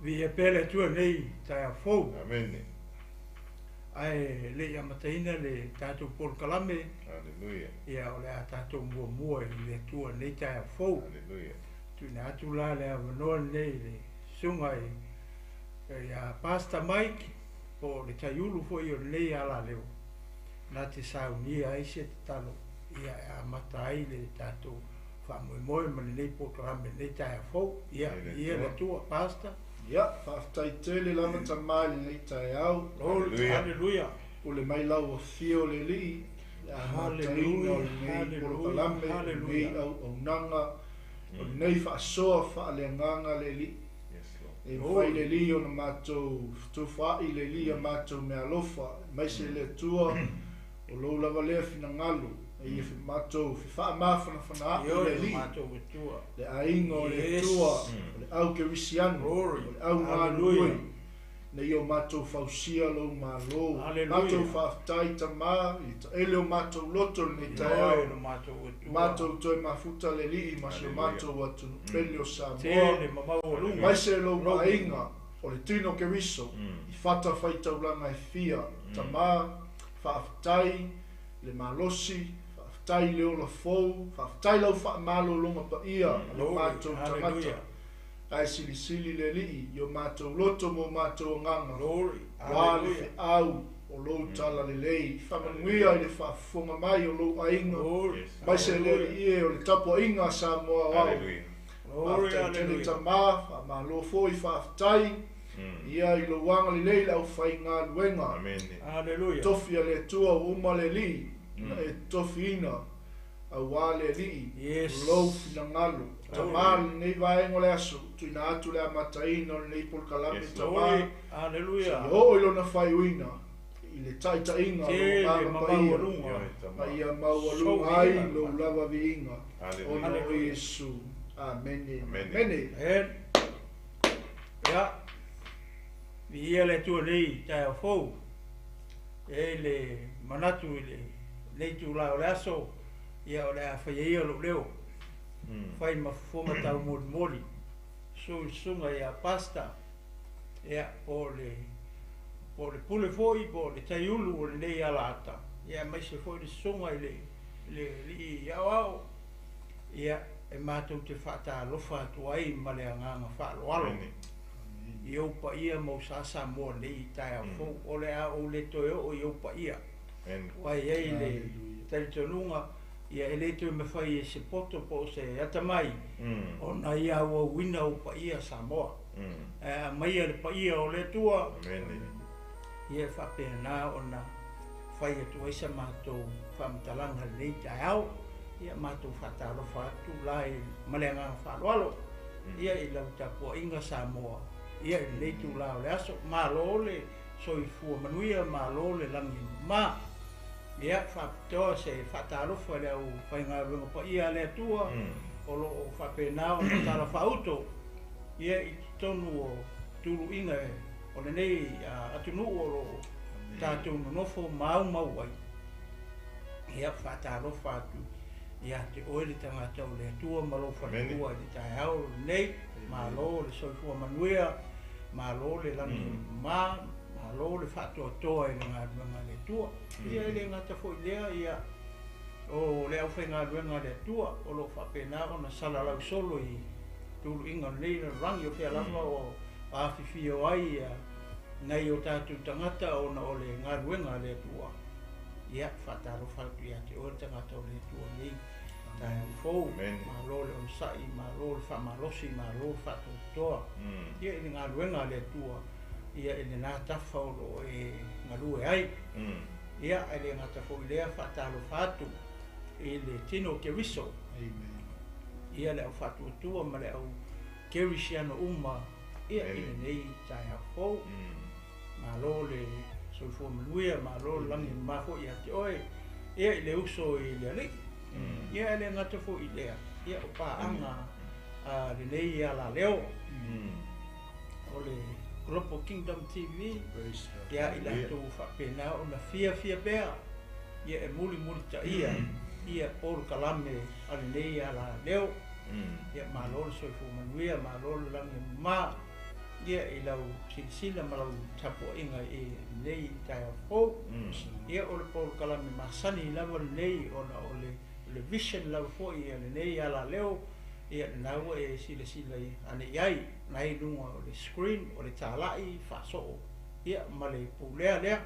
Viia pea le Atua i lenei taeao fou. Amene. Ae le i amataina le tatou polokalame, Hallelujah. ia o le a tatou muamua i le Atua i lenei taeao fou. Hallelujah. Tuuina atu la le avanoa lenei i le susuga ia Pastor Mike po o le taiulu foi o lenei alaleo na te saunia ai se tatalo ia e amata ai le tatou faamoemoe ma lenei polokalame i lenei taeao fou. Ia, viia le Atua, Pastor. Ia, faafetai tele lava Tama i lenei taeao. Glory, hallelujah. Pule mai lau Afio le Alii i le amataina o lenei polokalame, lenei auaunaga, o lenei faasoa faaleagaga le Alii. E mafai le Alii ona matou fetufaai le Alii a matou meaalofa, aemaise le Atua o lou lava lea finagalo, a ia matou fefaamafanafana ae le Alii, le aiga o le Atua, o le au kerisiano, o le au galulue, ina ia o matou fausia lou Malo. Matou faafetai Tama i le taele o matou loto i lenei taeao, matou toe mafuta le Alii ma si o matou atunuu pele o Samoa, aemaise lou aiga o le tino Keriso i fatafaitaulaga e fia. Tama, faafetai le malosi, faafetai le ola fou, faafetai lau faamalologa paia a lo matou tagata. Ae silisili le Alii i o matou loto ma o matou agaga, ua le feau o lou talalelei. Faamanuia i le faafofoga mai o lou aiga, aemaise le Alii e o le tapuaiga a Samoa aoao. Faafetai tele Tama, faamalo foi, faafetai ia i lou agalelei i le aufaigaluega. Tofi a le Atua ua uma le Alii na e tofiina aua le Alii lou finagalo. Tama, lenei vaega o le aso, tuuina atu le amataina o lenei polokalame, Tama, seia oo i lona faaiuina i le taitaiga o lou Agaga Paia, ma ia maualuga ai lou lava viiga, ona o Iesu. Amene. Amene. Ia, viia le Atua i lenei taeao fou. E i ai le manatu i lenei itula o le aso, ia o le a faia ia lou leo, fai ma fofoga taumolimoli, susu i le susuga ia Pastor, ia, po o le po o le pule foi po o le taiulu o lenei alaata, ia aemaise foi le susuga i le le alii aoao, ia, e matou te faatalofa atu ai ma le agaga faaaloalo i ou paia ma ou sa Samoa nei i taeao fou. O le a ou le toe oo i ou paia, aua e i ai le talitonuga, ia e le toe mafai e se poto po o se atamai ona ia auauina ou paia Samoa. Ae aumaia le paia o le Atua, ia e faapena ona fai atu ai sa matou faamatalaga i lenei taeao. Ia matou faatalofa atu la ma le agaga faaaloalo ia i lau tapuaiga Samoa ia i lenei itula o le aso. Malo le soifua manuia, malo le lagi mama. Ia faapitoa se faatalofa i le aufaigaluega paia a le Atua o lo o faapena ona talafaauto ia i totonu o tuluiga o lenei atunuu o lo o tatou nonofo maumau ai. Ia faatalofa atu ia te oe le tagata o le Atua ma lou faletua i le taeao lenei. Malo le soifua manuia, malo le lagi mama, malo le faatoatoa i le galuega a le Atua. Ia e le gata foi i lea, ia o le aufaigaluega a le Atua o lo o faapena ona salalau solo i tuluiga o lenei lalolagi, o fea lava o afifio ai nai o tatou tagata ona o le galuega a le Atua. Ia, faatalofa atu ia te oe le tagata o le Atua nei taeao fou. Malo le onosai, malo le faamalosi, malo le faatoatoa ia i le galuega a le Atua ia i lena tafa o lo o e galue ai. Ia, e le gata foi i lea, faatalofa atu i le tino o Keriso, ia le au faatuatua ma le au kerisiano uma ia i lenei taeao fou. Malo le soifua manuia, malo le lagi mama foi ia te oe, ia i le uso i le Alii. Ia e le gata foi i lea, ia o paaga a lenei alaleo o le Global Kingdom TV, ia i latou faapena ona fiafia pea ia e mulimulitaia ia polokalame a lenei alaleo. Ia malo le soifua manuia, malo le lagi mama. Ia i lau silasila ma lau tapuaiga i lenei taeao fou. Ia o le polokalame masani lava lenei ona o le vision lava foi a lenei alaleo, ia lena ua e silasila ane i ai na i luga o le screen o le talai faasoo ia ma le pulea lea.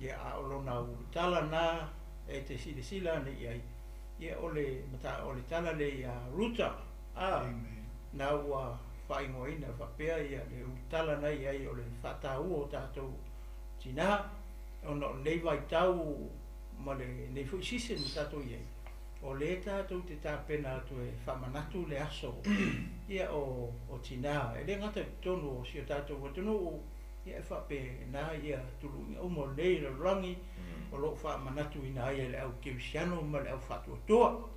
Ia a o lona ulutala na e te silasila ane i ai, ia o le o le tala lea ia Ruta na ua faaigoaina faapea ia le ulutala na i ai o le faataua o tatou tina ona o lenei vaitau ma lenei foi season na tatou i ai, o lea tatou te tapena atu e faamanatu le aso ia o tina e le gata i totonu o si o tatou atunuu, ia e faapena ia tuluiga uma o lenei lalolagi o loo faamanatuina ai e le au kerisiano ma le au faatuatua.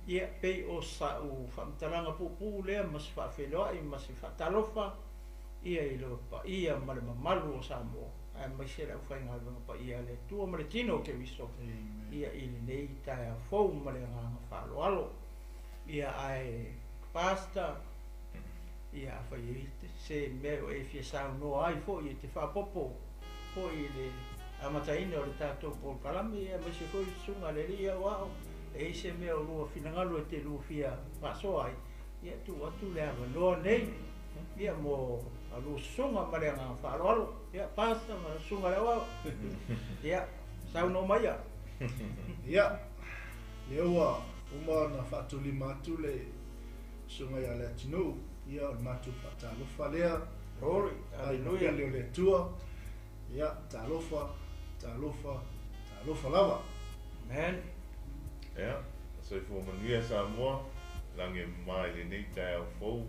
Ia pei o sa'u faamatalaga puupuu lea ma se faafeiloai ma se faatalofa ia i le paia ma le mamalu o Samoa aemaise le aufaigaluega paia a le Atua ma le tino o Keriso ia i lenei taeao fou ma le agaga faaaloalo. Ia ae Pastor, ia afai ai se mea o e fia saunoa ai foi e te faapopo foi i le amataina o le tatou polokalame, ia aemaise foi le susuga a le alii aoao e ai se mea o lua finagalo e te lua fia faasoa ai, ia tuu atu le avanoa nei ia mo a lua susuga ma le agaga faaaloalo. Ia Pastor ma le susuga le aoao, ia saunoa mai ia. Ia lea ua uma ona faatulima atu le susuga ia le atunuu, ia o le matou faatalofa lea. Glory, hallelujah. Le o le Atua. Ia talofa, talofa, talofa lava. Amen. Ia, soifua manuia Samoa, lagi e mama i lenei taeao fou.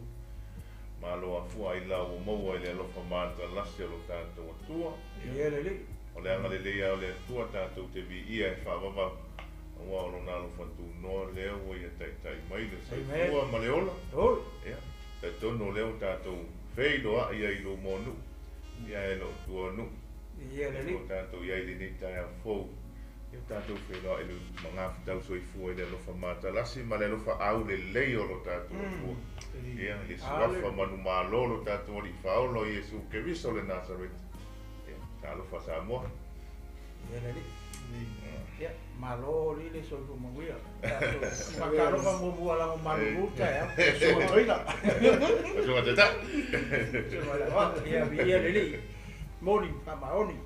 Malo afua ai la ua maua i le alofa matalasi o lo tatou Atua. Ia le alii. O le agalelei lava o le Atua tatou te viia e faavavau, aua o lona alofa tunoa lea ua ia taitai mai le soifua ma le ola. Ia, talitonu o lea ua tatou feiloai ai i luma o nuu, ia e loo tua o nuu. Ia le alii. Ua tatou i ai i lenei taeao fou. Ia tatou feiloai le magafetau soifua i le alofa matalasi ma le alofa aulelei o lo tatou Atua. Ia, le suafa manumalo lo tatou alii faaola o Iesu Keriso le Nasareti. Ia, talofa Samoa. Ia le alii. Ia, malo li le soifua manuia. Faatalofa muamua lago malulu taeao. Susuga toeaina. Susuga taitai. Susuga le aoao. Ia, viia le alii. Moni faamaoni.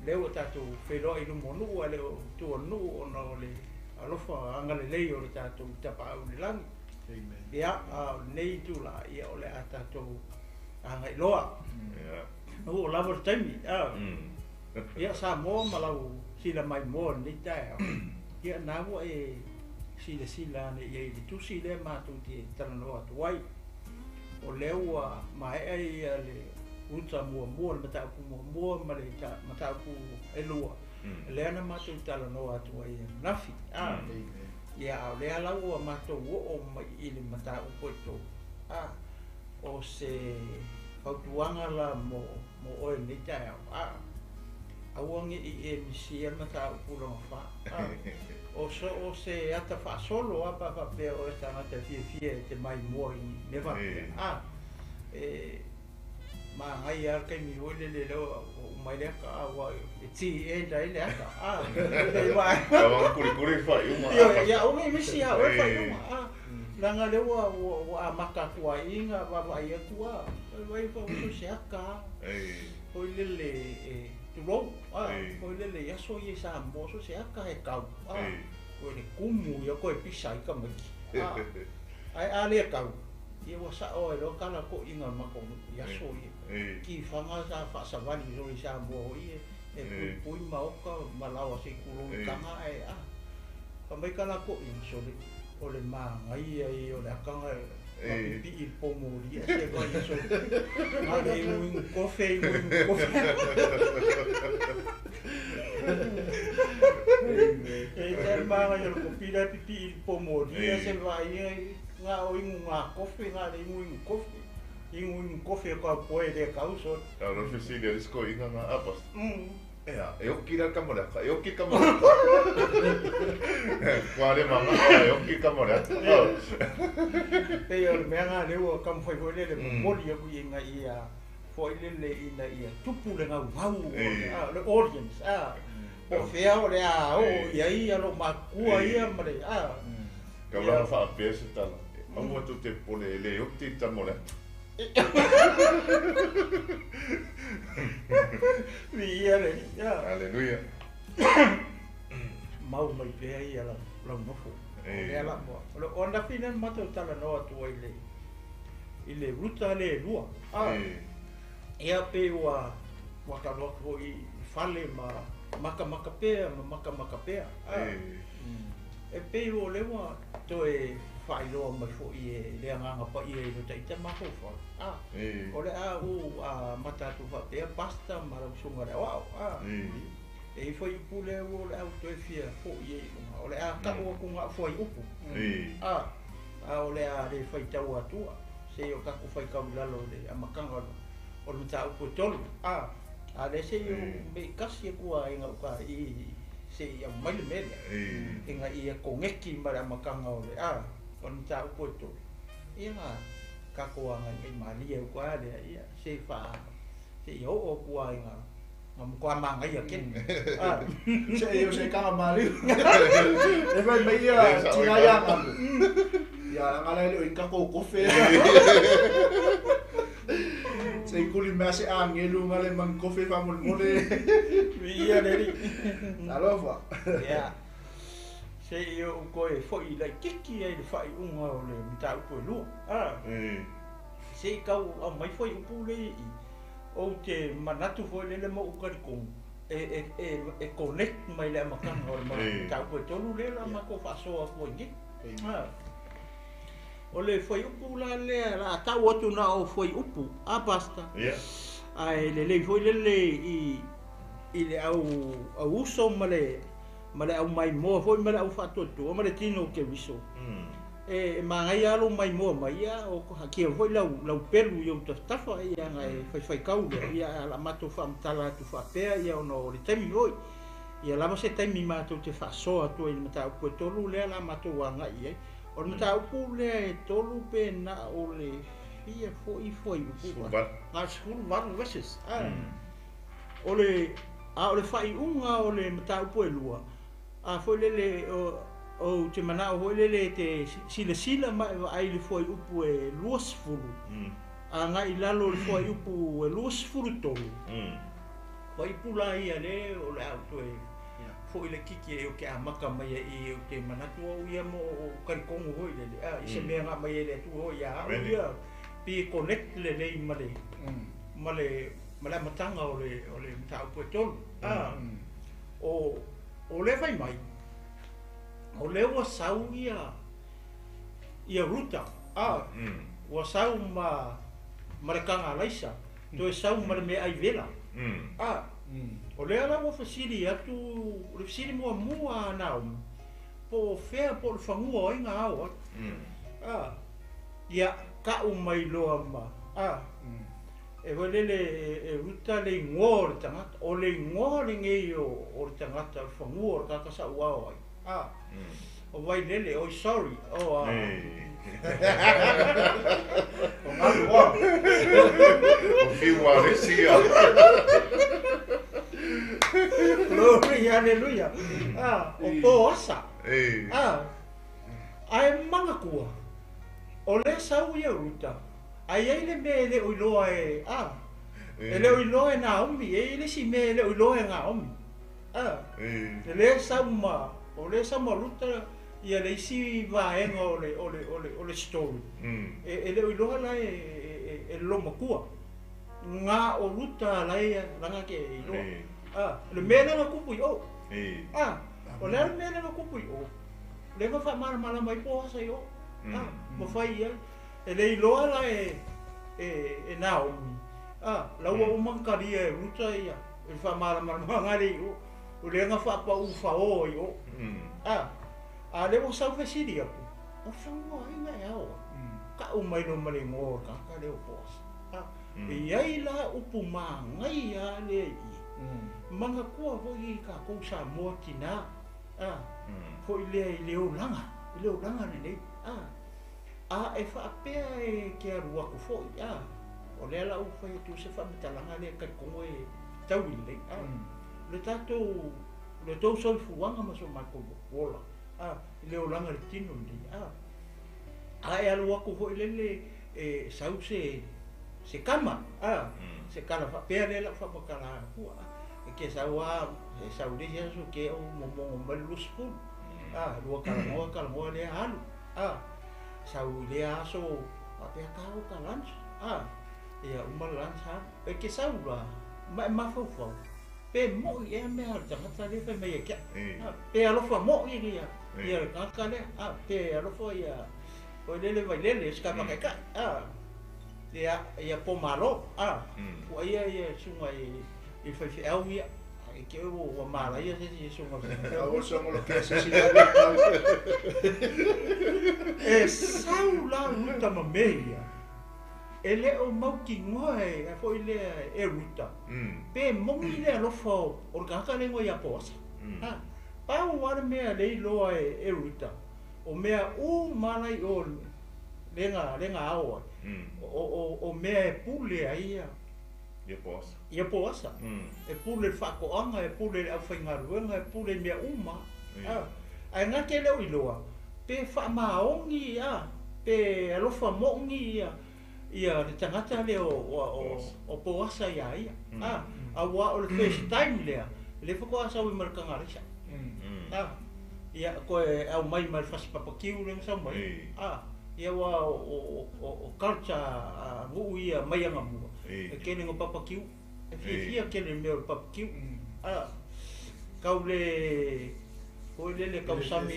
Lea ua tatou feiloai i luma o nuu ae le o tua o le nuu ona o le alofa agalelei o le tatou tapaau i le lagi. Ia, a o lenei itula, ia o le a tatou agai loa. Ua lava le taimi. Ia, Samoa ma lau sila maimoa i lenei taeao. Ia, na ua e silasila ane i ai i le tusi lea matou te talanoa atu ai. O lea ua maea ia le uta muamua, le mataupu muamua ma le mataupu e lua. Lea na matou talanoa atu ai ananafi. Ia, a o lea la ua matou oo mai i le mataupu e tolu. O se fautuaga la mo oe lenei taeao. Aua ne i e misia le mataupu lona fa. O so o se ata faasolo a pa faapea o e tagata fiafia e te maimoa i mea faapea. E magai lava le taimi foi lele lea ua uma ai le ata, ua e ti enda ai le ata. Ua kulikuli faaiuga. Ia, aua ne i misi ia oe faaiuga. Leaga lea ua amata atu ai i na vaavaai atu a. Vai fa o se ata. Foi lele e tulou. Foi lele i aso ia i Samoa so se ata he kau. Koe le kumu ia koe pisa i tamaiti. Ae a le kau. Ia ua sa'o ai loa tala to'iga o le matou nuu i aso ia. Tifaga sa faasavali solo i Samoa ho'i e puipui maota ma laoa se i tulou i taga ae a. Fai mai tala to'iga sole o le magaia ia o le akaga mapipii i le pomoli ae se vai sole. Na o le iguigu kofe iguigu kofe. E tai le magaia o le kopila e pipii i le pomoli ae se vai nga o ingu ngā kofe, ngā le ingu ingu kofe. Ingu ingu kofe o kau poe le kau so. Tau lo fesili a le sikoiga nga apas. Ea, e oki la kama le ata, e oki kama le ata. Kua le manga, e oki kama le ata. Pei o le mea lena lea ua taumafai foi lele momoli aku ina ia foi lele ina ia tupu le gaugau o le audience a po o fea o le a oo i ai ia loomatua ia ma le a. Tau lava faapea se tala, aua tou te popole e le oti le tama o le ata. Viia le Alii. Aleluia. Mau mai pea ia lau, lau nofo. O lea la moa. O le ananafi lea na matou talanoa atu ai i le, i le ruta lea e lua. A, ia pei ua, ua talanoa atu foi i fale ma makamaka pea ma makamaka pea. A, e pei o lea ua toe faailoa mai foi e le Agaga Paia i lo taita mafaufau. A, o le a ou amata atu faapea Pastor ma lau Susuga i le Aoao. A, e i ai foi upu lea ua o le a ou toe fia foi ai i luga. O le a tau atu na o fuaiupu. A, a o le a le faitau atua, se i o tatou faitau i lalo i le amataga o le mataupu e tolu. A, a lea se i ou mei tasi atu lava i gauta i se i aumai le mea lea, ina ia koneti ma le amataga o le a, o le mataupu e tolu. Ia na tatou agaigai malie atu lava lea, ia se i faa, se i oo atu lava ina na matua manaia tele. A. Se i o se kaga maliu. E fai mai ia tina ia ngalu. Ia langa la le o inka ko kofe. Se i kuli mea se angelu nga le mang kofe fa molemole. Viia le Alii. Alofa. Ia. Se i ou toe foi laitiiti ai i le faaiuga o le mataupu e lua. A. Se i tau aumai fuaiupu lea i i. Ou te manatu foi lele ma ou talitonu e, e, e connect mai le amataga o le mataupu e tolu lea la matou faasoa atu ai nei. A. O le fuaiupu la lea la a tau atu na o fuaiupu, a Pastor? Ae lelei foi lele i i le au au uso ma le ma le au maimoa foi ma le au faatuatua ma le tino o Keriso. E manaia lava lou maimoa mai, ia o hakia foi lau lau pelu i ou tafatafa, ia na e faifaitau lea, ia ae o le a matou faamatala atu faapea, ia ona o le taimi foi, ia lava se taimi matou te faasoa atu ai i le mataupu e tolu lea o le a matou agai i ai. O le mataupu lea e tolu pe na o le fia foi fuaiupu, na o le 18 verses, a. O le, a o le faaiuga o le mataupu e lua, a foi lele, ou te manao foi lele e te silasila ma e vaai i le fuaiupu e 20, agai i lalo o le fuaiupu e 23, fuaiupu la ia lea o le a ou toe foi laitiiti ai ou te amata mai ai i i, ou te manatu au ia mo o talitonu foi lele, a, i se mea na aumai e le Atua foi ia au ia, pei e connect lelei ma le, ma le, ma le amataga o le, o le mataupu e tolu. A, o, o lea fai mai, o lea ua sau ia, ia Ruta, a, ua sau ma, ma le taga alaisa, toe sau ma le meaai vela. A, o lea la ua fesili atu, o le fesili muamua a Naomi, po o fea, po o le fanua o ai na ao ai. A, ia, tau mai loa ma, a, E foi lele e Ruta le igoa o le tagata, o le igoa lenei o le tagata o le fanua o le tagata sa ou ao ai. A, o Vailele, oi sorry, o a. O galu oa. O fiu a resi ia. Glory, hallelujah. A, o Poasa. A, ae manatua, o lea sau ia Ruta, A i ai le mea e le o iloa e, a, e le o iloa e Naomi, e i ai le isi mea e le o iloa e Naomi. A, e lea sau ma, o lea sau ma Ruta ia le isi vaega o le, o le, o le, o le story. E, e le o iloa la e, e, e le loomatua. Na o Ruta la ia, lana ke iloa. A, o le mea lea na tupu i o. A, o le a le mea lea na tupu i o? Lea na faamalamalama ai Poasa i o. A, ma fai i ai. E le iloa la e e Naomi, a, la ua uma ona talia e Ruta ia i le faamalamalamaga lea i o, o lea na faapau faoa i o. A, a lea ua sau fesili atu, o fanua ai na e ao ai? Tau mai loa ma le igoa o le tagata lea o Boasa. A, e i ai la upu manaia lea i i. Manatua foʻi i takou Samoa tinā a foʻi lea i le olaga i le olaga lenei a a e faapea e te alu atu foʻi a o lea la ua fai atu se faamatalaga lea talitonu e taui lelei a le tatou le tou soifuaga ma so matou ola a i le olaga i le tino lenei a a e alu atu foʻi lele e sau se se kama a se kala faapea lea lau faamatala atua e ke sau a e sau le isi aso ke o momogo mai le 20 a lua talanoa talanoa lea alu a sau i lea aso faapea tau ka lunch a ia uma le lunch alu e ke sau la ma e mafaufau pe moʻi ea mea a le tagata lea fai mai ia te a'u pe alofa moʻi ia ia le tagata lea a pe alofa ia oi lele vailele se kafataitai a ia ia po malo a ua ia ia suga i faifeau ia e ke ua malaia se isi suga Aua songo lo ke se si e sau la Ruta ma mea ia e le o mautinoa e foʻi lea e Ruta pe moni le alofa o le tagata lea igoa ia Poasa a pau lava le mea le iloa e Ruta o mea uma la i o lega lega ao ai o mea e pule ai ia ia Poasa ia Poasa e pule le faatoaga e pule le aufaigaluega e pule i mea uma a ae gate le o iloa pe faamaoni a pe alofa moni ia ia le tagata lea o Poasa ia ia a auā o le first time lea le faatoa sau ai ma le tagalaisa a ia koe aumai ma le fasi papakiu lea na sau mai a ia ua o culture a nuu ia mai agamua e tele na papakiu e fiafia tele mea o le papakiu a kau le foi lele kau sami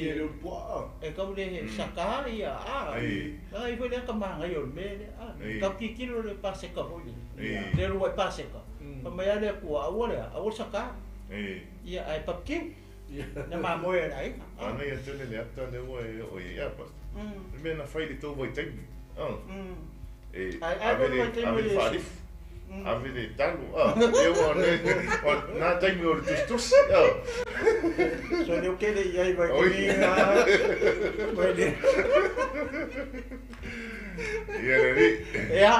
e kau le saka ia a ai foi lea ka magaia o le mea lea a kau kikilo le paseka foi lele le lua i paseka fa mai a le Atua aua lea aua le saka ia ae papakiu na mamoe le aiga. Ana ia tele le ata le ua e o ia pastor. Le mea na fai le tou vaitaimi. E ave le ave le faalifu. Ave le talo. E ua le o nā taimi o le tusitusi. So leo kele i ai vai ni vai le. Ia le ri. Ia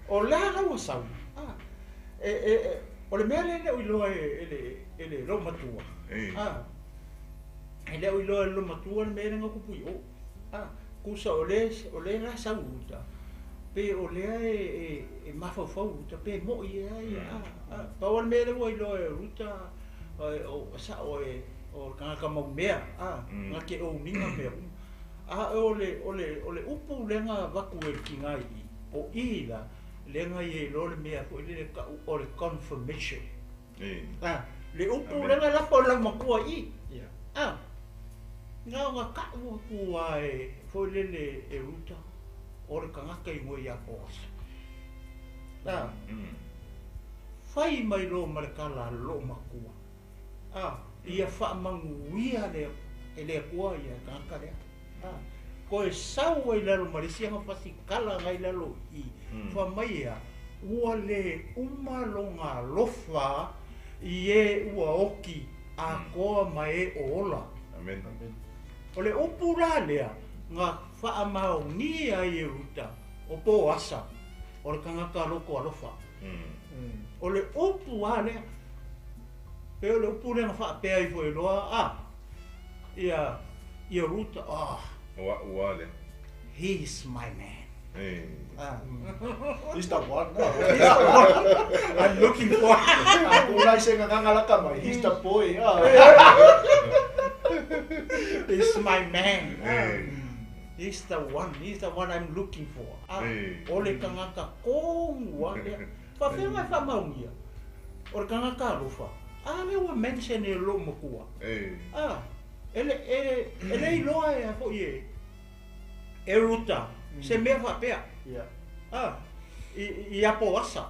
o la la ua sau. E o le mea le o iloa e le lo matua. E le o iloa e le lo matua le mea le nga tupu i o. Kusa o le la sau uta. Pe o lea e mafaufau Ruta pe moʻi ea ia pau le mea lea ua iloa e Ruta o sao e o le tagata maumea na te ouniga mea uma a o le upu lea na avatu e le tiga i o i la lea na ia iloa le mea foʻi lele taʻu o le confirmation le upu lea na lafo e laumatua i na ona taʻu atu a e foʻi lele e Ruta o le tagata igoa ia Poasa fai mai loa ma le kala a loo matua ia faamanuia le e le Atua ia tagata lea koe sau ai lalo ma le isi aga fasikala agai lalo i fa mai ea ua le uma loga alofa i e ua oki atoa ma e o ola. Amen. O le upu la lea na faamaonia ai e Ruta o Poasa o le tagata loko alofa. O le upu a lea pe o le upu lea na faapea ifo e loa a ia ia Ruta ua le he is my man. He's the one. He's the one I'm looking for. Aku se nganga laka mai. He's the boy. He's my man. He's the one. He's the one I'm looking for. O le tagata komu lea. Faafeaga e faamaonia. O le tagata alofa. A lea ua mention e loo matua. E le iloa e foʻi e Ruta se mea faapea. I a Poasa.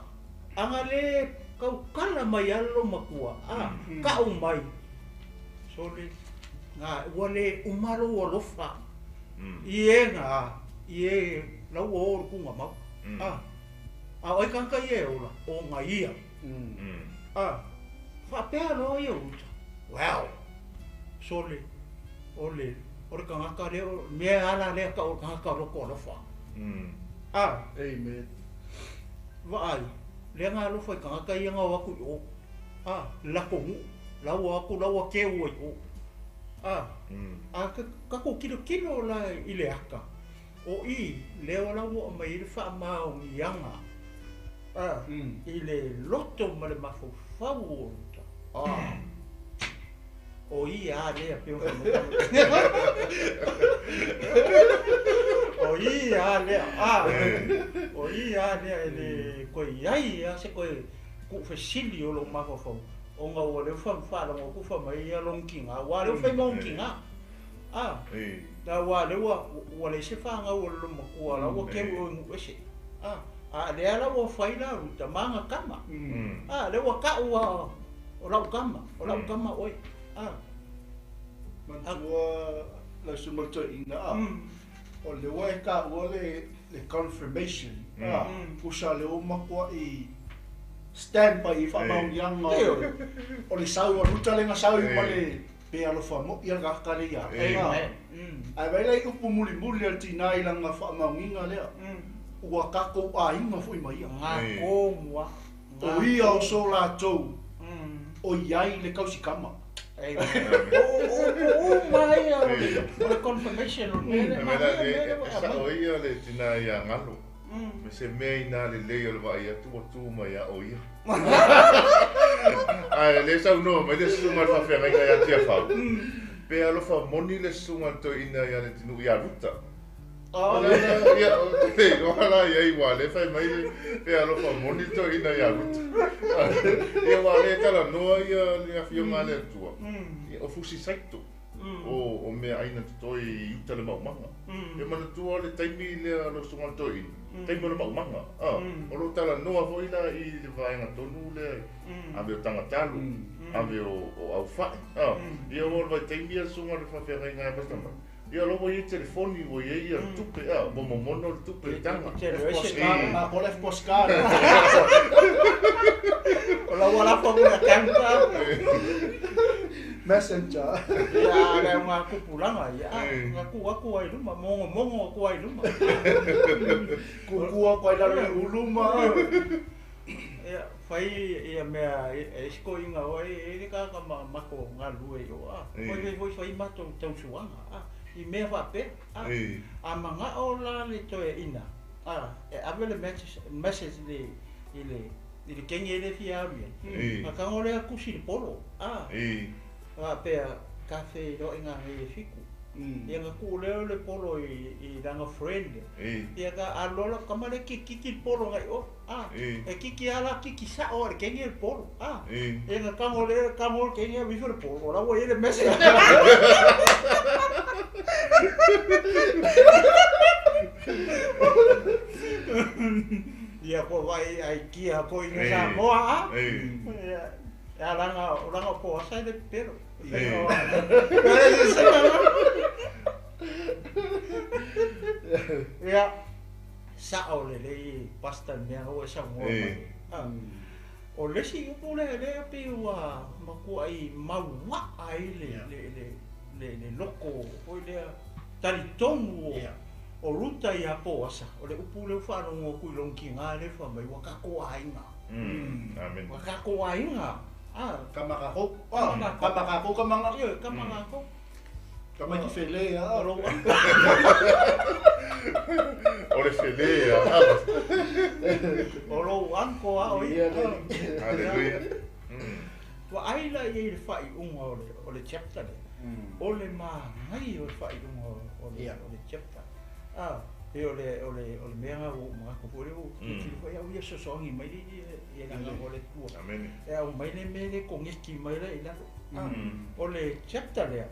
Aga le kaukala mai a loo matua. Kaʻu mai. So le nga ua le uma lou alofa. I e nga i e lau ua o le kuga mau. A o ai tagata ia e ola o ga ia. Faapea loa ia o Ruta, Well, sole, o le, o le tagata lea, o le mea ala lea tau o le tagata loto alofa. A. Amen. Vaai, lea na alofa i tagata ia na o atu i o. A, le latou nuu, la ua o atu la ua keu ai i o. A, a tatou tilotilo la i le ata, o i lea la ua aumai ai le faamaoniaga a, i le loto ma le mafaufau o Ruta. A, o ia a lea pei ona fai mai. O ia a lea, a, o ia a lea e le toe i ai a se toe tuufesili o lou mafaufau, ona ua lea ua faalogo atu fai mai ia lona tina, aua o lea ua fai ma ona tina. A, aua o lea ua, ua leai se fanau a le loomatua, la ua keu i o i nuu ese. A, a lea la ua fai la Ruta ma ana tama. A, lea ua tau a, o lau tama, o lau tama oe. A. Manatua lau susuga i le toeaina, a, o lea ua e taua le, le confirmation, a, tusa o lea ua matuai stamp ai i faamaoniaga o le sau a Ruta lea na sau ma le pe alofa moi le tagata lea ia te. Ae vaai la i upu mulimuli a le tina i lana faamaoniga lea, ua tatou aiga foi ma ia. O ia o so latou o i ai le tausikama. O upu uma ia o le confirmation o le mea lea. Manaia mea lea ua e aumai. E sao ia le tina ia Galo, me se mea ina lelei o le vaai atu ua tu mai a o ia. Ae le saunoa mai le susuga i le faafeagaiga ia Tiafau, pe alofa moni le susuga i le toeaina ia Leatinuu ia Ruta. Ia, ou te le iloa la i ai, ua le fai mai le pe alofa moni le toeaina ia Ruta. Ia, ua le talanoa ia le afioga a le Atua, ia, o fusi saito, o meaai na totoe i uta le maumaga. E manatua le taimi lea o le susuga i le toeaina, taimi o le maumaga, o lo o talanoa foi la i le vaega tonu lea, ave o tagatalu, ave o aufai. Ia, ua o le vaitaimi ia le susuga i le faafeagaiga ia Pastor Mike. Ia o la ua i ai telefoni, ua i ai ia tupe, a, ua momono le tupe i taga. Ko le postcard. O la ua lafo atu i le account. Messenger. Ia, le nga tupulaga, ia, nga tu atu ai luma, mogomogo atu ai luma. Kuku atu ai lalo i ulu ma. Ia, fai ia mea e isi toeaiina o e i ai le tagata ma matou galulue i o, a, fai fai foi fai matou tausuaga, a, i mea faapea, a, a manao la le toeaina, a, e ave le message i le, i le, i le kegi e le fia alu i ai, na tago lea tusi i le polo, a, faapea, ta feiloaiga nei e fitu. Ia na tuu lea o le polo i lana friend. Ia ka alu loa lau tama lea kikiki le polo agai i o. A, e kiki lava la, kiki sao lava i le kegi le polo. A, ia na tago lea, tago le kegi ave ifo le polo, o la ua i ai le message. Ia ko vai ai kia ko ina Samoa a. Ia, a langa, o langa o Poasa e le pepelo. Ia, sao lelei Pastor i mea ua e saunoa mai. O le isi upu lea lea pei ua matuai mauaa ai le loko foi lea talitonu o Ruta ia Poasa, o le upu lea ua faalogo atu i lona tina lea fai mai, ua tatou aiga. Ua tatou aiga. Kama kākou. Kama kākou kama nga. Ioe, kama kākou. Kama ki fele a. O lou O le fele a. O lou uncle a o ia. Hallelujah. Vaai la i ai le faaiuga o le chapter lea. O le manaia o le faaiuga o le chapter. E o le o le o le mea lena ua ou manatu foi lea ua tilotilo foi au ia fesoasoani mai le ia le agaga o le Atua. Amene. E aumai le mea lea koneti mai la i lalo. O le chapter lea,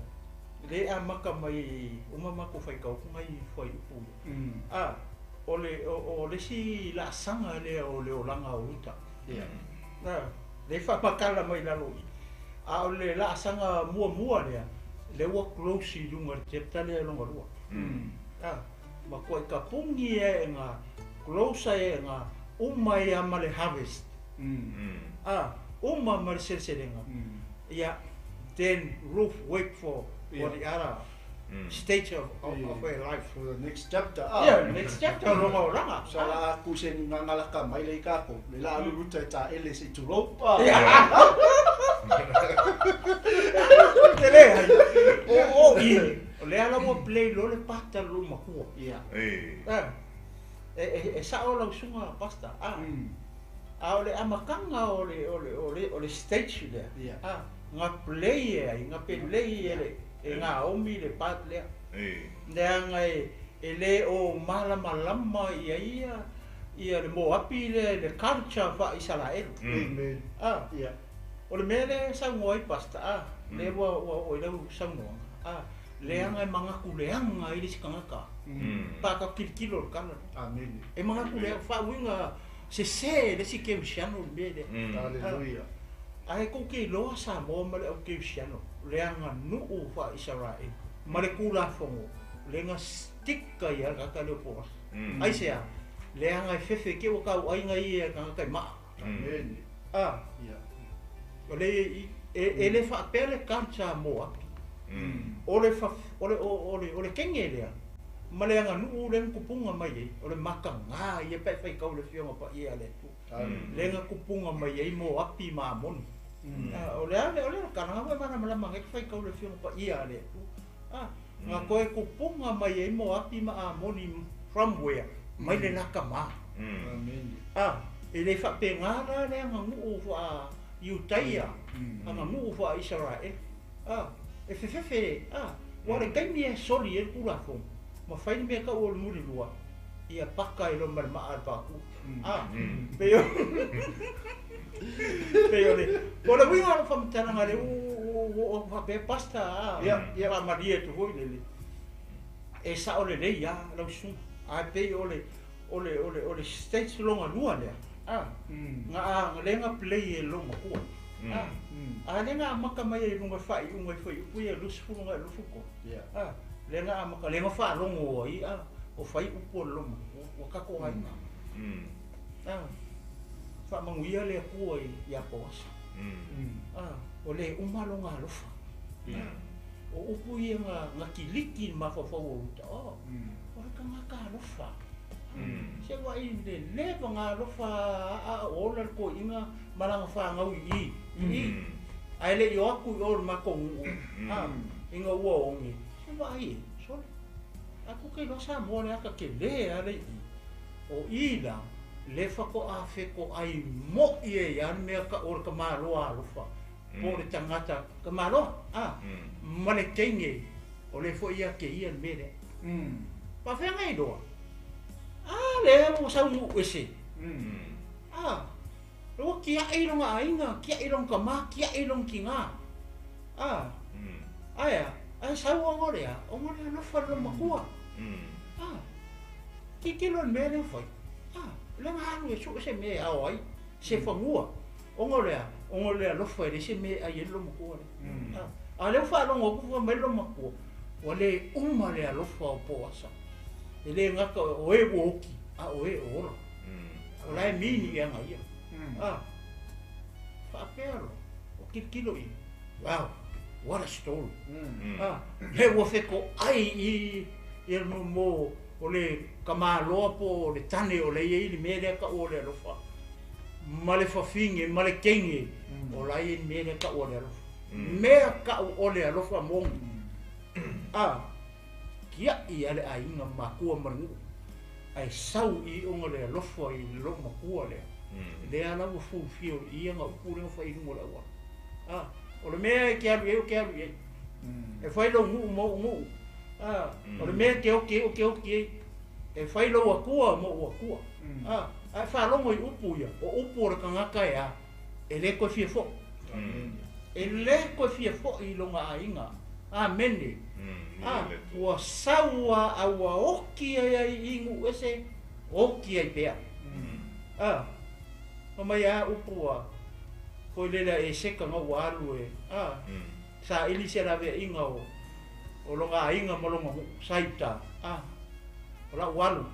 lea e amata mai uma matou faitau atu nai fuaiupu ia. O le o le isi laasaga lea o le olaga o Ruta. Lea e faamatala mai lalo i i. A o le laasaga muamua lea, lea ua close i luga i le chapter lea lona lua. Matuai tapuni ae ega uma ai lava ma le harvest. Uma ma le seleselega, ia, then Ruth wait for for the other stage of of her life. For the next chapter. Ah. Yeah, next chapter o lona olaga. Sa la aku se ni ngangalaka mai le i kākou. Le la alu ruta e tā ele se i tulou. Ah. Te le ai. O o i. O lea la ua play loa le part a lou makua. Yeah. Ah. E e e sao lau susuga pastor. Ah. A o le amataga o le o le o le o le stage lea, Ia. a, na play e ai, na pelei e le e Naomi le part lea. Leaga e e le o malamalama ia ia ia le Moapi lea i le culture faa-Isaraelu. Amen. A, Ia. o le mea lea e saunoa ai Pastor, a, lea ua ua oo i lau saunoaga, a, leaga e manatu leaga ai le isi tagata. Pa ka kilokilo le tala lea. Amene. E manatu lea, faauiga sese e le isi kerisiano le mea lea. Hallelujah. Ae kou te iloa Samoa ma le au kerisiano, le aganuu faa-Isaraelu ma le Tulafono, le na stick ai lava le tagata lea o Boasi. Aisea? Leaga e fefe te ua tauaiga ia e le tagata e maa. Amene. A, o le e le faapea le culture a Moapi. O le o le o le o le kenge lea ma le aganuu lea na tupuga mai ai, o le mataga ia pe a e faitau i le Afioga Paia a le Atua. Lea na tupuga mai ai Moapi ma Amoni. O le a lea, o le tala foi e malamalama nei te faitau i le Afioga Paia a le Atua. A, na toe tupuga mai ai Moapi ma Amoni from where? Mai le la tama. A, e le faapena la le aganuu faa Iutaia, aganuu faa Isaraelu. A, e fefefe, a, ua o le taimi e soli ai le Tulafono, ma fai le mea tau o le mulilua, ia paka ai loa ma le maa a le pākū. A, pei o, pei o le, o le uiga o lau faamatalaga lea ua oo atu faapea Pastor, a, faamalie atu foi lele, e sao lelei lava lau susuga, ae pei o le, o le, o le, o le stage lona lua lea, a, na, lea na play e lou matua. A, a lea na amata mai ai i luga faaiuga i fuaiupu ia 20 agai i le 23. A, lea na amata, lea na faalogo ai a o fai upu a le loomatua, ua tatou aiga. A, faamanuia le Atua ia Poasa. A, o le uma lona alofa. A, o upu ia na na kiliki i le mafaufau o Ruta, oh, o le tagata alofa. Se ua i le leva na alofa a o ola le toeaina ma lana fanau i i, i i. Ae le i o atu i o i le matou nuu, a, ina ua oge, se vaai e, sole. A tou te iloa Samoa le ata tele a le i i. O i la, le faatoa fetoai moi ai a le mea tau o le tamaloa alofa, po o le tagata tamaloa, a, ma le teine, o le foi ia te ia le mea lea. Faafefea na iloa? A lea ua sau nuu ese. A, ua tiai lona aiga, tiai lona tama, tiai lona tina. A, ae a? Ae sau ona o le a? Ona o le alofa i le loomatua. A, tilotilo i le mea lea ua fai. A, lea na alu e sue se mea e ao ai, se fanua. Ona o le a? Ona o le alofa e leai se mea e ai ai le loomatua lea. A, a lea ua faalogo atu fai mai le loomatua, ua le uma le alofa o Poasa. E le gata o e ua oki, a o e o ola. O la e mini i aga ia. A, faapea loa, o tilotilo i, wow, what a story. A, lea ua fetoai i i le mo o le tamaloa po o le tane o lea e i ai le mea lea tau o le alofa ma le fafine ma le teine o la e i ai le mea lea tau o le alofa. Mea tau o le alofa moni. A, tiai a le aiga matua ma le nuu, ae sau i ona le alofa i le loomatua lea, lea la ua fulfil i ia na upu lea na fai i luga o le auala. A, o le mea e te alu i ai, ou te alu i ai. E fai lou nuu ma ou nuu. A, o le mea e te oti ai, ou te oti ai. E fai lou Atua ma ou Atua. A, ae faalogo i upu ia, o upu o le tagata e a, e le toe fia foi. E le toe fia foi i lona aiga. Amene. A, ua sau a a ua oti ai ai i nuu ese, oti ai pea. A, fai mai a upu a, foi lele a Eseka na ua alu e, a, saili se laveaiga o, o lona aiga ma lona nuu, sa i uta, a, o la ua alu.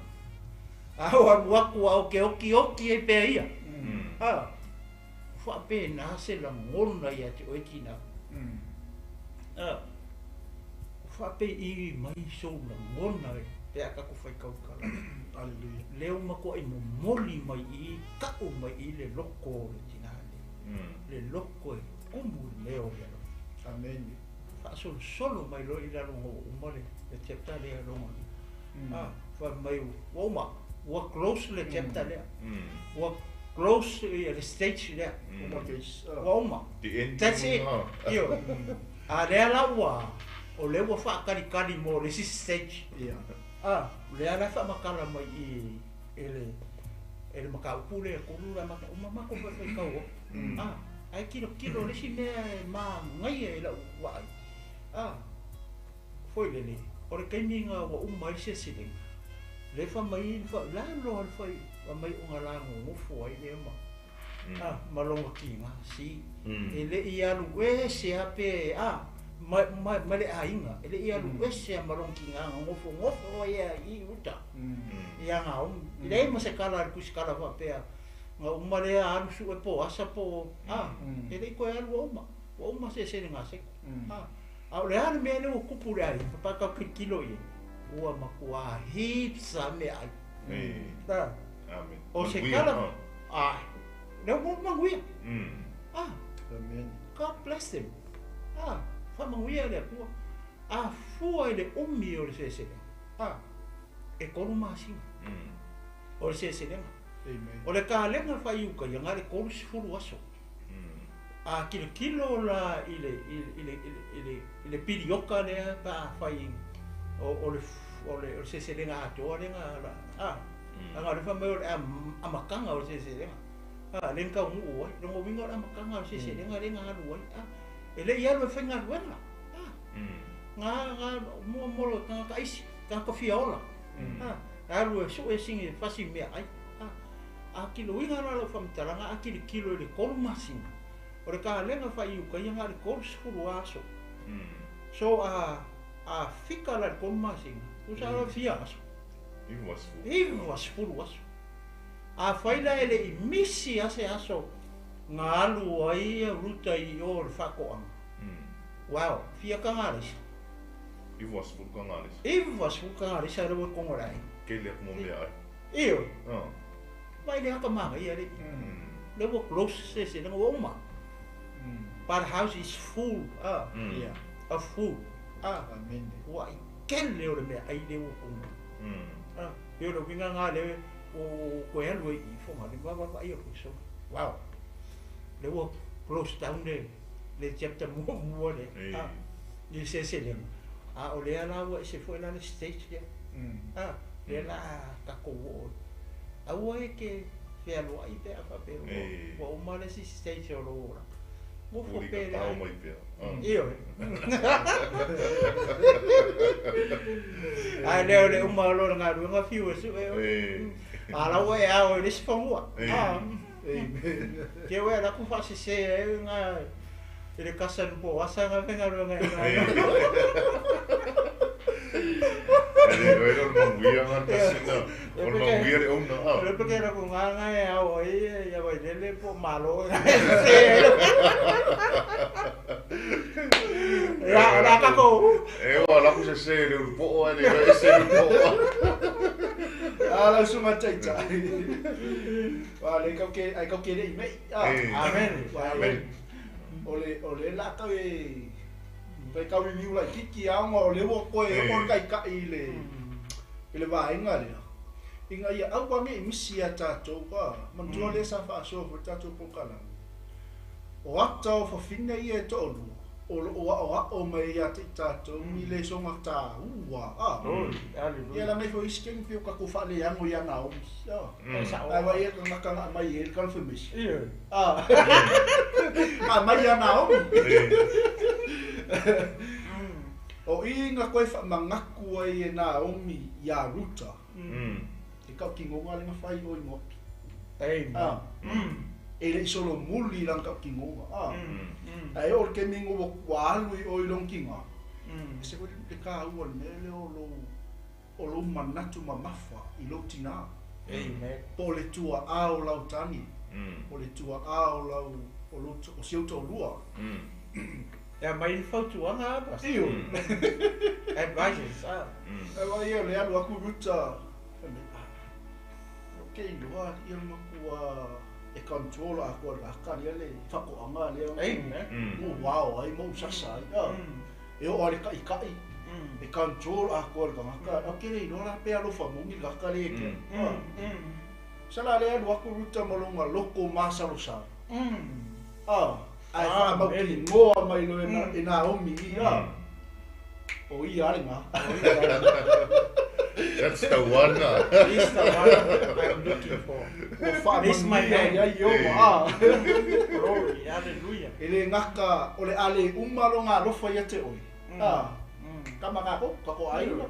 A ua alu atu a o ke oti oti ai pea ia. A, Faapena se lagona ia te oe tina. Faapei mai sou lagona pe a tatou faitau tala. Aleluia. Lea ua matuai momoli mai i ka'u mai i le loko o le tinā lea. Le loko e tumu i le mea o le alofa. Amen. Faasolosolo mai loa i lalo ina ua uma le chapter lea lona lima. Fai mai ua uma, ua close le chapter lea. Ua close le stage lea. Uma case. Ua uma. The ending. That's it. Ioe. A lea la ua, o lea ua faatalikali mo le isi stage. Ia. Lea la e faamatala mai i i le e le mataupu lea e tolu le amata uma matou faitau ai. Ae tilotilo le isi mea e manaia i lau vaai. Foi lele, o le taimi na ua uma ai le seleselega, lea fai mai lalo lava le fai mai ona la nonofo ai lea ma ma lona tiga si. E le'i alu ese a pe ma le aiga, e le'i alu ese a ma lona tiga na nofonofo ai ia i uta. Ia Naomi. E leai ma se tala a le tusitala faapea na uma lea alu sue po asa po e le'i toe alu ua uma. Ua uma seleselega a Seko. A o le a le mea lea ua tupu i le aiga, pa tatou tilotilo i ai, ua matuā heaps a meaai. Amen. O se tala, lea ua manuia. Amen. God bless them. Faamanuia le Atua. A fua i le umi o le seleselega, e 3 masina o le seleselega. Amen. O le kalega faaiukaia na o le 30 aso. A tilotilo la i le i le i le i le pilioka lea pe a fai o le o le seleselega atoa lea na aga o le fai mai o le amataga o le seleselega. Lea na taunuu ai. Lona uiga o le amataga o le seleselega lea na alu ai. E le'i alu e faigaluega. Na na mua mo le tagata aisi, tagata fia ola. Alu e sue sigi fasi meaai. A tiloina la lau faamatalaga, a tilotilo i le 3 masina, o le kalega faaiukaia na o le 30 aso. So a fika la i le 3 masina, tusa la fia aso. 90. 90 aso. A fai la e le'i misi a se aso na alu ai Ruta i o le faatoaga. Wow, fia kagalaisa. 90 kagalaisa. 90 kagalaisa lea ua i totonu o le aiga. Tele atu mo meaai. Ioe. Vai le ata manaia le. Lea ua close seleselega ua uma. But house is full of food. Amen. Ua ai tele o le meaai lea ua totonu. Pei o le uiga lena lea ua toe alu ai i Fogalima vaavaai atu i sola. Wow. Lea ua close down le chapter muamua lea. I le seleselega. A o lea la ua ese foi la le stage lea. Lea la tatou oo. Aua e te fealuai pe a faapea ua uma le isi stage o lou olaga. Nofo Uli pe ka le tao ai. mai pea. Ioe. Ae lea o le uma o le galuega fiu e sue oe. A la ua e ao i le isi fanua. Amen. Te ua e laku faasese ai nga i le kasa ni po asa nga faigaluega e nga. Le oe o le manuia nga tasina. O le manuia le ona. Le peke la ku nga nga e ao ai ia Vailele po malo. La la kako. E o la ku se se le po e le e se le po. A lau susuga taitai. Wa le kau ke ai kau ke le'i mei. Amen. Wa Amen. O le o le la kau e pai kau review la kiki a ona o le ua koe o le taitai i le i le vaega lea. Ina ia aua nei misi ia tatou ka manatua lea sa faasoa foi le tatou polokalame. O ata o fafine ia e to'alua o loo a'oa'o mai ia te i tatou i le soga tāua. Ia la mai foi isi taimi pei o tatou faaleago ia Naomi. Ae vaai ia tagata na aumai ai le confirmation. Aumai ia Naomi. O i na koe faamagaku ai e Naomi iā Ruta. E kautinoga le na fai o i Moapi. Amen. E le'i solomuli i lana kautinoga. Ae oo i le taimi ina ua alu i o i lona tiga. E se foi le kāua le mea lea o lou o lou manatu mamafa i lou tinā. Amen. Po o le tua'a o lau tagi. O le tua'a o lau o lou o si ou to'alua. E aumai le fautuaga a Pastor. Ioe. Advices a. Ae vaai ia o le alu atu Ruta fai mai, ah, ou te iloa alii o le matua e control atoa i le tagata lea le faatoaga lea Amen. na ou ao ai ma ou sasa ai. Ah, e oo lava i le taʻitaʻi e control atoa i le tagata. Ou te le iloa la pe alofa moni le tagata lea ia te au. Ah. Sala lea alu atu Ruta ma lona loto masalosalo. Ah, ae faamautinoa mai loa e Naomi i a, o ia lava lena. That's the one. He's the one I'm looking for. Ua faamanuia i ai Ieova, a. Glory, hallelujah. E le gata o le a le uma lona alofa ia te oe, a, tama kākou, tatou aiga.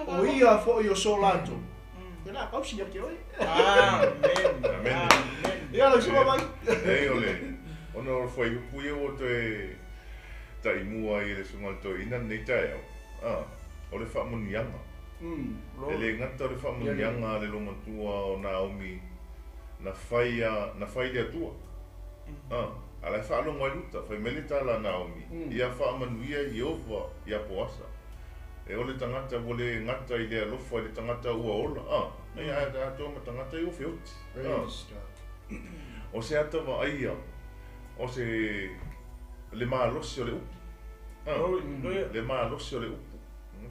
O ia foi o so latou. Ia la tausi ia te oe. Amen. Amen. Ia lau susuga mai. Leai o le ona o le fuaiupu ia ua toe taimua ai e le Susuga i le Toeaina lenei taeao, a, o le faamanuiaga. E le gata o le faamanuiaga a le loomatua o Naomi na fai a, na fai i le Atua. A, a la e faalogo ai Ruta, fai mai le tala a Naomi, Ia faamanuia Ieova iā Poasa. E ole tagata ua le gata i le alofa i le tagata ua ola, a, ai a atoa ma tagata i ua feoti. A, o se ata vaaia, o se le malosi o le upu. A, le malosi o le upu.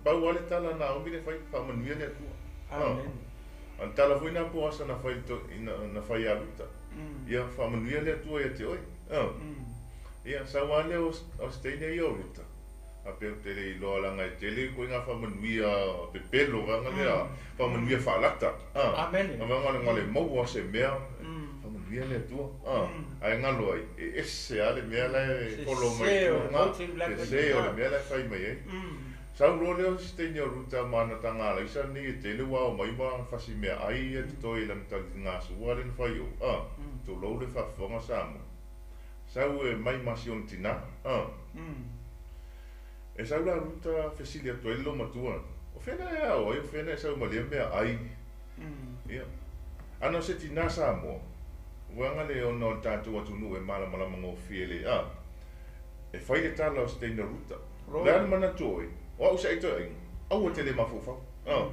Pau lava le tala a Naomi le fai, faamanuia le Atua. A, a le tala foi na Poasa na fai na fai ia Ruta, ia faamanuia le Atua ia te oe. A, ia sau lava lea o se teine ia o Ruta. A pea ou te le iloa leaga e tele ituaiga faamanuia pepelo vaega lea, faamanuia faalata, a, Amene. a vaega lea le maua o se mea, faamanuia le Atua, a, ae galo ai, e ese lava le mea la e folo mai i tua, sese o le mea la e fai mai ai. Sau loa lea o se teine o Ruta ma ana taga alaisa nei e tele ua ao mai ma fasi meaai ia totoe i lana taligasua lea na fai ou, a, tulou le faafofoga Samoa. Sau e mai ma si ona tinā, a. E sau la Ruta fesili atu ai le loomatua, O fea na e ao ai, o fea na e sau ma lea meaai? Ia. Ana o se tinā Samoa, ua aga le ona o le tatou atunuu e malamalama gofie le, a, e fai le tala o se teine o Ruta. O le a le manatu o oe? O au se ai toe aiga, aua te le mafaufau, a.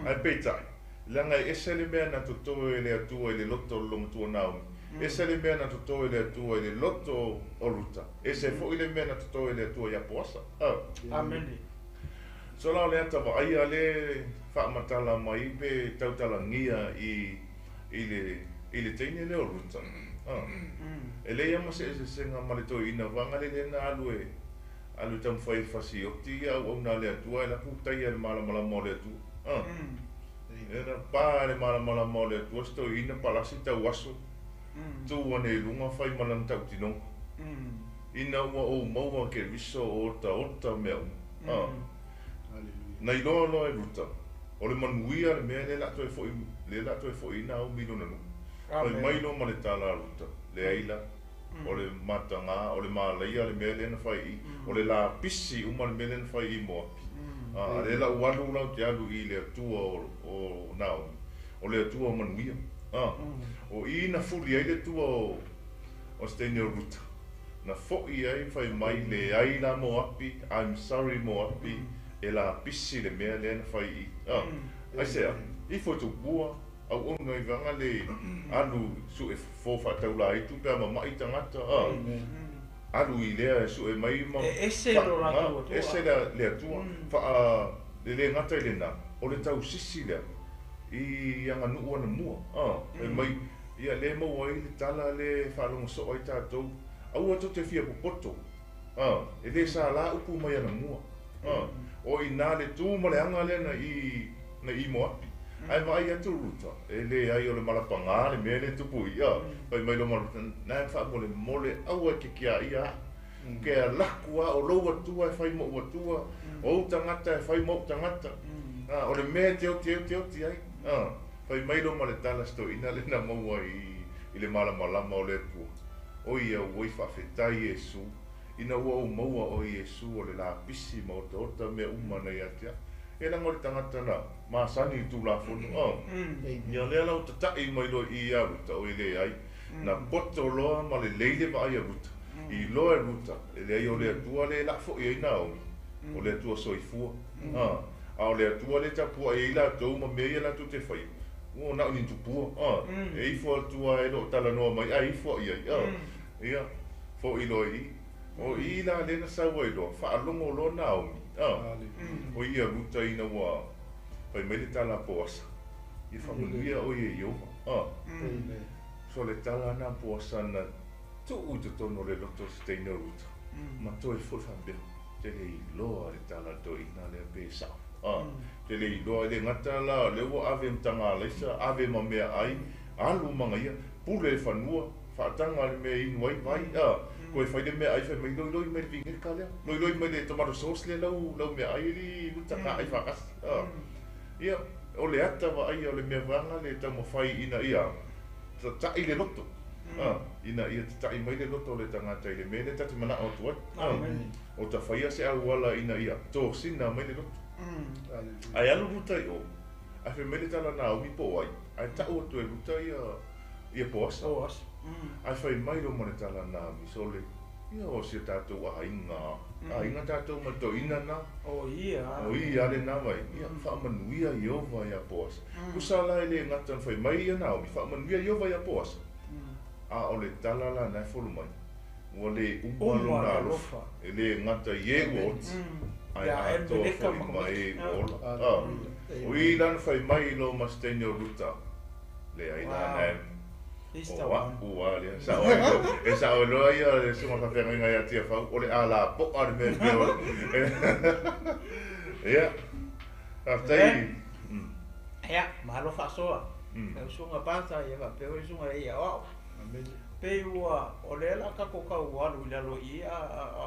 Ae peitai, Leaga e ese le mea na totoe e le Atua i le loto o le loomatua Naomi, ese le mea na totoe e le Atua i le loto o Ruta, ese foi le mea na totoe e le Atua iā Poasa. A. Amene. Sola o le ata vaaia le faamatala mai pe tautalagia i i le i le teine lea o Ruta. A. E leai lava ma se eseesega ma le toeaina vaega le lea na alu e alu e taumafai e fasioti ia auauna a le Atua e laku taia i le malamalama o le Atua. A. E na pa le malamalama o le Atua se toeaina palasi tau aso, tu ane i luga fai ma lana tautinoga. Ina ua ou maua Keriso o otaota mea uma. A. Na iloa loa e Ruta, o le manuia le mea lea la toe foi, lea la toe foi ai Naomi i lona nuu. Fai mai loa ma le tala a Ruta, Leai la, o le matagā, o le malaia le mea lea na fai i i, o le lapisi uma le mea lea na fai i Moapi. A lea la ua alu la ou te alu i le Atua o Naomi, o le Atua o manuia. A, o i na fuli ai le Atua o se teine o Ruta, na foi ai fai mai, Leai la Moapi, I'm sorry Moapi, e lapisi le mea lea na fai i i. A, aisea? Ifo i tupua, Auauna i vaga le alu sue fofo faataulaitu pe a mama'i tagata, a alu i lea e sue mai ma E ese lo latou Atua. Ese le Atua, faa le le gata i lena, o le tausisi lea i aganuu anamua, a fai mai, ia le maua ai le tala le faalogo soo ai tatou, aua tou te fia popoto, a e le salā upu mai anamua, a o i ina le tu ma le aga lea na i na i Moapi. Ae vaai atu Ruta, e leai o le malapagā le mea lea e tupu i ia. Fai mai loa ma Ruta, Na e faamolemole, aua e ke kia ia au. Ke alaku a o lou Atua e fai moʻu Atua, o ou tagata e fai moʻu tagata. A, o le mea e te oti ai ou te oti ai. A, fai mai loa ma le tala se toeaina lea na maua i i le malamalama o le Atua. O ia ua i faafetai Iesu, ina ua ou maua oe Iesu o le lapisi ma otaota mea uma na ia te au. E leaga o le tagata na masani i le Tulafono, a. Ia lea la ua tata'i mai loa i i ia Ruta, oi leai. Na poto loa ma lelei le vaai a Ruta. Iloa e Ruta, e leai o le Atua lea e laa foi ai Naomi, o le Atua soifua. A o le Atua lea e tapuai ai latou ma mea ia latou te faia, ua na o ni tupua. E ifo atu lava e le o talanoa mai, ae ifo i ai. Ia, foi loa i i. O i la lea na sau ai loa, faalogo loa Naomi. O ia Ruta ina ua fai mai le tala a Poasa, ia faamanuia oe e Ieova. So le tala na Poasa na tuu i totonu o le loto o se teine o Ruta. Ma toe foi faapea, te le iloa le tala a toeaina lea pe sao. Te le iloa e le gata la lea ua ave ma taga alaisa, ave ma mea ai, alu magaia, pule le fanua, faataga le mea inu ai vai, koe fai le mea ai fai mai loiloi mai le vineka lea, loiloi mai le tomato sauce lea lau mea ai li Ruta ka ai faakasi. Ia, o le ata vaai o le mea vaega le taumafai ina ia tatai le loto. Ina ia tatai mai le loto o le tagata i le mea lea tatou manao atu ai. O tafaia se auala ina ia tosina mai le loto. Ae alu Ruta i o, ae fai mai le tala Naomi po o ai, ae tau atu e Ruta ia Poasa. Ae fai mai loa ma le tala Naomi, sole, ia o si o tatou aiga, aiga tatou ma le toeaina na. O ia. O ia le na mai, ia faamanuia Ieova ia Poasa. Tusa la e le gata na fai mai ia Naomi, faamanuia Ieova ia Poasa. A o le tala la na e folu mai, ua le uma lona alofa, e le gata i e ua oti, ae atoa foi ma e ua ola. O i la na fai mai i loa ma se teine o Ruta, leai la na e o a'u a lea, sao ai loa, e sao ai loa ia le susuga faafeagaiga ia Tiafau, o le a lapo'a le mea e pei o Ia, faafetai. Ia, malo faasoa. Lau susuga Pasta, ia faapea foi le susuga ia o a'u. Pei ua o lea la tatou tau alu i lalo i a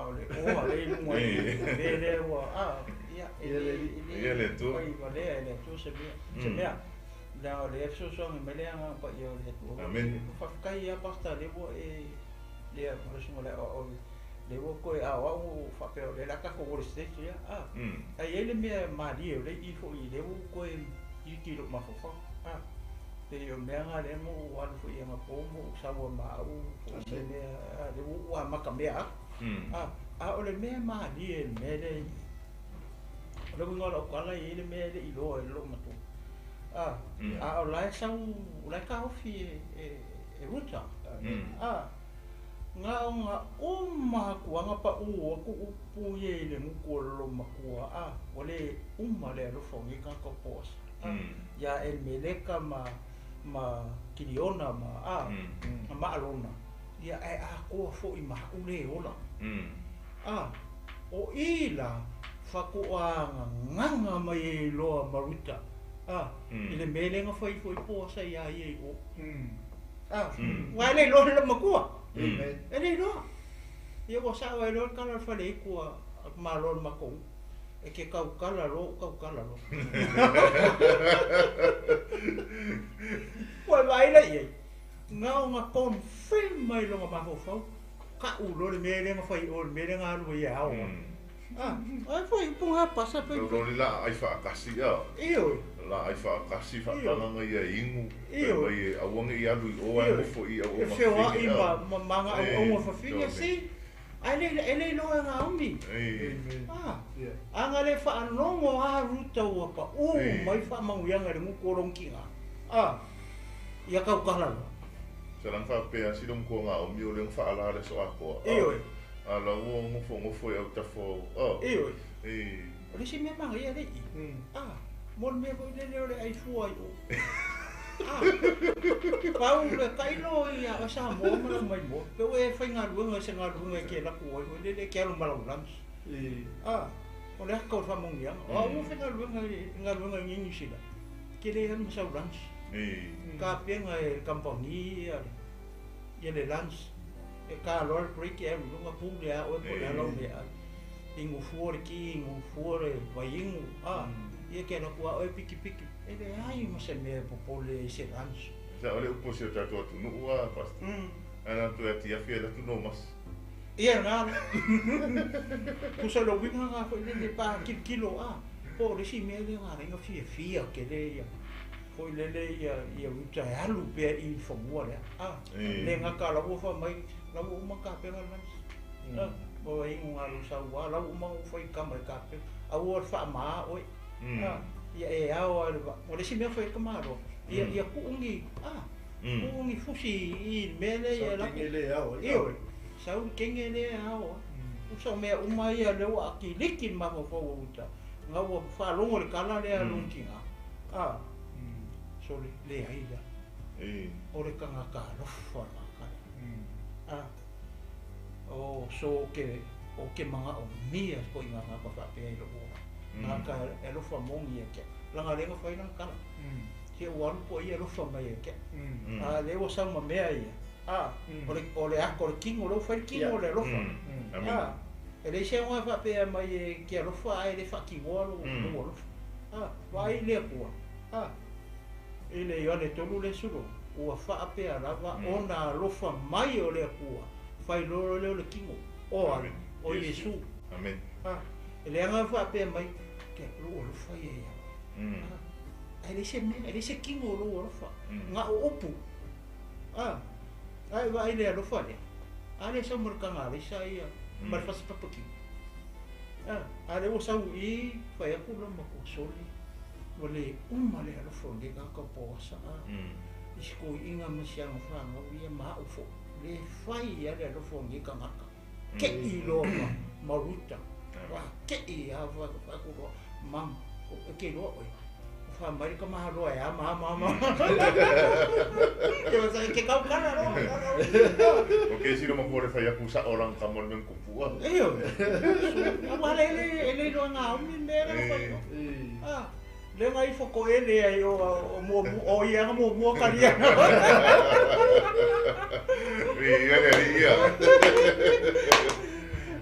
o le oa lea i luga i le lea ua ia e le fai valea e le Atua se mea se mea leaga o lea fesoasoani mai le Agaga Paia o le Atua. Amen. Faafetai ia Pasta lea ua e lea ma le susuga le aoao lea ua toe aoao faapea o lea la tatou o le States ia ae i ai le mea malie o lea i foi lea ua toe tilotilo i lou mafaufau pei o mea na lea na ou alu foi anapo ma ou sau ma au po o se mea lea ua ou amata mea atu. A o le mea malie le mea lea o le uiga o lau tala e i ai le mea e le i iloa e lou matua. A o la e sau o la e taofi e Ruta. Na ona uma atu ana pau atu upu ia i le gutu o le matua ua le uma le alofa o nei tagata o Poasa. Ia Elimeleka ma Kiliona ma Maalona, ia ae atoa foi ma a'u le ola. O i la faatoa gagaga mai ai loa ma Ruta i le mea lea na fai foi Poasa ia ia i o. Ua e le iloa le matua. E le iloa. Ia ua sao ai loa le tala o le fale itu a malo le matou. E ke kaukala loa ou kaukala loa. Ua e vaai la i ai. Na ona confirm mai lona mafaufau. Ka'u loa le mea lea na fai o le mea lea na alu ai e ao. Ai foi upu pasa pe. Lo le la ai faakasi a. Ioe. La ai faakasi faatagaga ia inu. Mai aua nei alu i o ai mofo i au E feoai ma maga auauga fafine si. Ai le e le iloa e Naomi. Aga le faalogo a Ruta ua pau mai faamanuiaga i le gutu o lona tiga. Ia kaukala loa. Salang faapea silong ko Naomi o le faala le so atoa. Ioe. Ala ua ngofo i au tafo. Ioe. O le isi mea magaia le i. Mo le mea foi lele o le ai fua i o. Pau le tailo ia o Samoa ma lau maimoa. Pe ua e faigaluega se galuega e ke laku ai foi lele ke alu ma lau lunch. O le aka o le faamanuiaga. O au ua faigaluega galuega i Niu Sila. Ke le alu ma sau lunch. Kapega e kamupani ia le lunch. E ka loa le break e alu i luga pule a oe po o le a lau meaai. Inu fua le ti, inu fua le vaiinu. Ia ke laku a oe pikipiki. E leai ma se mea e popole ai se lunch. Sa o le upu o si o tatou atunuu a Pastor. Ana tu ati afi e latu no mas. Ia na. Tusa lo uiga na foi lele pa kilokilo po o le isi mea lea na ala ai ona fiafia tele ia. Foi lele ia ia uta e alu pea i le fanua lea. Le gata la ua fai mai la ua uma tapena lena. O ai ngā lo sau wa la ua uma ona fai kama i tapena. Aua le faamaa oe. Ia e ao lava i le vaa. O le isi mea fai ai ka Malo, ia ia tuu ni tuu ni fusi i le mea lea ia Sau kenge lea e ao ai. Ioe, sau le kenge lea e ao ai. Tusa o mea uma ia lea ua akiliki le mafaufau o Ruta, ina ua faalogo i le tala lea a lona tina, a, sole, leai la, o le tagata alofa le tagata lea. A, o, so ou te, ou te manaomia se ituaiga tagata faapea i lou olaga, tagata e alofa moni ia te au, leaga o lea na fai lana tala, se ua alu po o ia alofa mai ia te au. A lea ua sau ma mea ia, a, o le ata o le tino, o lea ua fai le tino o le alofa. A, e leai se aoga e faapea mai e te alofa ae le faatinoa lou alofa. A, vaai i le Atua, a, i le Ioane 3:16, ua faapea lava ona alofa mai o le Atua, fai loa lea o le tino, o ai? O Iesu. A, e leaga e faapea mai, ke lou alofa ia ia oe. A, ae leai se mea, e leai se tino o lou alofa, na o upu. A, ae vaai i le alofa lea, a lea sau ma le taga alaisa ia, ma le fasipapa kino. A, a lea ua sau i i, fai atu lou matua sole, ua le uma le alofa o lenei tagata o Poasa, a, i si toeaina ma si ana fanau ia ma au foi, le fai lava le alofa o lenei tagata. Kei loa ma Ruta, ua kei lava fai atu loa, mum, e te iloa oe, ua fai mai le tamaloa e ama ama ama. Ke kau kala loa. O ke silo ma le fai aku sa orang kamo le kupua. Ioe. Aua le le e le iloa ngā umi mea la fai. Ah, le ngai foko e le ai o o mua o ia nga mua mua kalia. Ia le ia.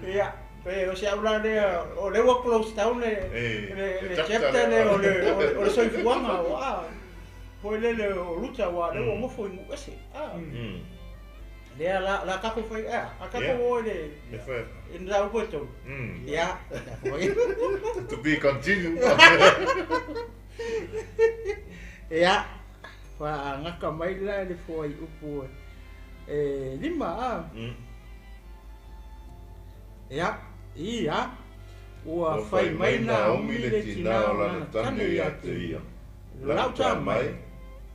Ia, pe o se au la lea, o lea ua close down le le le chapter lea o le o le soifuaga o a foi lele o Ruta ua lea ua nofo i nuu ese. A. Lea la la tatou fai a a tatou o i le i le mataupu e tolu. Ia. To be continued. Ia, faagata mai la le fuaiupu e 5 a. Ia, ia, ua fai mai Naomi le tinā o lana tane ia te ia, Lau tama e,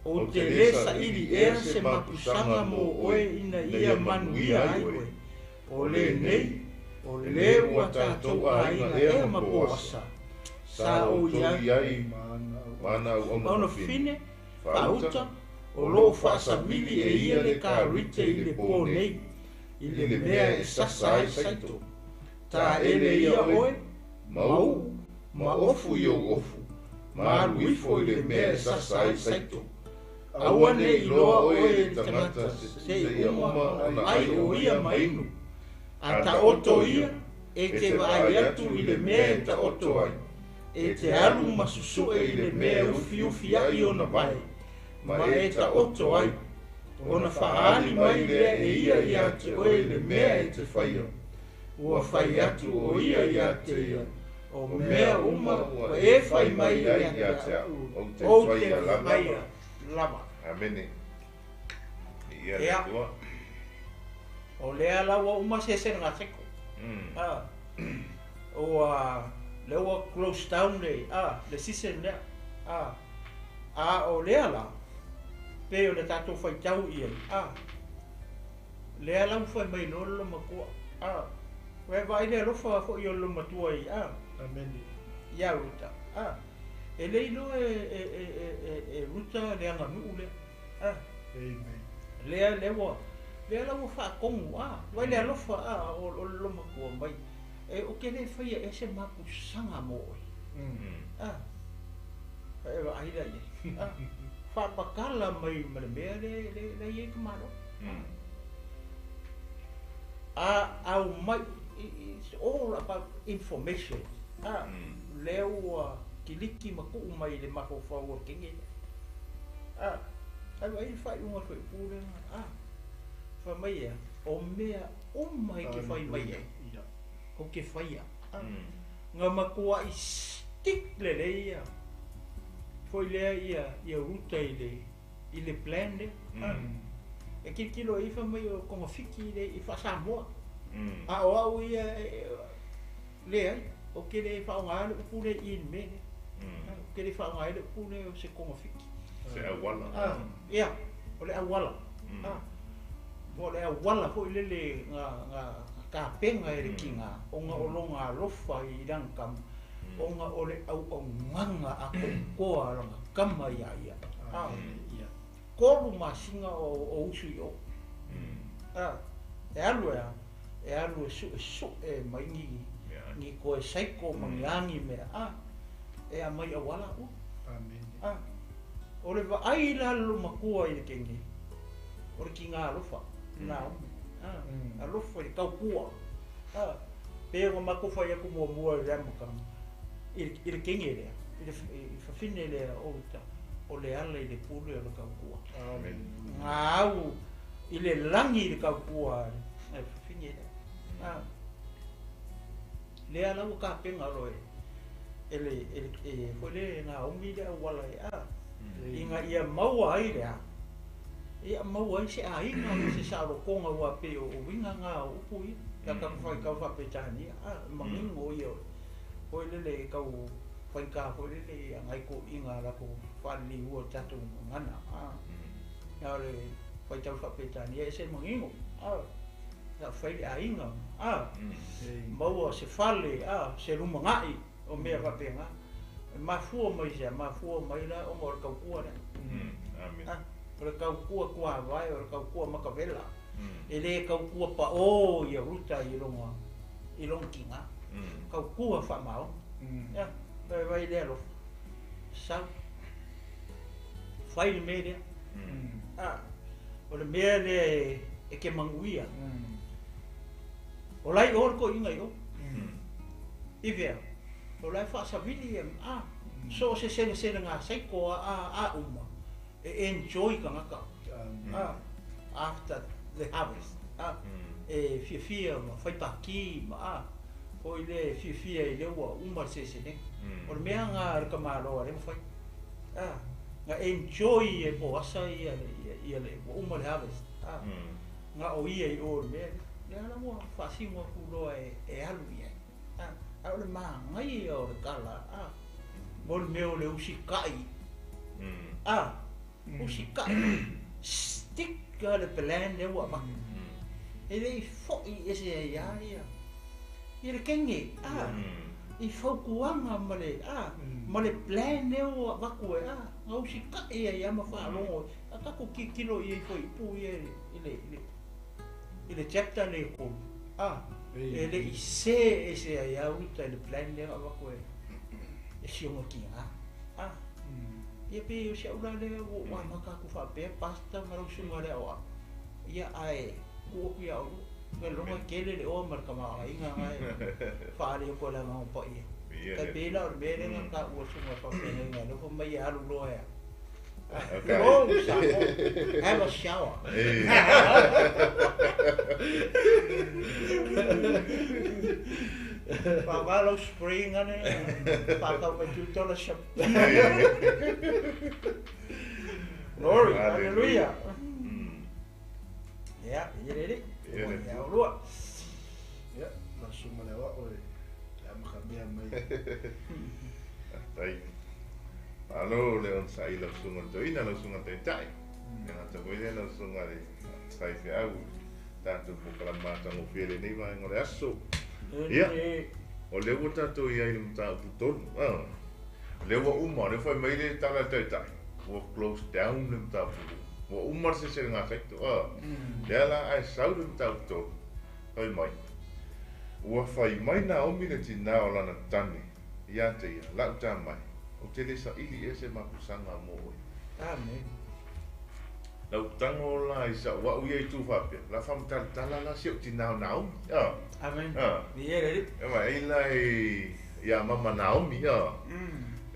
ou te lē saili ea se mapusaga mō oe ina ia manuia ai oe, o lenei, o lē ua tatou aiga ea ma Poasa, sa ou i ai ma ana auauna fafine, faauta, o loo faasamili e ia le karite i le pō nei, i le mea e sasa ai saito. Taele ia oe, ma u'u, ma ofu i ou ofu, ma alu ifo i le mea e sasa ai saito. Aua ne i iloa oe e le tagata seia uma ona ai o ia ma inu. A taoto ia, e te vaai atu i le mea e taoto ai, e te alu ma susue i le mea e ufiufi ai ona vae, ma e taoto ai, ona faaali mai lea e ia ia te oe le mea e te faia. Ua fai atu o ia ia te ia, o mea uma ua e fai mai ia te au, ou te faia lava. Amene. Ia le Atua. O lea la ua uma se eseega seko. A, ua, lea ua close down le, a, le season lea. A, a o lea la, pei o le tatou faitau i ai, a, lea la ua fai mai loa le loomatua, a, ua e vaai le alofa foi o le loomatua i, a, Amene. Ia Ruta, a, e le iloa e, e, e, e, e, e Ruta le aganuu lea, a. Amen. Lea, lea ua, lea la ua faatonu, a, vaai le alofa, a, o, o le loomatua mai, e, ou te le faia ea se mapusaga mo oe. A, e vaai la i ai, a, faapakala mai ma le mea le, le, le i ai ka Malo. A, aumai, it's all about information. A, lea ua kiliki ma tuu mai i le mafaufau o le kenge lea. A, ae vaai le faaiuga o le fuaiupu lea, a, fai mai ea, o mea uma e te fai mai ai, ou te faia. A, na matuai stick lelei ia. Foi lea ia ia uta i le plan lea. E tilotilo i fai mai o togafiti le i faa-Samoa. A o au ia leai, ou te le faaaogaina le upu lea i le mea lea. Ou te le faaaogaina le upu lea o se togafiti. Se auala. Ia, o le auala. Po o le auala foi lele na tapena e le tiga ona o lona alofa i lana tama, ona o le auaunaga atoatoa a lana tama ia ia. 3 masina o usu i o. E alu e e alu e su'e mai ni koe saiko ma ni agi mea e aumai auala ua. Amen. O le vaai la le matua i le kenge, o le tiga alofa Naomi. Alofa i le taukua. Pe ona matou fai atu muamua i le amataga i le kenge lea, i le fafine lea o uta, o le ala i le pule o le taukua. Amen. Gau i le lagi i le taukua le fafine lea. Lea la ua tapena loa e le foi le Naomi le auala e ina ia maua ai lea, ia maua ai se aiga ma se saolotoga ua pei o uiga na o upu ia. Ia tatou faitau faa-Peretania, manino ia foi lele tau faigata foi lele ia nai toeaiina a latou faaliliua i tatou gagana. A o le faitau faa-Peretania e ese le manino. Ia fai le aiga, maua se fale, se lumanai o mea faapena. E mafua mai se mafua mai la ona o le taukua lea. Amen. O le taukua tuavae, o le taukua makavela. E le taukua pa'o ia Ruta i lona tiga. Taukua faamaoni. Ia, vai lea alofa. Sau. Fai le mea lea. O le mea lea e te manuia. O lai o le toeaina i o. I fea? O la e faasavili ia, so o se seleselega saiko a uma, e enjoy tagata. After the harvest. E fiafia ma fai paki ma foi le fiafia i le ua uma le seleselega. O le mea na le tamaloa lea mafai. Na enjoy e Poasa ia le ua uma le harvest. Na o ia i o le mea lea la ua faasino atu loa e alu i ai. A o le magaia o le tala, mo le mea o le usikai. Usikai. Stick le plan lea ua avatu. E le i fo'i ese ai ia ia le kenge, i fautuaga ma le ma le plan lea ua avatu e na usikai ai ia ma faalogo. A tatou tilotilo i ai foi upu ia i le chapter le 3. E le i se ese ai ia Ruta i le plan lea na avatu e si ona tiga. Ia pe o si au la lea ua amata atu faapea pastor ma lau susuga le aoao. Ia ae tuu atu ia oulua. Ia loga tele le oa ma le tamaoaiga na e faali atu ai le agaga paia. Tai pei la o le mea lea na taua susuga faafeagaiga lea fai mai e alu loa e Go, Samoa. Have a shower. Faaaoga lau spray ngane, faatau mai $2 shop. Glory, hallelujah. Ia, ia le ia olua. Ia, la susuga le aoao e le amatamea mai. Tai. Malo le onosai lau susuga le toeaina, lau susuga le taitai. E gata foi lea lau susuga le faifeau tatou polokalame matagofie i lenei vaega o le aso. Ia, o lea ua tatou i ai i le mataupu tonu. O lea ua uma, o lea ua fai mai le tala a le taitai, ua close down le mataupu 2. Ua uma le seleselega saito. Lea la ae sau le mataupu tonu, fai mai, ua fai mai Naomi le tinā o lana tane ia te ia, lau tama e, ou te le saili ea se mapusaga mo oe. Amen. Lau tago la i sa'u a'u ia i tu faapea, la faamatalatala la si o'u tinā o Naomi. Amen. Viia le Alii. E vaai la iā mama Naomi. E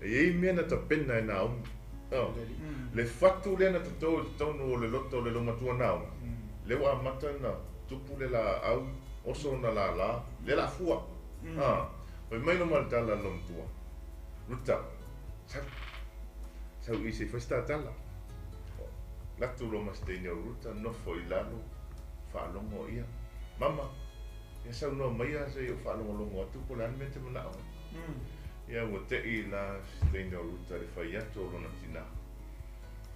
i ai mea na tapena e Naomi. Le fatu lea na totō i totonu o le loto o le loomatua Naomi, lea ua amata ona tupu le laau, oso ona lālā, lea o le a fua. Fai mai loma le tala a le loomatua, Ruta, sau. Sau i se i fai se tatala. Alu atu loa ma si teine o Ruta nofo i lalo faalogo ia. Mama, ia saunoa maia se i ou faalogologo atu po o le a le mea e te manao ai. Ia ua tei la si teine o Ruta i le fai atu o lona tinā,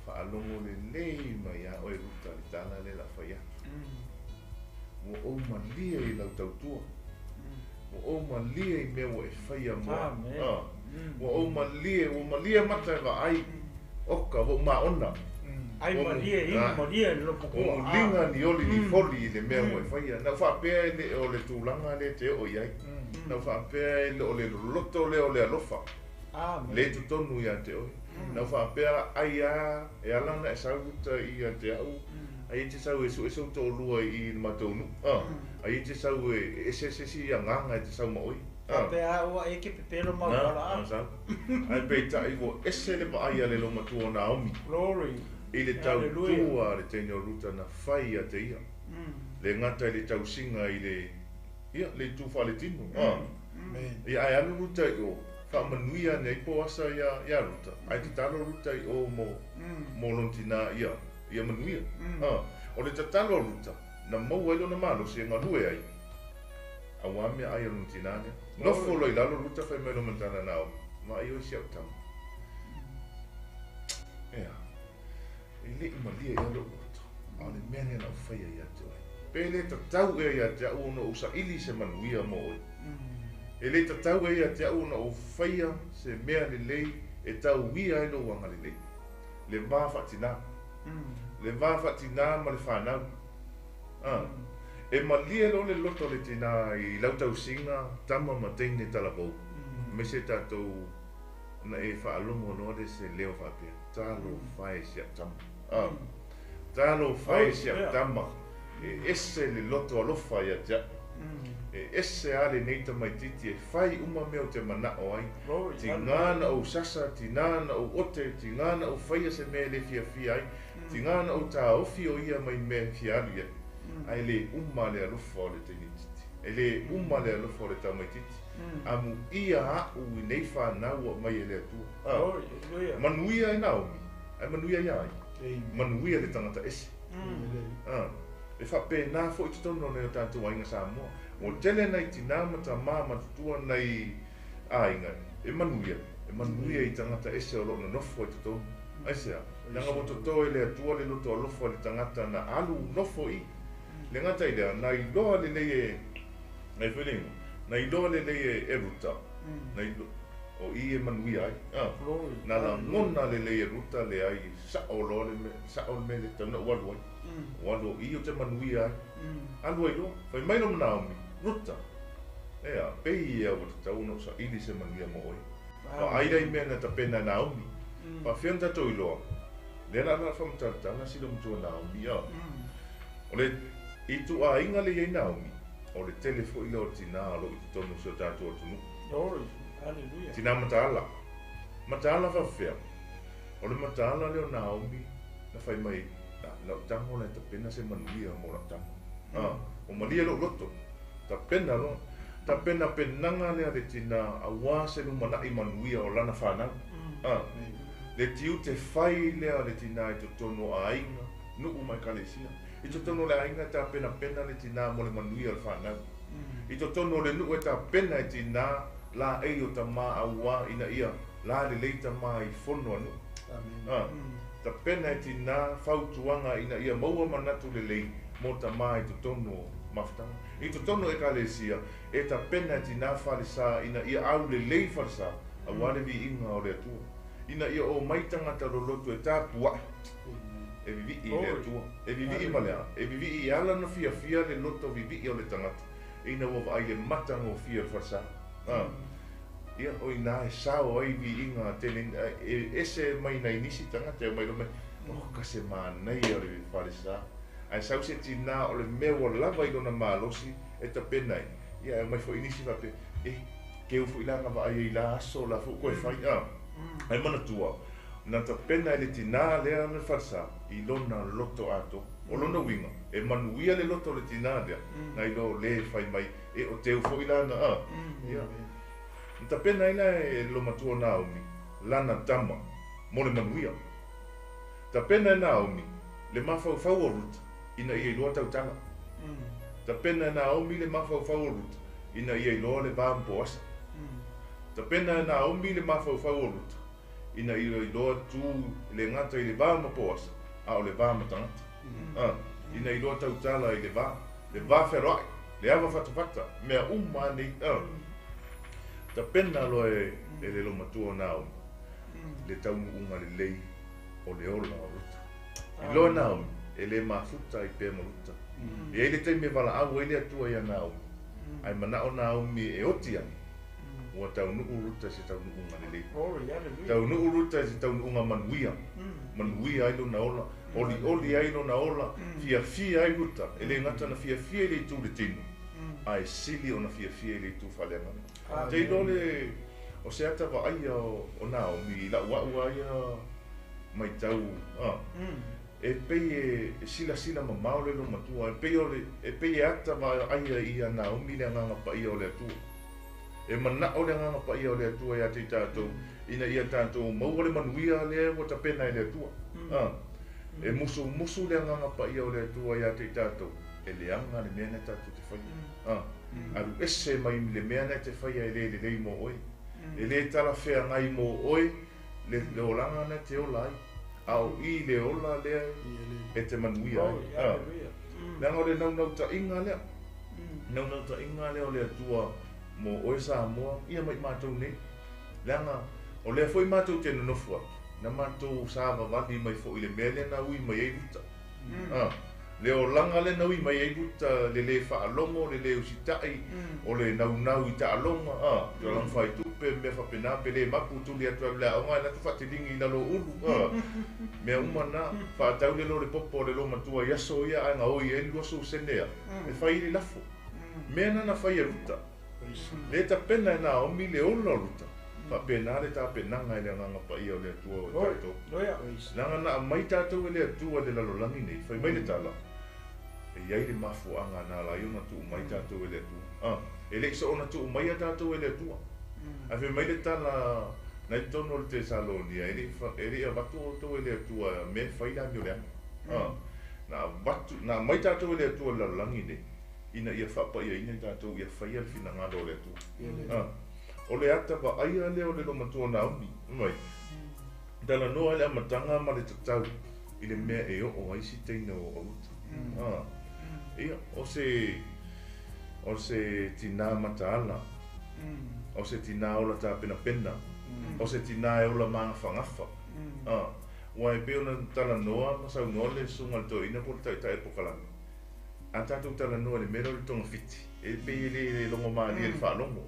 Faalogo lelei mai a oe Ruta i le tala lea o le a fai atu. Ua ou malie i lau tautua. Ua ou malie i mea ua e faia mo au. Ua ou malie, ua malie mata e vaai, oka, ua ou maona. Ai malie, inu malie le loto Ua muliga ni oli ni foli i le mea ua e faia. Na ou faapea e le o le tulaga lea e te oo i ai. Na ou faapea e le o le loloto lea o le alofa lea i totonu ia te oe. Na ou faapea ai a e ala ona e sau uta ia te au, ai e te sau e sue sou toalua i le matou nuu, ai e te sau e ese se isi agaga e te sau ma oe. Faapea a ua e ke pepelo mau ala a. Sau. Ae peitai ua ese le vaai a le loumatua o Naomi. Glory. I le tautua a le teine o Ruta na fai ia te ia. Le gata i le tausiga i le, ia, le itu faaletino. Ia ae alu Ruta i o, faamanuia ane ai Poasa ia, ia Ruta. Ae tatalo Ruta i o mo, mo lona tinā ia, ia manuia. O le tatalo a Ruta, na maua ai lona malosi e galue ai, auā meaai a lona tinā lea. Nofo loa i lalo Ruta fai mai lona matana Naomi, Vaai oe si au tama. Ea, e le i malie ea lou loto, a o le mea lea na ou faia ia te oe. Pe le tatau ea ia te au ona ou saili se manuia mo oe? E le tatau ea ia te au ona ou faia se mea lelei e tauia ai lou agalelei? Le va faatinā. Le va faatinā ma le fanau. A, e malie loa le loto o le tinā i lau tausiga tama ma teine talavou, aemaise tatou na e faalogo loa le se leo faapea, Talofa e si au tama. A, talofa e si au tama, e ese le loto alofa ia te au. E ese a lenei tamaititi e fai uma mea ou te manao ai, tigā na ou sasa, tigā na ou ote, tigā na ou faia se mea e le fiafia ai, Tigā na ou taofi o ia mai mea e fia alu i ai, a e lē uma le alofa o le teine-itiiti, e lē uma le alofa o le tamaitiiti, amuia aʻu i nei fanau ua aumai e le Atua. A, manuia e Naomi, ae manuia iā ai? Manuia le tagata ese. A, e faapena foi i totonu o nai o tatou aiga Samoa. Ua tele nai tinā ma tamā matutua nai aiga e manuia, e manuia i tagata ese o lo o nonofo i totonu. Aisea? Leaga ua toto e le Atua le loto alofa i le tagata na alu nofo i. Le gata i lea, na iloa lelei e, ai foi le igoa, na iloa lelei e, e Ruta, na ilo, o i e manuia ai. A, na lagona lelei e Ruta le ai sao loa le mea, sao le mea le tau na ou alu ai. Ua alu o i ou te manuia ai. Alu ai loa, fai mai loma Naomi, Ruta, ea, pei ia ua tatau ona ou saili se manuia mo oe. Vaai la i mea na tapena e Naomi. Faafefea ona tatou iloa? Lea la la faamatalatala sila matua Naomi a. O le ituaiga le i ai Naomi, o le tele foi lea o tinā o lo o i totonu o si o tatou atunuu. Glory, hallelujah. Tinā mataala. Mataala faafefea? O le mataala lea o Naomi na fai mai, Lau tago la e tapena se manuia mo lau tago. A, ua malie lou loto. Tapena loa. Tapena penaga lea le tinā auā se lumanai manuia o lana fanau. A, le tiute fai lea o le tinā i totonu o aiga, nuu ma ekalesia. I totonu o le aiga e tapenapena le tinā mo le manuia o le fanau. I totonu o le nuu e tapena e tinā laei o tamā auā ina ia la lelei tamā i fono a nuu. A, tapena e tinā fautuaga ina ia maua manatu lelei mo tamā i totonu o mafutaga. I totonu o Ekalesia, e tapena e tinā falesā ina ia aulelei falesā, auā le viiga o le Atua. Ina ia omai tagata loloto e tapuaʻe, e vivii i le Atua. E vivii ma le a? E vivii e ala ona fiafia le loto vivii o le tagata, ina ua vaai le matagofie o le falesā. A, ia, o inā e sao ai viiga a tele, e ese mai nai nisi tagata e omai loa mai, Oka se manaia o le falesā. Ae sau se tinā o le mea ua lava i lona malosi e tapena ai, ia e aumai foi nisi faapea, Eh, keu foi la na vaai ai i la aso la foi koe fai, a. Ae manatua, na tapena e le tinā lea le falesā i lona loto atoa. O lona uiga, e manuia le loto o le tinā lea, nai lo le fai mai, e o teu foi lana, a. Ia, na tapena ai la e lo matua Naomi lana tama. Mo le manuia. Tapena e Naomi le mafaufau o Ruta ina ia iloa tautala. Tapena e Naomi le mafaufau o Ruta ina ia iloa le va ma Poasa. Tapena e Naomi le mafaufau o Ruta ina ia iloa tu le gata i le va ma Poasa, a o le va ma tagata. Ina iloa tautala i le va, le va fealoai, le ava fatafata, mea uma nei. Tapena loa e le lomatua o Naomi le taunuuga lelei o le ola o Ruta. Iloa Naomi e le mafuta ai pea ma Ruta. E i ai le taimi e valaau ai le Atua ia Naomi, ae manao Naomi e oti ane, ua taunuu Ruta i se taunuuga lelei. Taunuu Ruta i se taunuuga manuia, manuia ai lona ola, olioli ai lona ola, fiafia ai Ruta, e le gata na fiafia i le itu le tino, ae sili ona fiafia i le itu faaleagaga. Te iloa le o se ata vaaia o Naomi i lau au aia maitau, e pei e silasila mamao le lomatua, e pei e ata vaaia ia Naomi le agaga paia o le Atua. E manao le agaga paia o le Atua ia te tatou, ina ia tatou maua le manuia lea ua tapena e le Atua. E musumusu le agaga paia o le Atua ia te tatou, e leaga le mea na tatou te faia. Alu ese mai le mea na te faia e le lelei mo oe. E le talafeagai mo oe le olaga na te ola ai. A o i le ola lea e te manuia ai. Leaga o le naunautaiga lea. Naunautaiga lea o le Atua mo oe Samoa, ia mai matou nei. Leaga o lea foi matou te nonofo atu, na matou savavali mai foi le mea lea na ui mai ai Ruta. Le olaga lea na ui mai ai Ruta, le le faalogo, le le usitai, o le naunau i taaloga, le olaga faitupe, mea faapena, pe le mapu tuli atu alu le aoga, e latu faateligi i lalo ulu. Mea uma na, faatau le lo le popo o le lomatua i aso ia, ae gaoi ai le 20 sene ia, e fai i le lafo. Mea na na fai e Ruta. Le tapena e Naomi le ola o Ruta. Faapena le tapenaga e le agaga paia o le Atua o tatou. Leaga na aumai tatou e le Atua le lalolagi nei, fai mai le tala, e i ai le mafuaaga na ala ai ona tuu mai tatou e le Atua. E le i soona tuu mai a tatou e le Atua. Ae fai mai le tala na i totonu o le Tesalonia, e le i avatu outou e le Atua mea e fai le amio leaga. Na aumai tatou e le Atua le lalolagi nei, ina ia faapaiaina tatou ia faia le finagalo o le Atua. O le ata vaaia lea o le lomatua Naomi, mai. Talanoa le amataga ma le tatau i le mea e oo ai si teine o Ruta. Ia, o se tina mataala, o se tina ola tapenapena, o se tina e ola magafagafa. Ua e pei ona talanoa ma saunoa le susuga le toeaina po o le taitai pokalame. A tatou talanoa le mea lea o le togafiti, e pei e le logomalie le faalogo.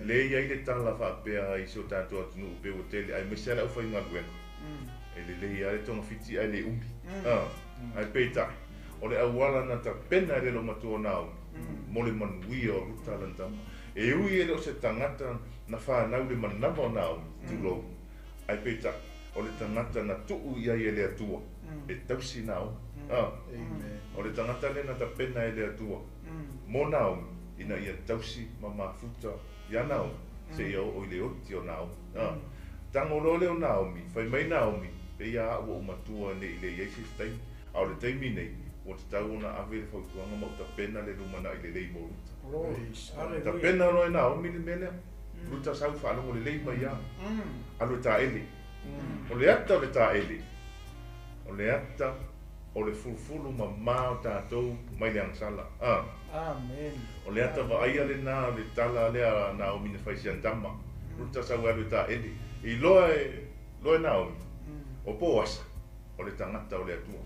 Le i ai le tala faapea i si o tatou atunuu pe ua tele, aemaise lava le aufaigaluega. E lelei lava le togafiti ae le umi. Ae peitai, o le auala na tapena e le lomatua o Naomi, mo le manuia o Ruta lana tama. E ui e le o se tagata na fanau le manava o Naomi, tulou. Ae peitai, o le tagata na tuu i ai e le Atua, e tausi Naomi. O le tagata lea na tapena e le Atua, mo Naomi, ina ia tausi ma mafuta ia Naomi, seia oo i le oti o Naomi. Tago loa lea o Naomi, fai mai Naomi, pe ia au ua ou matua nei i le i ai se isi taimi. A o le taimi nei, ua tatau ona ave le fautuaga ma ou tapena le lumanai lelei mo Ruta. Tapena loa e Naomi le mea lea. Ruta sau faalogo lelei mai ia. Alu e taele. O le ata o le taele, o le ata o le fulufulu mamā o tatou mai le agasala. Amen. O le ata vaaia lena o le tala lea a Naomi na fai si ana tama. Ruta sau e alu e taele. Iloa e loa e Naomi, o Poasa, o le tagata o le Atua.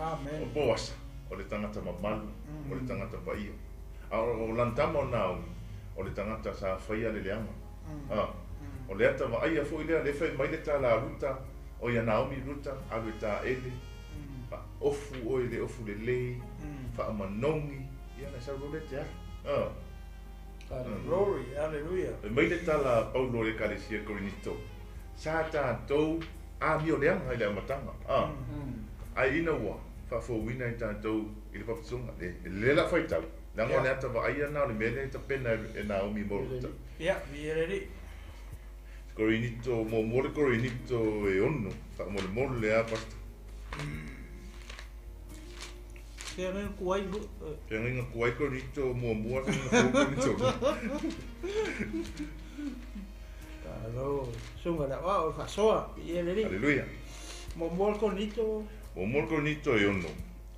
Amen. O Poasa, o le tagata mamalu, o le tagata paia. A o lana tama o Naomi, o le tagata sa faia le leaga. O le ata vaaia foi lea, le fai mai le tala a Ruta, o ia Naomi Ruta, alu e taele, ofu oe le ofu lelei, faamanogi, ia na sau loa le te alu. Glory, hallelujah. Fai mai le tala a Paulo o le Ekalesia Korinito, sa tatou amio leaga i le amataga. Ae ina ua faafouina i tatou i le papatisoga, le la faitau, leaga o le ata vaaia na o le mea lea e tapena e Naomi mo Ruta. Ia, vi e le. Korinito, muamua le Korinito e 6, faamolemole a Pastor. Feagaiga tuai Feagaiga tuai Korinito muamua, feagaiga fou Korinito. Alo, susuga i le Aoao i le faasoa, viia le Alii. Aleluia. Muamua le Korinito. Muamua le Korinito e 6,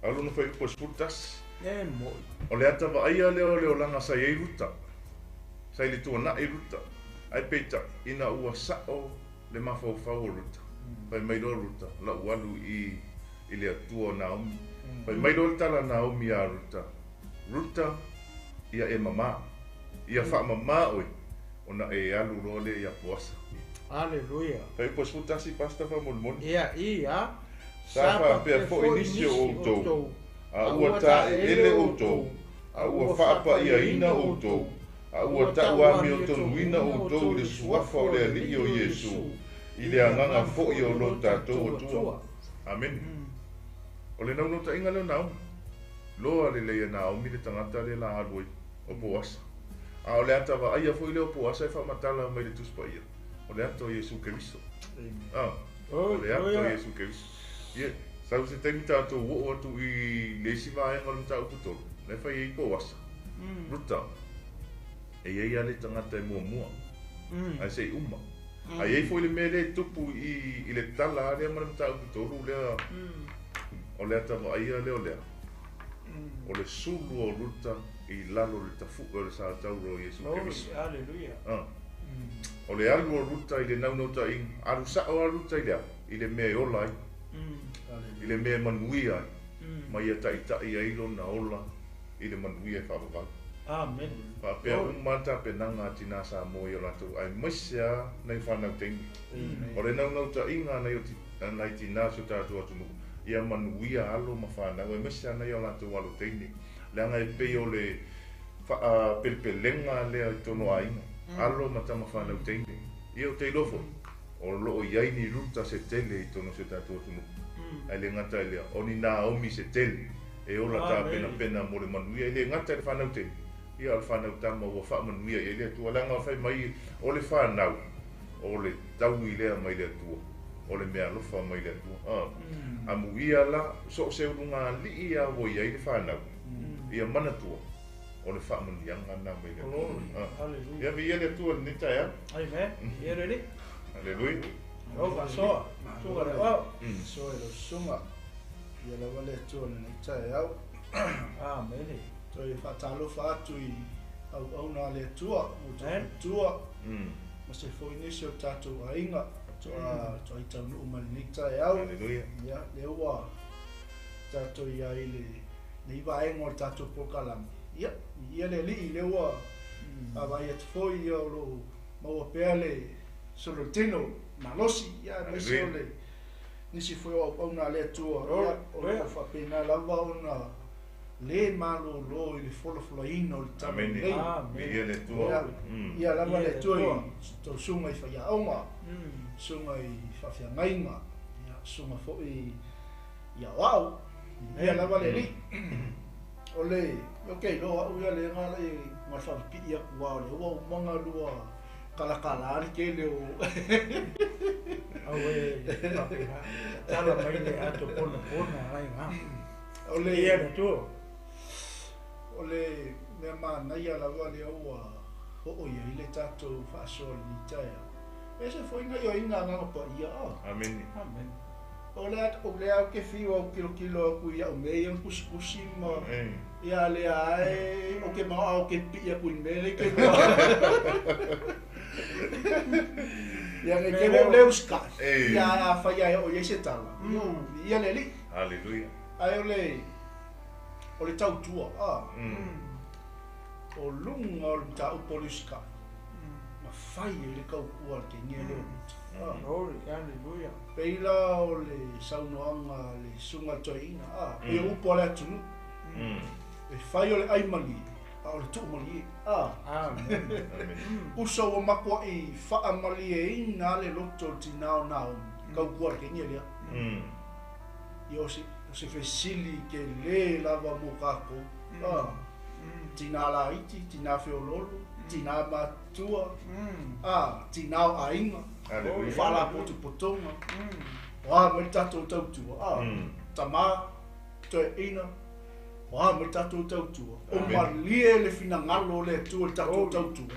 a o lona fuaiupu e 11. E mo'i. O le ata vaaia lea o le olaga sa i ai Ruta, sa i le tuanai Ruta, ae peitai, ina ua sa'o le mafaufau o Ruta, fai mai loa Ruta, La'u alu i i le Atua o Naomi. Fai mai loa le tala a Naomi iā Ruta, Ruta, ia e mamā, ia faamamā oe, ona e alu loa lea iā Poasa. Aleluia. Fai upu e 11, Pastor, faamolemole. Ia, ia, Sa faapea foi nisi o outou, a ua taeele outou, a ua faapaiaina outou, a ua tauamiotonuina outou i le suafa o le Alii o Iesu, i le agaga foi o lo tatou Atua. Amene. O le naunautaiga lea o Naomi. Loa lelei e Naomi le tagata lea la alu ai, o Poasa. A o le ata vaaia foi lea o Poasa e faamatala mai le Tusi Paia, o le ata o Iesu Keriso. A, o le ata o Iesu Keriso. Ia, sau se taimi tatou oo atu i le isi vaega o le mataupu 3, la e fai ai Poasa. Ruta, e i ai lava le tagata e muamua, ae se i uma. A i ai foi le mea lea e tupu i i le tala lava lea ma le mataupu 3 lea, o le ata vaaia lea o le a? O le sulu o Ruta i lalo o le tafu'e o le satauro o Iesu Keriso. A. O le alu o Ruta i le naunautaiga, alu sa'o lava Ruta i le a? I le mea e ola ai, i le mea e manuia ai, ma ia taita'i ai lona ola i le manuia e faavavau. Amene. Faapea uma lava tapenaga a tinā Samoa i o latou aemaise lava nai fanau teine. O le naunautaiga a nai o nai tinā o si o tatou atunuu, ia manuia alo ma fanau aemaise lava nai o latou alo teine, leaga e pei o le faapelepelega lea i totonu o aiga, alo ma tama fanau teine. Ia ou te iloa foi, o lo o i ai ni Ruta se tele i totonu o si o tatou atunuu. Ae le gata i lea, o ni Naomi se tele e ola tapenapena mo le manuia, e le gata i le fanau teine, ia o le fanau tama ua faamanuia i ai le Atua. Leaga fai mai o le fanau, o le taui lea mai le Atua, o le meaalofa mai le Atua. Amuia la, so o se ulugalii lava ua i ai le fanau, ia manatua, o le faamanuiaga lena mai le Atua. Ia viia le Atua i lenei taeao. Amen. Viia le Alii. Aleluia. Malo faasoa. Susuga i le Aoao. Faasoa i lau susuga. Viia lava le Atua i lenei taeao. Amene. Toe faatalofa atu i auauna a le Atua, o outou matua, ma se foi nisi o tatou aiga faatoa taunuu mai lenei taeao. Aleluia. Ia, lea ua tatou i ai i lenei vaega o le tatou polokalame. Ia, viia le Alii, lea ua vaavaai atu foi ia o lo o maua pea le solo tino malosi, ia aemaise o le nisi foi o auauna a le Atua, ia, o lo o faapena lava ona le malolo i le folafolaina o le Talalelei. Amene. Ia, ia lava le Atua i tou susuga i faiaoga, susuga i faafeagaiga, ia, susuga foi i aoao, ia lava le Alii. O le, ou te iloa au ia lea na ala i na faapipii atu aua o lea ua uma ona lua kalakala le tele o Auē, faapena. Tatala mai le ato ponapona ai ina. O le, Viia le Atua. O le mea manaia lava lea ua oo i ai le tatou faasoa i lenei taeao, e ese foi nai oiga Agaga Paia. Amene. Amene. O le o lea ou te fiu au tilotilo atu i au mea ia na tusitusi ma ia lea ae ou te manao ou te pipii atu i le mea lea i te lua. Ia nei te ua lea usitai. Ia ae afai lava e oo i ai se tala, ia viia le Alii. Haleluia. Ae o le o le tautua, a o luga o le mataupu o le usitai, na fai ai le tautua a le teine lea o Ruta. Glory, hallelujah. Pei la o le saunoaga a le susuga i le toeaina, a, pei o upu a le atunuu, e fai o le ai malie, a o le tuu malie, a. Amen. Uso ua matuai faamalieina le loto o le tinā o Naomi, tautua a le teine lea. Ia o se, o se fesili telē lava mo kākou, a, tinā laiti, tinā feoloolo, Tinā matua, a, tinā o aiga, faalapotopotoga, o a mai le tatou tautua, a, tamā, toeaina, o a mai le tatou tautua, o malie le finagalo o le Atua i le tatou tautua.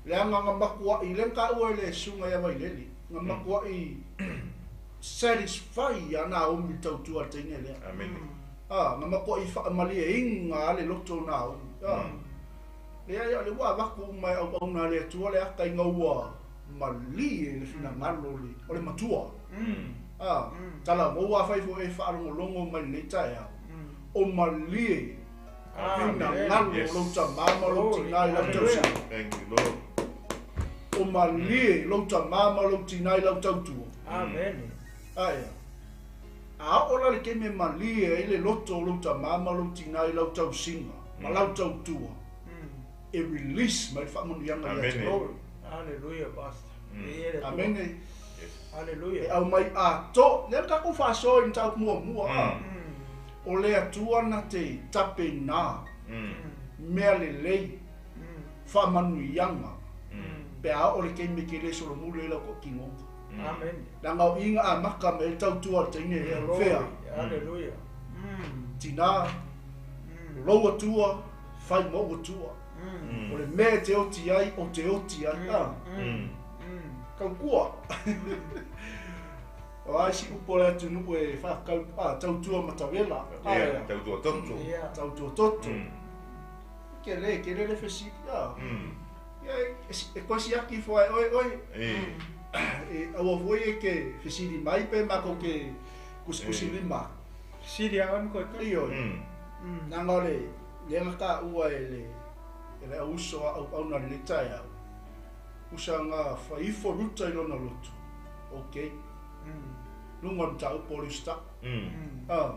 Leaga na matuai, lea na taua e le susuga ia Vailele, na matuai satisfy ia Naomi i le tautua a le teine lea. A, na matuai faamalieina lava le loto o Naomi. A, leai, o lea ua avatu uma e auauna a le Atua le ata ina ua malie le finagalo o le matua. A, talavou afai foi e faalogologo mai i lenei taeao, o malie finagalo o lou tamā ma lou tinā i lau tausiga. O malie lou tamā ma lou tinā i lau tautua. Aea. A oo la le taimi e malie ai le loto o lou tamā ma lou tinā i lau tausiga ma lau tautua, e release mai le faamanuiaga ia te oe. Amene. E aumai atoa, lea na tatou faasoa i le mataupu muamua, a, o le Atua na te tapenā mea lelei, faamanuiaga, pe a oo le taimi e te le solomuli ai lau toatinoga. Leaga o i na amata mai ai le tautua a le teine lea, fea? Tinā, o lou Atua, fai ma ou Atua. O le mea e te oti ai, o te oti ai. A, tautua. O a isi upu o le atunuu e whakau, a, tautua matavela. Ia, tautua toto. Tautua toto. Ke le, ke le le fesili, a. Ia, e koe siaki ifo ai oe, oe. E aua foi e ke fesili mai pe makou ke kusikusi lima. Fesili a oe ma koe tui. Ioe. Leaga o le lea na taua e le e le au uso a auauna i lenei taeao, usa nga fai ifo Ruta i lona loto. Okay. Luga o le mataupu o le usitaʻa. A,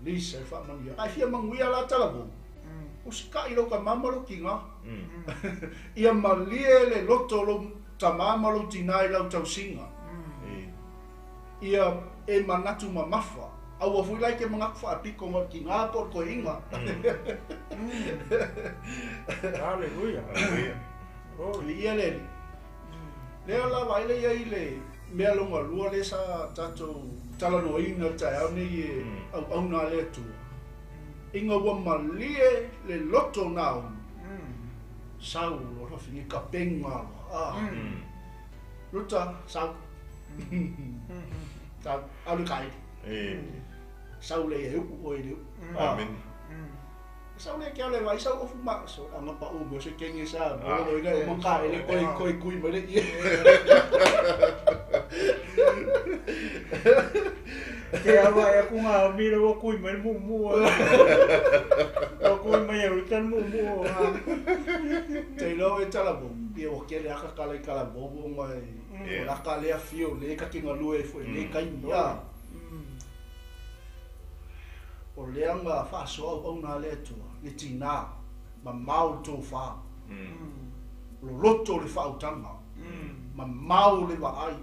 Lisa e faamanuia. Ae fia manuia la talavou. Usitaʻi lou tamā ma lou tinā. Ia malie le loto o lou tamā ma lou tinā i lau tausiga. Ia e manatu mamafa. Aua foi la e te manatu faapito ma le tinā po o le toeaina. Haleluia. Viia le Alii. Lea la vaai lea i le mea lona lua lea sa tatou talanoaina i le taeao nei e auauna a le Atua, ina ua malie le loto o Naomi, sau loa le fafine kapega loa, a, Ruta, sau, sau, alu i ka ili. Sau lea e uʻu oe i le uʻu. Amen. Sau lea ke ale vai sau ofu ma so anga pa u mo se kenge sa mo lo ina o maka ele koi koi kui mai le ie. Te awa e aku ngā mira wa kui mai mu mu. Wa kui mai e rutan mu mu. Te lo e tala mo ia o kele aka kala i kala mo mo mai. O la ka lea fio le ka kinga lue fo le kai ia. O lea na faasoa auauna a le Atua, le tinā, mamao le tofā, loloto le faautaga, mamao le vaai.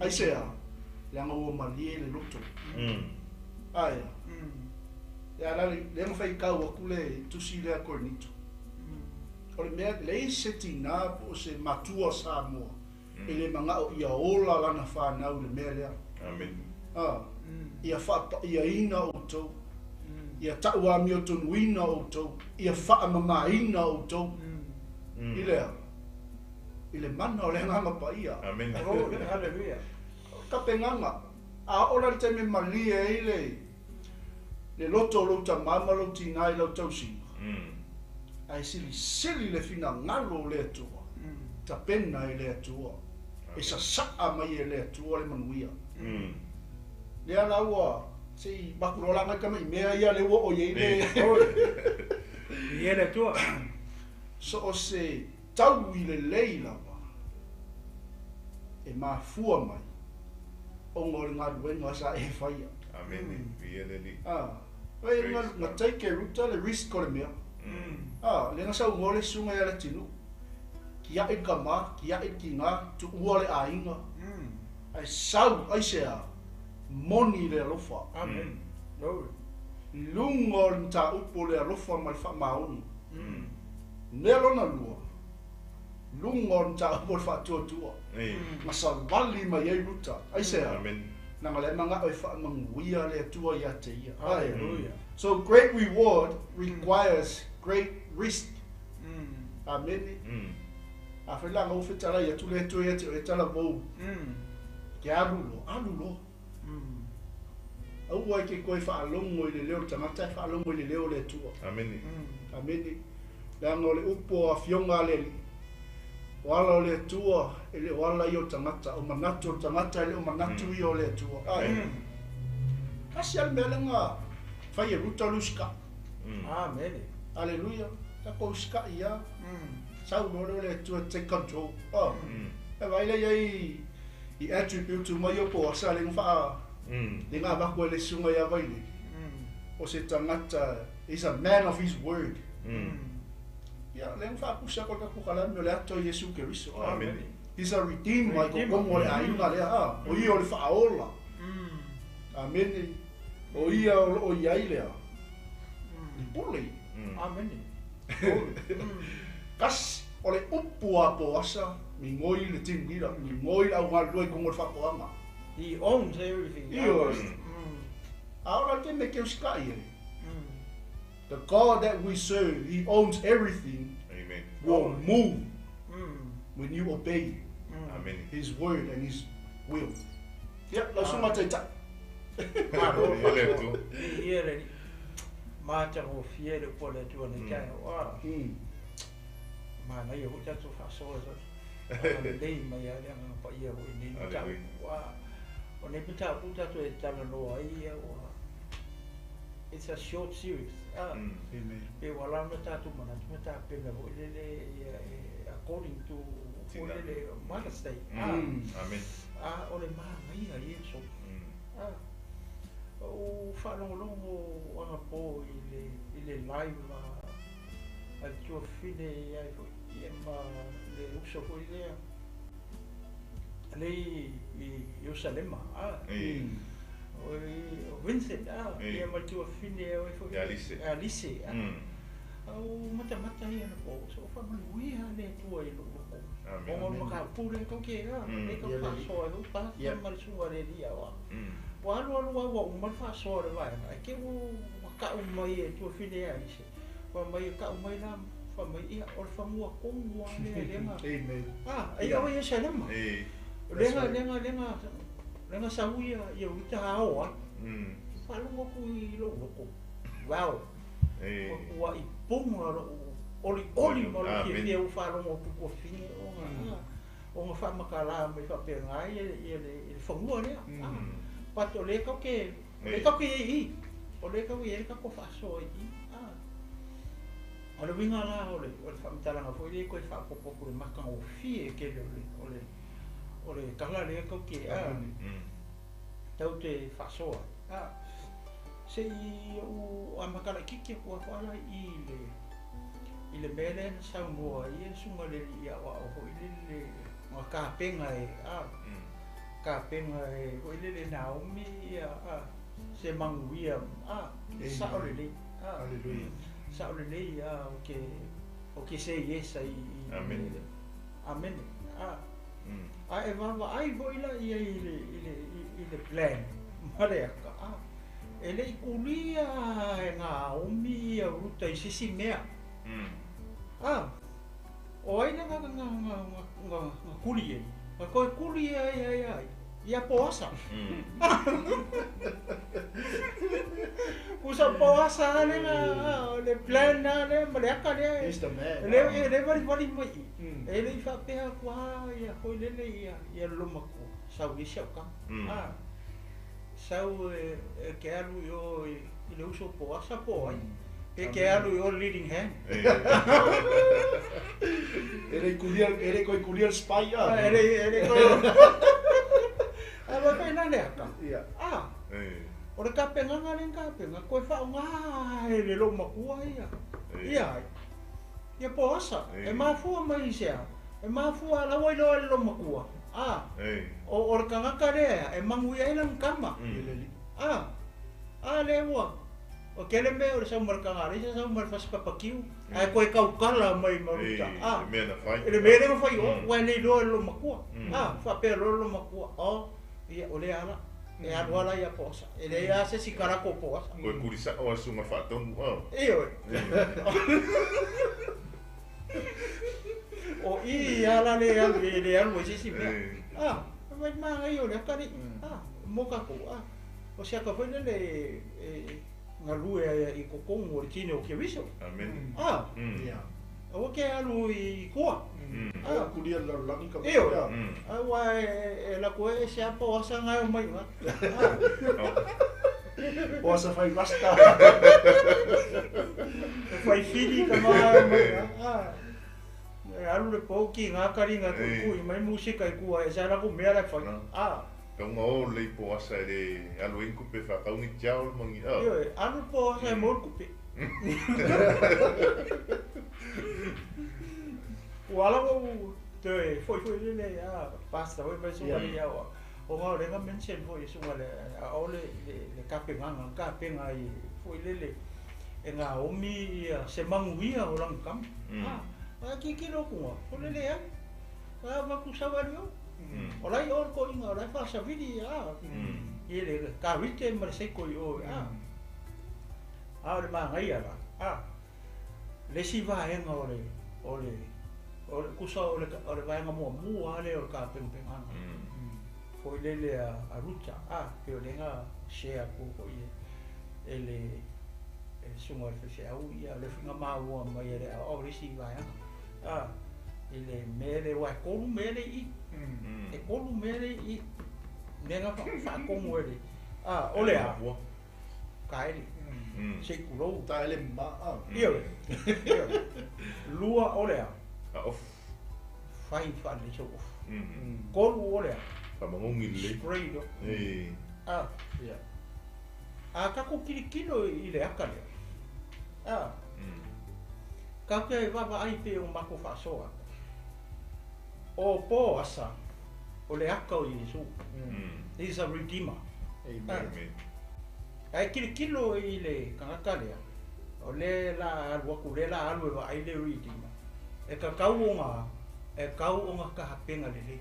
Aisea? Leaga ua malie le loto. Aea. Lea la lea na faitau atu le tusi lea a Korinito. O le mea, leai se tinā po o se matua Samoa e le manao ia ola lana fanau i le mea lea. Amen. A, ia faapaiaina outou, ia tauamiotonuina outou, ia faamamaina outou i le a? I le mana o le Agaga Paia. Amen. Glory, hallelujah. O le tapenaga, a oo la i le taimi e malie ai le, le loto o lou tamā ma lou tinā i lau tausiga, ae silisili le finagalo o le Atua, tapena e le Atua, e sasaa mai e le Atua le manuia. Lea la ua se i maku loa la ngai tama i mea ia lea ua oo i ai le Viia le Atua. So o se taui lelei lava e mafua mai ona o le galuega sa e faia. Amene. Viia le Alii. A, oi na, na take e Ruta le risk o le mea. A, lea na saunoa le susuga ia Leatinuu, kiaʻi le tamā, kiaʻi le tinā, tuua le aiga, ae sau, aisea, moni le alofa. Amen. Glory. I luga o le mataupu o le alofa ma le faamaoni. Mea lona lua, luga o le mataupu o le faatuatua. Na savali mai ai Ruta. Aisea? Amen. Leaga o la e manao e faamanuia le Atua ia te ia. Hallelujah. So great reward requires great risk. Amene. Afai la ua fetalai atu le Atua ia te oe talavou, ke alu loa, alu loa. Aua e ke koe faalogo i le leo o le tagata, ae faalogo i le leo o le Atua. Amene. Amene. Leaga o le upu o Afioga a le Alii, o ala o le Atua e le o ala ia o le tagata, o manatu o le tagata e le o manatu ia o le Atua. Ae. Tasi lava le mea lea na fai e Ruta o le usikai. Amene. Aleluia. Tatou usikai lava. Sau loa lea o le Atua take control. E vaai lea i ai i attribute uma ia o Poasa lea na faa lea na avatu e le susuga ia Vailele. O se tagata, he's a man of his word. Ia, lea na faapusa atu e le tatou kalame o le ato o Iesu Keriso. Amene. He's a redeemer i totonu o le aiga lea, o ia o le faaola. Amene. O ia o loo i ai lea. Le pule. Amene. Tasi, o le upu a Poasa, migoi le team leader, migoi le au galulue i luga o le faatoaga. He owns everything. Ioe. A ola le taimi e ke usikai ai. The God that we serve, He owns everything. Amen. Will move when you obey Amen. His word and His will. Ia, lau susuga Taitai. Malo. Ia le Atua. Ia le Alii. Matagofie le upu a le Atua nei taeao. Manaia foi tatou faasoa agalelei mai lava le Agaga Paia foi i nei mataupu. O nei mataupu ua tatou e talanoa ai ia ua it's a short series. Amen. Pe ua ala ona tatou manatu ma tapena foi lele ia e according to foi lele Mother's Day. Amen. O le manaia ia so. O faalogologo anapo i le live a le tuafafine ai foi ia ma le uso foi lea le i Ierusalema o Vincent ia ma le tuafafine ai foi Alice. Alice au matamata ia na po so faamanuia le Atua i lou loko. Amen. Ona o le mataupu lea tau ke le tau faasoa ai foi pa ma le susuga le alii aoa. Ua alu alu au ua uma le faasoa o le vaega e te ua kau mai e tuafafine ia Alice. Fai mai e kau mai la fai mai ia o le fanua tonu lava lea lenga. Amen. Ai o Ierusalema. Lenga lenga lenga lenga sau ia ia uta ao ai. Faalogo atu i lou loko. Wow. Ua i puga lou olioli ma lou fiafia ua faalogo atu tuafafine ona ona faamatala mai faapena ai ia le fanua lea. But o lea tau ke o lea tau ke i i. O lea tau i ai le tatou faasoa i i. O le uiga la o le faamatalaga foi lea koe faaopoopo atu i le matagofie tele o le tala lea tau te tau te faasoa ai. Se i ou amata laitiiti atu atu ala i i le mea lea na saunoa ai le susuga i le alii aoao foi lele na tapena e tapena e foi lele Naomi ia se manuia sao lelei. Hallelujah. Sao lelei o ke say yes ai i Amen. Amen. A e vaavaai foi la ia i le plan ma le aka. E le i kulia e Naomi ia Ruta i se isi mea. O ai le na kuli ai. Na koe kuli ai ai ai. Ia Poasa. Kusa Poasa le na le plan na le ma le aka le. He's the man. Le le vali vali mai. E le i faapea atu ia foi lele ia ia loma ko sau i sau ka. Sau e ke alu i o i le uso Poasa po ai. E ke alu i o leading hand. E le kulia e le koi kulia spy E le e le koi. A wa kai na le aka. Ia. O le tapenaga le tapena koe faaaoga e le loomatua ia. Ia ai. Ia Poasa. E mafua mai i sea. E mafua laua iloa e le loomatua. O le tagata lea e manuia ai lana tama. A lea ua. O kele mea o le sau ma le kagaleisa sau ma le fasipapakiu ae toe tautala mai ma Ruta a. Le mea na fai. I le mea lea na fai o, ua e le iloa e lou matua. A, faapea loa lou matua, o, ia, o lea ala, e alu ala ia Poasa. E leai lava se isi kalako o Poasa. Toe kuli sao a susuga faatonu, a. Ioe. O i ala le alu, e le alu ai se isi mea. A, fai mai manaia o le atalii, a, mo tatou, a. O se ata foi lele e galue ai i totonu o le tino o Keriso. Amen. A, aua ke alu i tua. A, kulia le lalolagi ka Ioe. Aua e alu atu e ese lava poasa na e omai i ina. Poasa fai rasta. E fai fili tama e omai i ina. E alu le po ki ngā karinga tuitui mai musika i kua e sa la ku mea la fai. A. Tau nga o lei po asa e le alu ai ni kupe whakau ni tiao le mangi a. Ioe, alu po asa e mo le kupe. Ua ala ua toe foi foi lele a pastor foi mai suka le ia o nga o le nga mention foi e suka le a o le le kapenga kapenga i foi lele e ngā omi ia se manuia o lana tama. A, a tilotilo atu o le leai. A avatu sau alu i o. O la e i o le toeaina o la e faasavili a i le karite ma le seiko i o a. A o le manaia la a le isi vaega o le o le o le tusa o le o le vaega muamua lava lea o le tapenapenaga foi lele a Ruta a pei o lea na share atu foi e le e le susuga i le faifeau ia le foi na maua mai e le aoao le isi vaega a i le mea lea aua e tolu mea lea i i e tolu mea lea i i mea na faatonu e le a o le a taele se i tulou taele maa ioe ioe lua o le a ofu fai faalelei sou ofu tolu o le a faamagogi lelei spray loa a a tatou tilotilo i le ata lea a tatou te vaavaai pei o matou faasoa atu o Poasa o le ata o Iesu. He is a redeemer. Amen. Ae tilotilo i le tagata lea, o lea la alu atu, lea la alu e vaai le redeemer, e tatau ona, e tatau ona tapena lelei.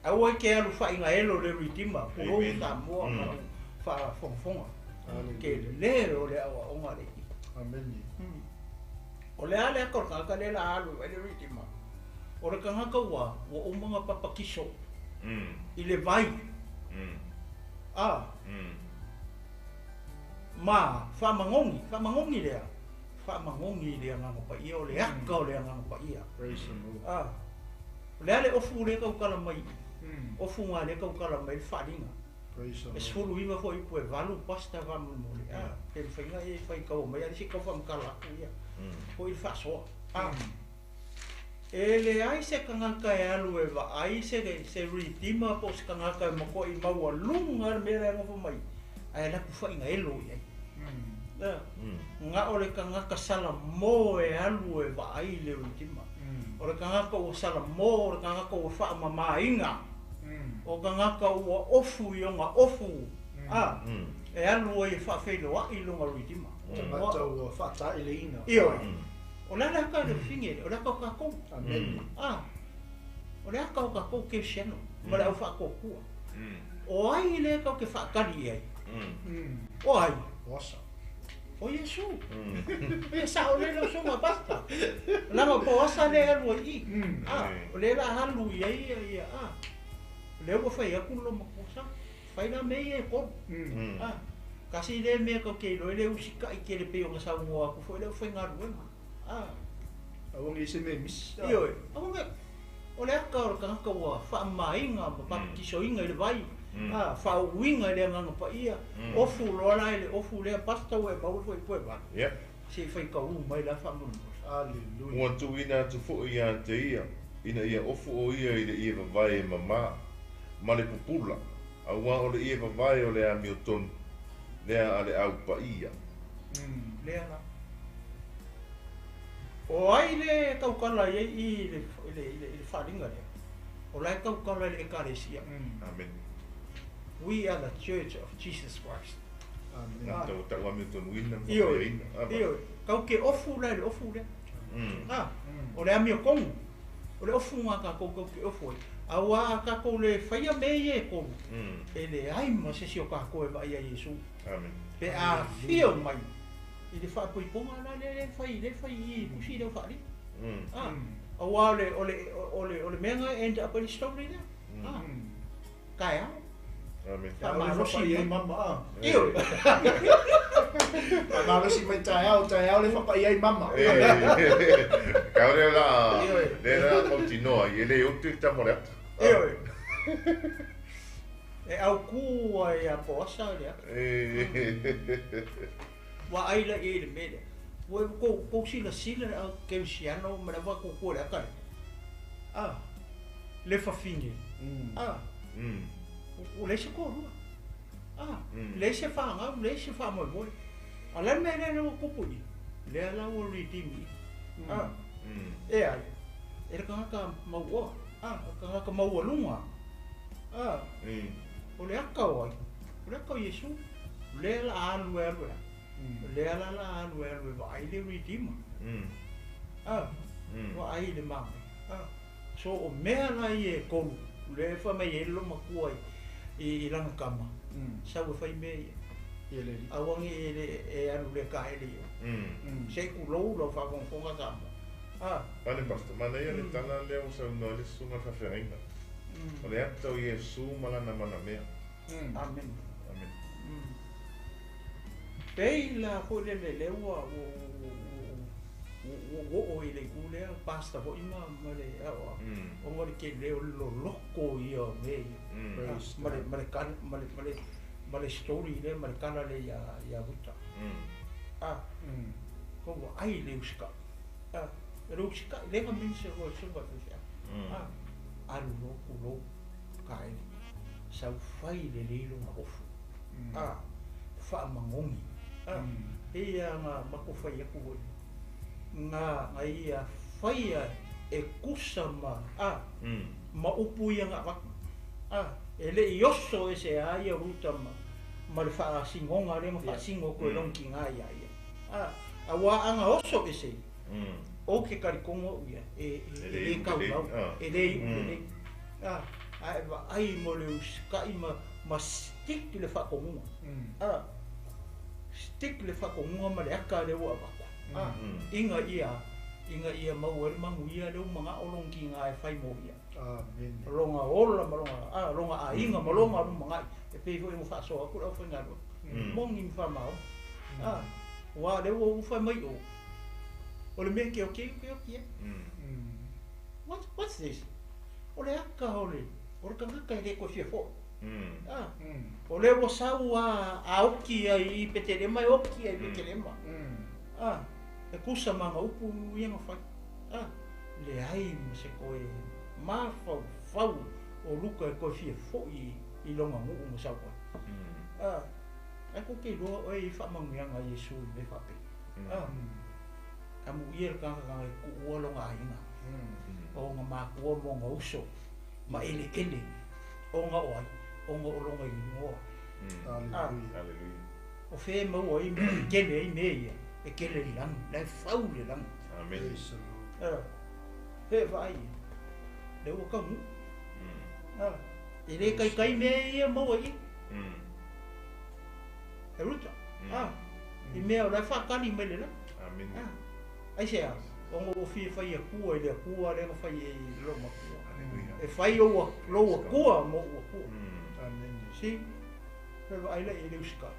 Aua e te alu faaigaelo le redeemer, pulou Samoa ma lau faafogafoga. Tele o le aoaoga lea. Amen. O le a le ata o le tagata lea la alu e vaai le redeemer? O le tagata ua ua uma ona papatiso i le vai a ma faamagogi, faamagogi lea, faamagogi i le Agaga Paia, o le aka o le Agaga Paia. Praise the Lord. A, o le a le ofu lea e tautala mai i i? Ofu na lea e tautala mai ai le faaaliga. Praise the E Lord. 19 foi ipu e valu pasta faamolemole. A, pe mafai ona e faitau mai, a o le isi tau faamatala atu ia, foi le faasoa. A, E leai se tagata e alu e vaai se se redeemer po o se tagata e matuai maualuga le mea la e nofo mai ae alu atu faaigaelo i ai. Ioe. Na o le tagata salamo e alu e vaai le redeemer. O le tagata ua salamo, o le tagata ua faamamaina, o le tagata ua ofu i ona ofu, a, e alu ai e faafeiloai lona redeemer. Tagata ua faataeleina. Ioe. O le a le ata o le fafine lea? O le ata o tatou. Amen. A, o le ata o tatou Kerisiano ma le au faatuatua. O ai lea tatou te faatali i ai? O ai? Oasa. O Iesu. Ia sao lea lau susuga pastor. Leaga o Poasa lea e alu ai i i. A, o lea la alu i ai ia, ia, a. O lea ua fai atu le loomatua sa. Fai la mea ia e tolu. A, tasi lea mea tatou te iloa ai le usitai tele pei ona saunoa atu foi le aufaigaluega. A. Aua ne i se mea misi. Ioe, aua ne, o le ata o le tagata ua faamamaina ma papatisoina i le vai, a, faauuina i le Agaga Paia, ofu loa la i le ofu lea, pastor ua e maua le fuaiupu e valu. Se i faitau mai la faamolemole. Aleluia. Ua tuuina atu foi ia te ia, ina ia ofu ʻo ia i le ʻie wāwae e mamā, ma le pupula, auā o le ʻie wāwae o le amiotonu, lea a le Au Paia. Lea la. O ai le tautala i ai i le, i le, i le, i le faaaliga lea? O la e tautala i le Ekalesia. Amen. We are the Church of Jesus Christ. Amen. Tau tau amiotonuina ma Ioe. faapaiaina. Ah, Ioe. Kau ke ofu la i le ofu lea. Ah, o le amiotogu. O le ofuga a tatou kau ke ofu ai. Auā a tatou le faia mea ia e tolu, e leai ma se isi o tatou e vaai ai Iesu. Amen. Pe a afio mai i le faapoipoga la lea e fai, lea e fai i i tusi lea ua faaali. Ah, auā o le, o le, o le, o le mea lena e end up ai le story lea. Ah, taeao. Amen. Faamalosi mai mama a. Ioe. Faamalosi mai taeao, taeao le fapaia ai mama. Kau le la, le la mautinoa, i e le utu i tamo le ata. Ioe. E au ku ai a poasa le ata. Ua ai la i le mea lea. Ua kou kou silasila le au kerisiano ma le va kukua le ata lea. Ah, le fafine. Ah, ua leai se toalua. Ah, leai se fanau, leai se faamoemoe. A o le a le mea lea ua tupu i i? Lea la ua redeem i i. Ah, e ai, e le tagata mauoa. Ah, o le tagata maualuga. Ah, o le ata o ai? O le ata o Iesu. Lea la a alu e alu e a. Lea la la a alu e alu e vaai le Redeemer. Ah, vaai le manaia. Ah, so o mea la ia e tolu, lea e fai mai ai le loomatua i lana tama, sau e fai mea ia. Aua ne i e alu le taele i o. Se i tulou lau faafogafoga Samoa. Ah. Pane Pastor, manaia le tala lea ua saunoa ai le susuga i le faafeagaiga. O le ata o Iesu ma lana manamea. Amen. Amen. Pei la foi lele lea ua ua oo i le itu lea pastor foi ma ma le aoao ona o le tele o le loloto ia o mea ia. Ma le ma le ma le ma le ma le story lea ma le tala lea ia ia Ruta. A ko ua ai le usikai. A le usikai lea na minister loa e le susuga i le faifeau. A alu loa tulou taele sau fai lelei lona ofu. A faamagogi. A pei lava na matou fai atu foi na na ia faia e tusa ma a ma upu ia na avatu. A e le i oso ese a ia Ruta ma ma le faasinoga lea na faasino atu e lona tina ia ia. A auā ana oso ese o ke talitonu au ia e e le taulau, e le iu lelei. A ae vaai mo le usikai ma ma stick le faatonuga. A stick le faatonuga ma le ata lea ua avatu. A ina ia ina ia maua ai le manuia lea ua manao lona tina e fai mo ia. Amen. Lona ola ma lona a lona aiga ma lona lumanai e pei foi ona faasoa atu le aufaigaluega. Moni ma faamaoni. A aua o lea ua ou fai mai o o le mea e keoki ai ua keoki ai. What what's this? O le ata o le o le tagata e le toe fia foi. A o lea ua sau a a oki ai i Petelema e oki ai i Petelema. A e tusa ma ana upu ia na fai. A leai ma se toe mafaufau o Luka e toe fia foi i lona nuu na sau ai. A ai kou te iloa oe i faamanuiaga a Iesu i mea faapea. A amuia le tagata e tuua lona aiga, o ona makua ma ona uso ma eleele ona o ai, ona o lona igoa. A Haleluia. o fea e maua ai ma e tele ai mea ia, e tele i lagi, la e fau le lagi. Amen. Praise the Lord. A fea e vaai ai, lea ua taunuu. A e le kaikai mea ia maua i i. E Ruta, a i mea o la e faatali mai le lagi. Amen. A aisea, ona ua fia fai Atua i le Atua lea na fai ai i lou matua. Haleluia. E fai ou lou Atua ma ou Atua. Amen. See? Toe vaai lea i le usikai.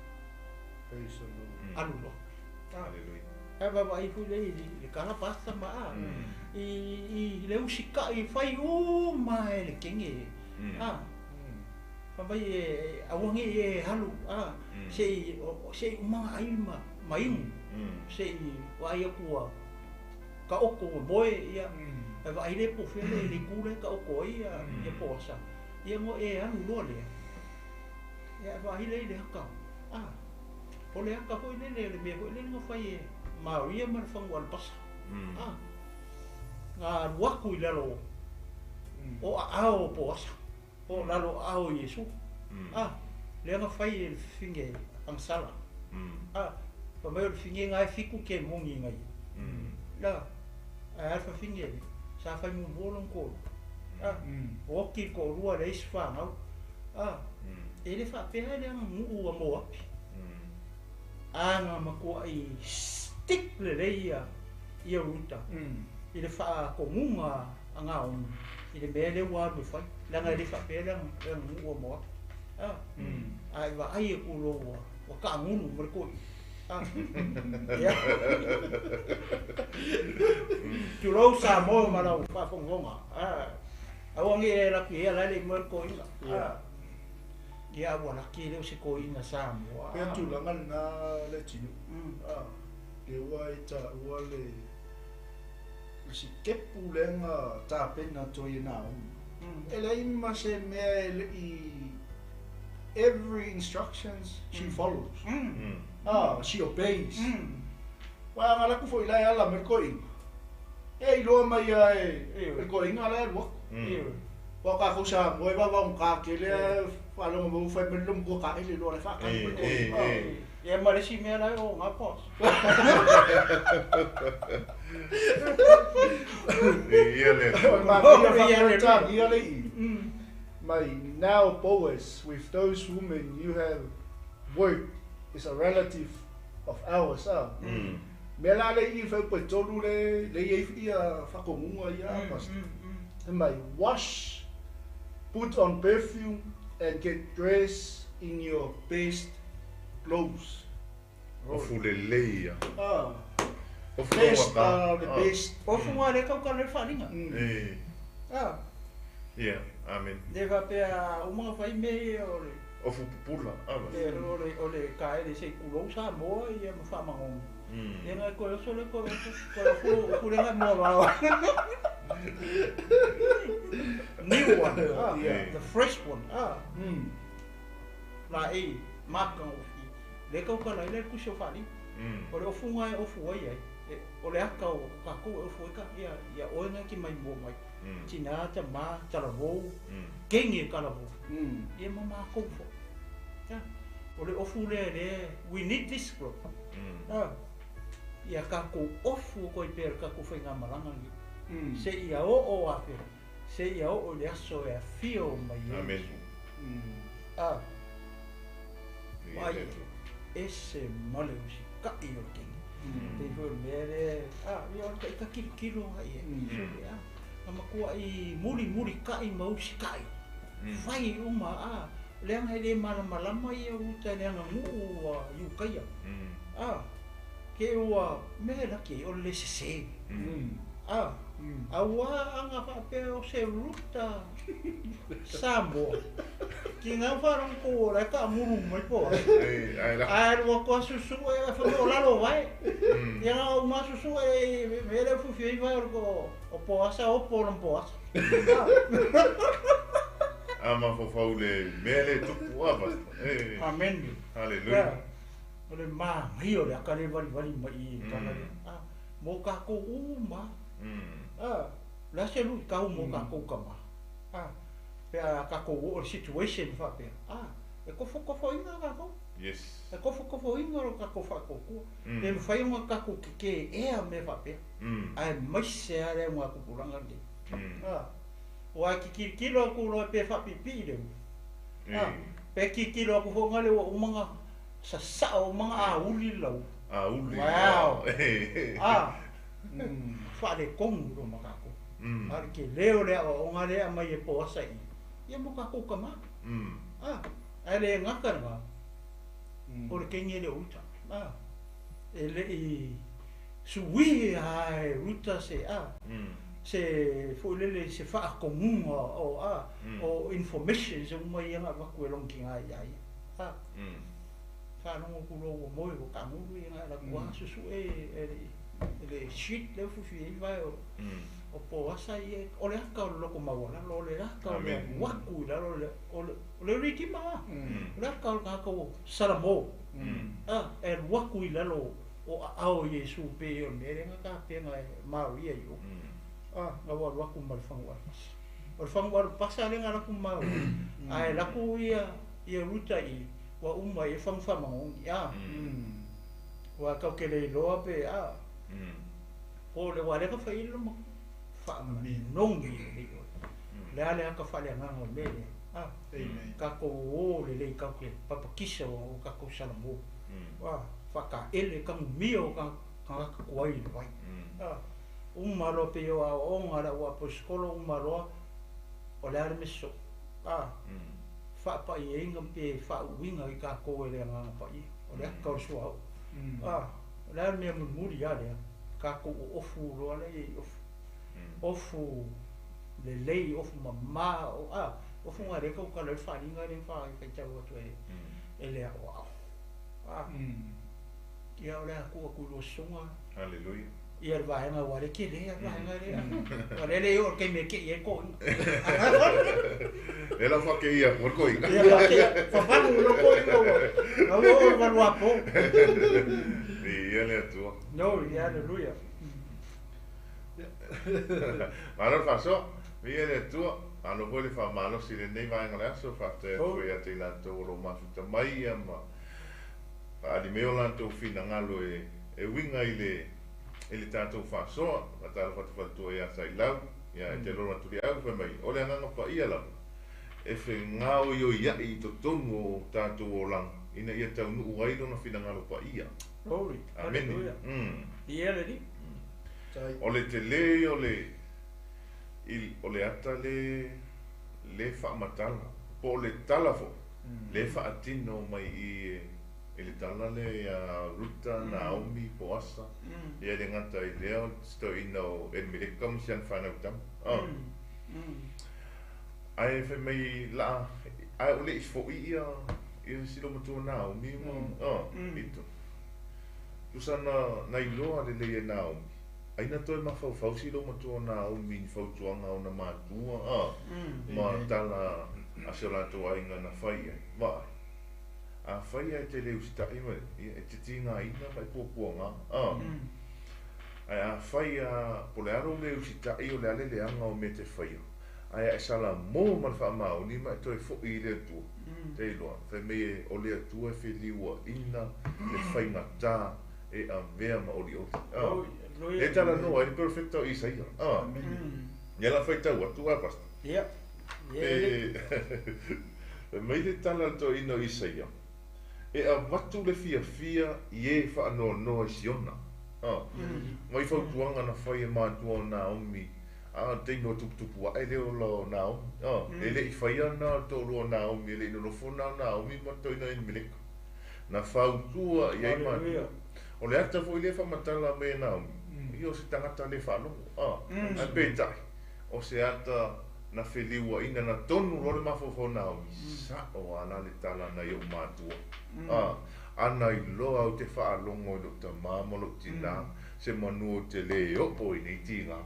Praise the Lord. Alu loa. A Haleluia. ae vaavaai foi lea i le tala pasta ma a i i le usikai fai uma e le kenge. A fai mai e aua ne i e alu a se i se i uma ai ma ma inu. Se i vaai atu ua taoto ua moe ia e vaai lea po o fea le itu lea e taoto ai ia Poasa ia ona e alu loa lea ia e vaai lea i le ata a o le ata foi lele o le mea foi lele na fai e Maria ma le fagu alapasa a na alu atu i lalo o aao o Poasa po o lalo o aao o Iesu a lea na fai e le fafine agasala. A pa mai o le figega e fiku ke mogi ngai. La ae a le fafine le sa fai muamua lona toalua. A oki le toalua leai se fanau. A e le faapea le aganuu a Moapi. Aga matuai stick lelei ia ia Ruta i le faatonuga a Naomi i le mea lea ua alu e fai, leaga e le faapea le aganuu a Moapi. A a e vaai atu loa ua ua taagulu ma le toeaina. A ia tulou Samoa ma lau faafogafoga. A aua ne i e alu atu i ai a la e le i moe le toeaina. A ia ua laki le o se toeaina Samoa. Pea tulaga lena le atunuu. A le ua e taua le le sitepu lea na tapena atu ai e Naomi. E leai ma se mea e le i every instructions she follows. Ah, she obeys. Aua a alu atu foi la e ala mai le toeaina, e iloa mai lava e le toeaina la e alu atu. Aua o tatou Samoa e vavaogata tele lava faalogo mai ua fai mai le lomua taele loa la e faatali mai le toeaina. Ia ma le isi mea la e o ga boss. Ia le O le manaia faa-Peretania le i mai, Now Boaz, with those women you have worked is a relative of ours, a. Mea la le i i whaupo e tolu le le i ia whakongunga ia a pastor. He mai, wash, put on perfume and get dressed in your best clothes. Ofu lelei ia. Ah. Ofu Best, longa ka. the best. Ofu ngā le kau ka le wharinga. E. Ah. Ia, amen. Le faapea uma nga fai mea ia o le Ofu pupula, ava. le o le o le kaele se i kulou Samoa ia ma faamagoga. Ia ngai koe oso le koe oso koe ofu ofu le ngai mua vao. New one, ah, Yeah. the fresh one, ah. La e maka ofi. Le kau ka lai le kusi o whaali. O le ofu ngai ofu ai ai. E, o le aka o kākou e ofu ai ka ia ia oe ngai ki mai mua mai. Tina ta ma talavou. Kengi e kalavou. Ia ma mākou fo. Ja. O le ofu lea le, we need this bro. Ah. Ia kākou ofu o koe pea le kākou whaingamalanga ni. Se ia o o afe. Se ia o o le aso e afio mai e. Amen. Ah. Ia Mai le Atua. ese male o si kai o le kengi. Te foi o le mea le, ah, ia o le kai ka kilokilo ai e. Ah. Na makua i muri muri kai ma usi kai. Fai uma a leaga e le malamalama ia uta le aganuu a Iukaia. A ke ua mea laki o le sese. A auā aga faapea o se ruta Samoa. Ki ngā wharongo ko o lai ka muru mai po. E, ai la. Ai rua ko susu e whanau o lalo vai. Ia ngā o mā susu e me le fufi i vai o ko o poasa o po nam poasa. A mafafau le mea le tupu a pastor. E. Amen. Hallelujah. O le māngai o le aka le valivali mai i tala le. A, mo kākou uma. A, le ase lui kau mo kākou ka ma. A, pea kākou o le situation whapea. A, e kofo kofo inga kākou. Yes. E kofo kofo inga ro kākou whakokua. E mwhai o ngā kākou ke ke ea me whapea. A e maise a lea ngā kupuranga le. A, o ai ki kirikiro aku roa pe whapipi reu. A, pe kikiro aku whonga le o umanga sa sa o umanga a uli lau. A uli. Wow. E. A, whaare kongu ro makako. A ke leo lea o ngā lea mai e poasa i. Ia mo kākou ka mā. A, a le ngaka ngā. O le kengi le uta. A, e le i sui ai uta se a. Se foilele se whaakongunga o a o information se uma ia ngā waku e longi ngā ia ia. A, whānongo kuro o moe o kanguru ia ngā la kua susu e le sheet le fufi e vai o o poasa ia o le aka o le loko mauala lo le aka o le waku i lalo o le ritima o le aka o le kākau Salamo. A, e waku i lalo o ao Iesu pe o mere ngā ka penga e Maria i o. Ah, ngā wa waku ma le whangu pasa. O le whangu pasa le ngā laku mau. Ai laku ia ia ruta i Ua uma i e fagu faamagogi a. Ua kau ke le iloa pe a. Po o le ua le ka fai le ma faamanogi lelei oe. Le a le aka faaleagaga o le mea lea. A. Tatou o lelei kau ke papakisa o tatou salamo. A. Faataele tagumia o tagata tuai i le vai. A. Uma loa pei o aoaoga a le au aposetolo uma loa o le a le mea sosoo. A. Faapaiaina pe faauuina i tatou e le Agaga Paia. O le ata o le suauu. A. O le a le mea mulimuli a lea. Tatou oofu loa lea i ofu. Ofu lelei, ofu mamā, a, ofu na lea tautala ai le faaaliga lea na faitau atu e le aoao. A. Ia o le a tuu atu i lua susuga. Hallelujah. Ia le vaega ua le tele le vaega lea. Ua le le oo i le taimi e kei ai toina. E lau whake ia ko koinga. Ia whake, whawhalu lo koinga ua. Na ua o le valu apo. Ia le Atua. No, ia hallelujah. Malo le faasoa, viia le Atua, malo foi le faamalosi i lenei vaega o le aso, faafetai atu foi ia te i latou o lo o mafuta mai ia ma faaali mai o latou finagalo e uiga i le tatou faasoa. Faatalofa atu faletua ia Sailau, ia e te lolo atu liau fai mai, o le agaga paia lava, e fegaoioiai i totonu o tatou olaga, ina ia taunuu ai lona finagalo paia. Glory. Amene. Hallelujah. Ia le Alii. O le tele o le o le ata le le faamatala po o le tala foi le faatino mai i i le tala le ia Ruta, Naomi, Poasa, ia le gata i lea o le sitoina o Elimeleka ma si ana fanau tama. Ae fai mai la ae o le i fo'i ia ia si matua Naomi ma i tusa na iloa lelei e Naomi. Aina toe mafaufau si matua Naomi ni fautuaga ona matua ma tala a se o latou aiga na fai ai. Vaai. A fai ai te le usita'i mai, ia e te tigaina ma e puapuaga. Ae a fai a po le alo le usita'i o le ale leaga o mea te faia. Ae a e salamo ma le faamaoni ma e toe fo'i i le Atua. Te iloa, fai mai e o le Atua e feliuaina le faigata e avea ma olioli. E tala noa ai le profeta o Isaia. Ia la faitau atu a pastor. Ia. E mai le tala le toeaina o Isaia. E avatu le fiafia i e faanoanoa i Siona. Mai fautuaga na fai e matua o Naomi. A taimi o tuputupu ae le ola o Naomi. E le i faia na o le toalua o Naomi, e le i nonofo na o Naomi ma le toeaina o Elimeleka. Na fautua i ai matua. O le ata foi le faamatala mai e Naomi. Ia o se tagata le faalogo. Ae peitai, o se ata na feliuaina na tonu loa le mafaufau o Naomi. Sa'o ala le tala nai ou matua. Ana iloa au te faalogo i lou tamā ma lou tinā, se manu o te le oo i nei tiga.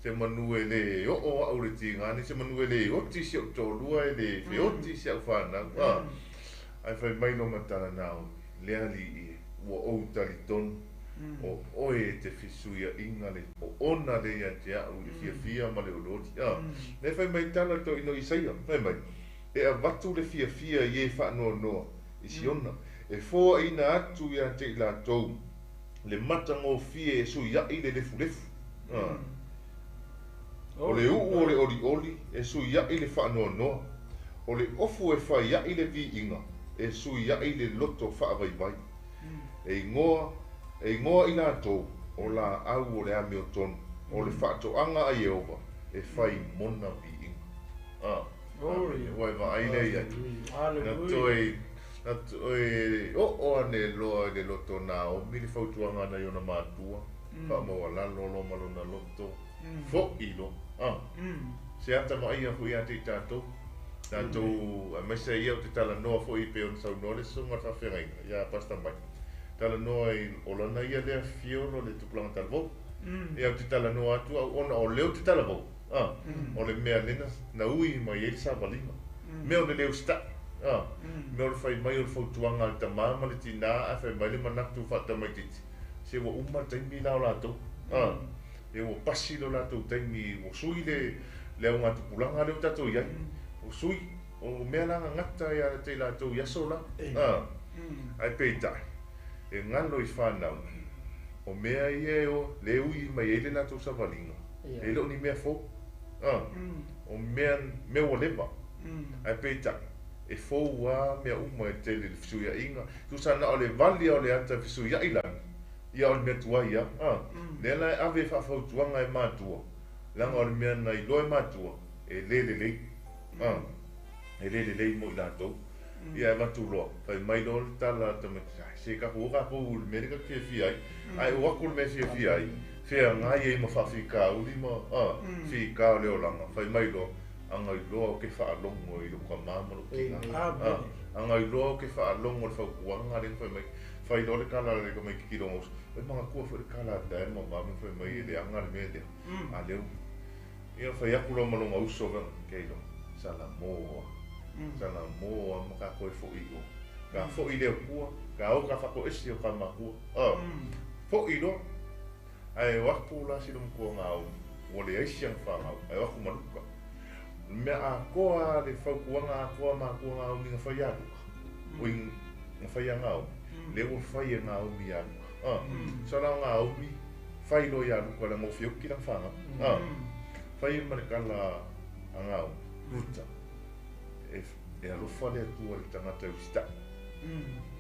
Se manu e le oo au le tiga nei, se manu e le oti si au toalua e le feoti si au fanau. Ae fai mai lo matala Naomi, le alii e, ua ou talitonu, o oe e te fesuiaʻiga le o ona le ia te a'u i le fiafia ma le olioli. Le fai mai tala toeaina o Isaia, fai mai, e avatu le fiafia i e faanoanoa i Siona, e foaʻina atu ia te i latou le matagofie e suiaʻi le lefulefu. O le uu o le olioli e suiaʻi le faanoanoa. O le ofu e faiaʻi le viiga e suiaʻi le loto faavaivai. E igoa i latou o laau o le amiotonu, o le faatoaga a Ieova e fai mona viiga. Ua e vaai lea i ai. Na toe oo ane loa i le loto Naomi le fautuaga nai ona matua, faamaualalo loa ma lona loto, fo'i loa. Se ata vaaia foi ia te i tatou. Tatou aemaise ia o te talanoa foi pei ona saunoa le susuga o le faafeagaiga ia Pastor Mike. Talanoa i o lana ia lea fiolo le tupulaga talavou. Ia o te talanoa atu au ona o leo te talavou. O le mea lena na ui mai ai le savaliga. Mea o le le usita'i. Mea o le fai mai o le fautuaga a le tamā ma le tinā ae fai mai le manatu faatamaitiiti. Se ua uma le taimi la o latou. E ua pasi lo latou taimi, ua sui le augatupulaga lea ua tatou i ai. Ua sui. O mea la gagata ia te i latou i aso la. Ae peitai, e galo i fanau, o mea ia e o le ui mai ai le latou savaliga, e le o ni mea fou. O mea mea ua leva. Ae peitai, e fou lava mea uma e tele i le fesuiaiga. Tusa na o le vali lava o le ata e fesuiai lagi, ia o le mea tuai lava. Lea la e ave faafautuaga e matua, leaga o le mea na iloa e matua, e le lelei. E le lelei mo i latou. Ia e avatu loa, fai mai loa le tala a le tamaiti, ai, se tatou o tatou i le mea lea tatou te fiafia ai. Ae o atu le mea e fiafia ai, feagai ai ma faafitauli ma fita o le olaga. Fai mai loa, agailoa ou te faalogo i lou tama ma lou tina. Agailoa ou te faalogo i le fautuaga lea na fai mai. Fai loa le tala a le tamaititi i lona uso, oi manatua foi le tala a Dad ma Mum na fai mai e leaga le mea lea. A lea ua. Ia fai atu loa ma lona uso fai mai, Kei loa, Salamoa, Salamoa ma ka toe foʻi i o. Ka foʻi i le Atua, ka o ka faatoese o ka matua. Foʻi loa. Ae o atu la si matua Naomi, ua leai si ana fanau, ae o atu ma Luka. O le mea atoa lava le fautuaga atoa a matua Naomi na fai ia Luka, oi na fai ia Naomi, lea ua fai e Naomi ia Luka. Sala o Naomi, fai loa ia Luka leaga ua fia oti lana fanau. Fai ma le tala a Naomi, Ruta, e alofa le Atua i le tagata e usitai.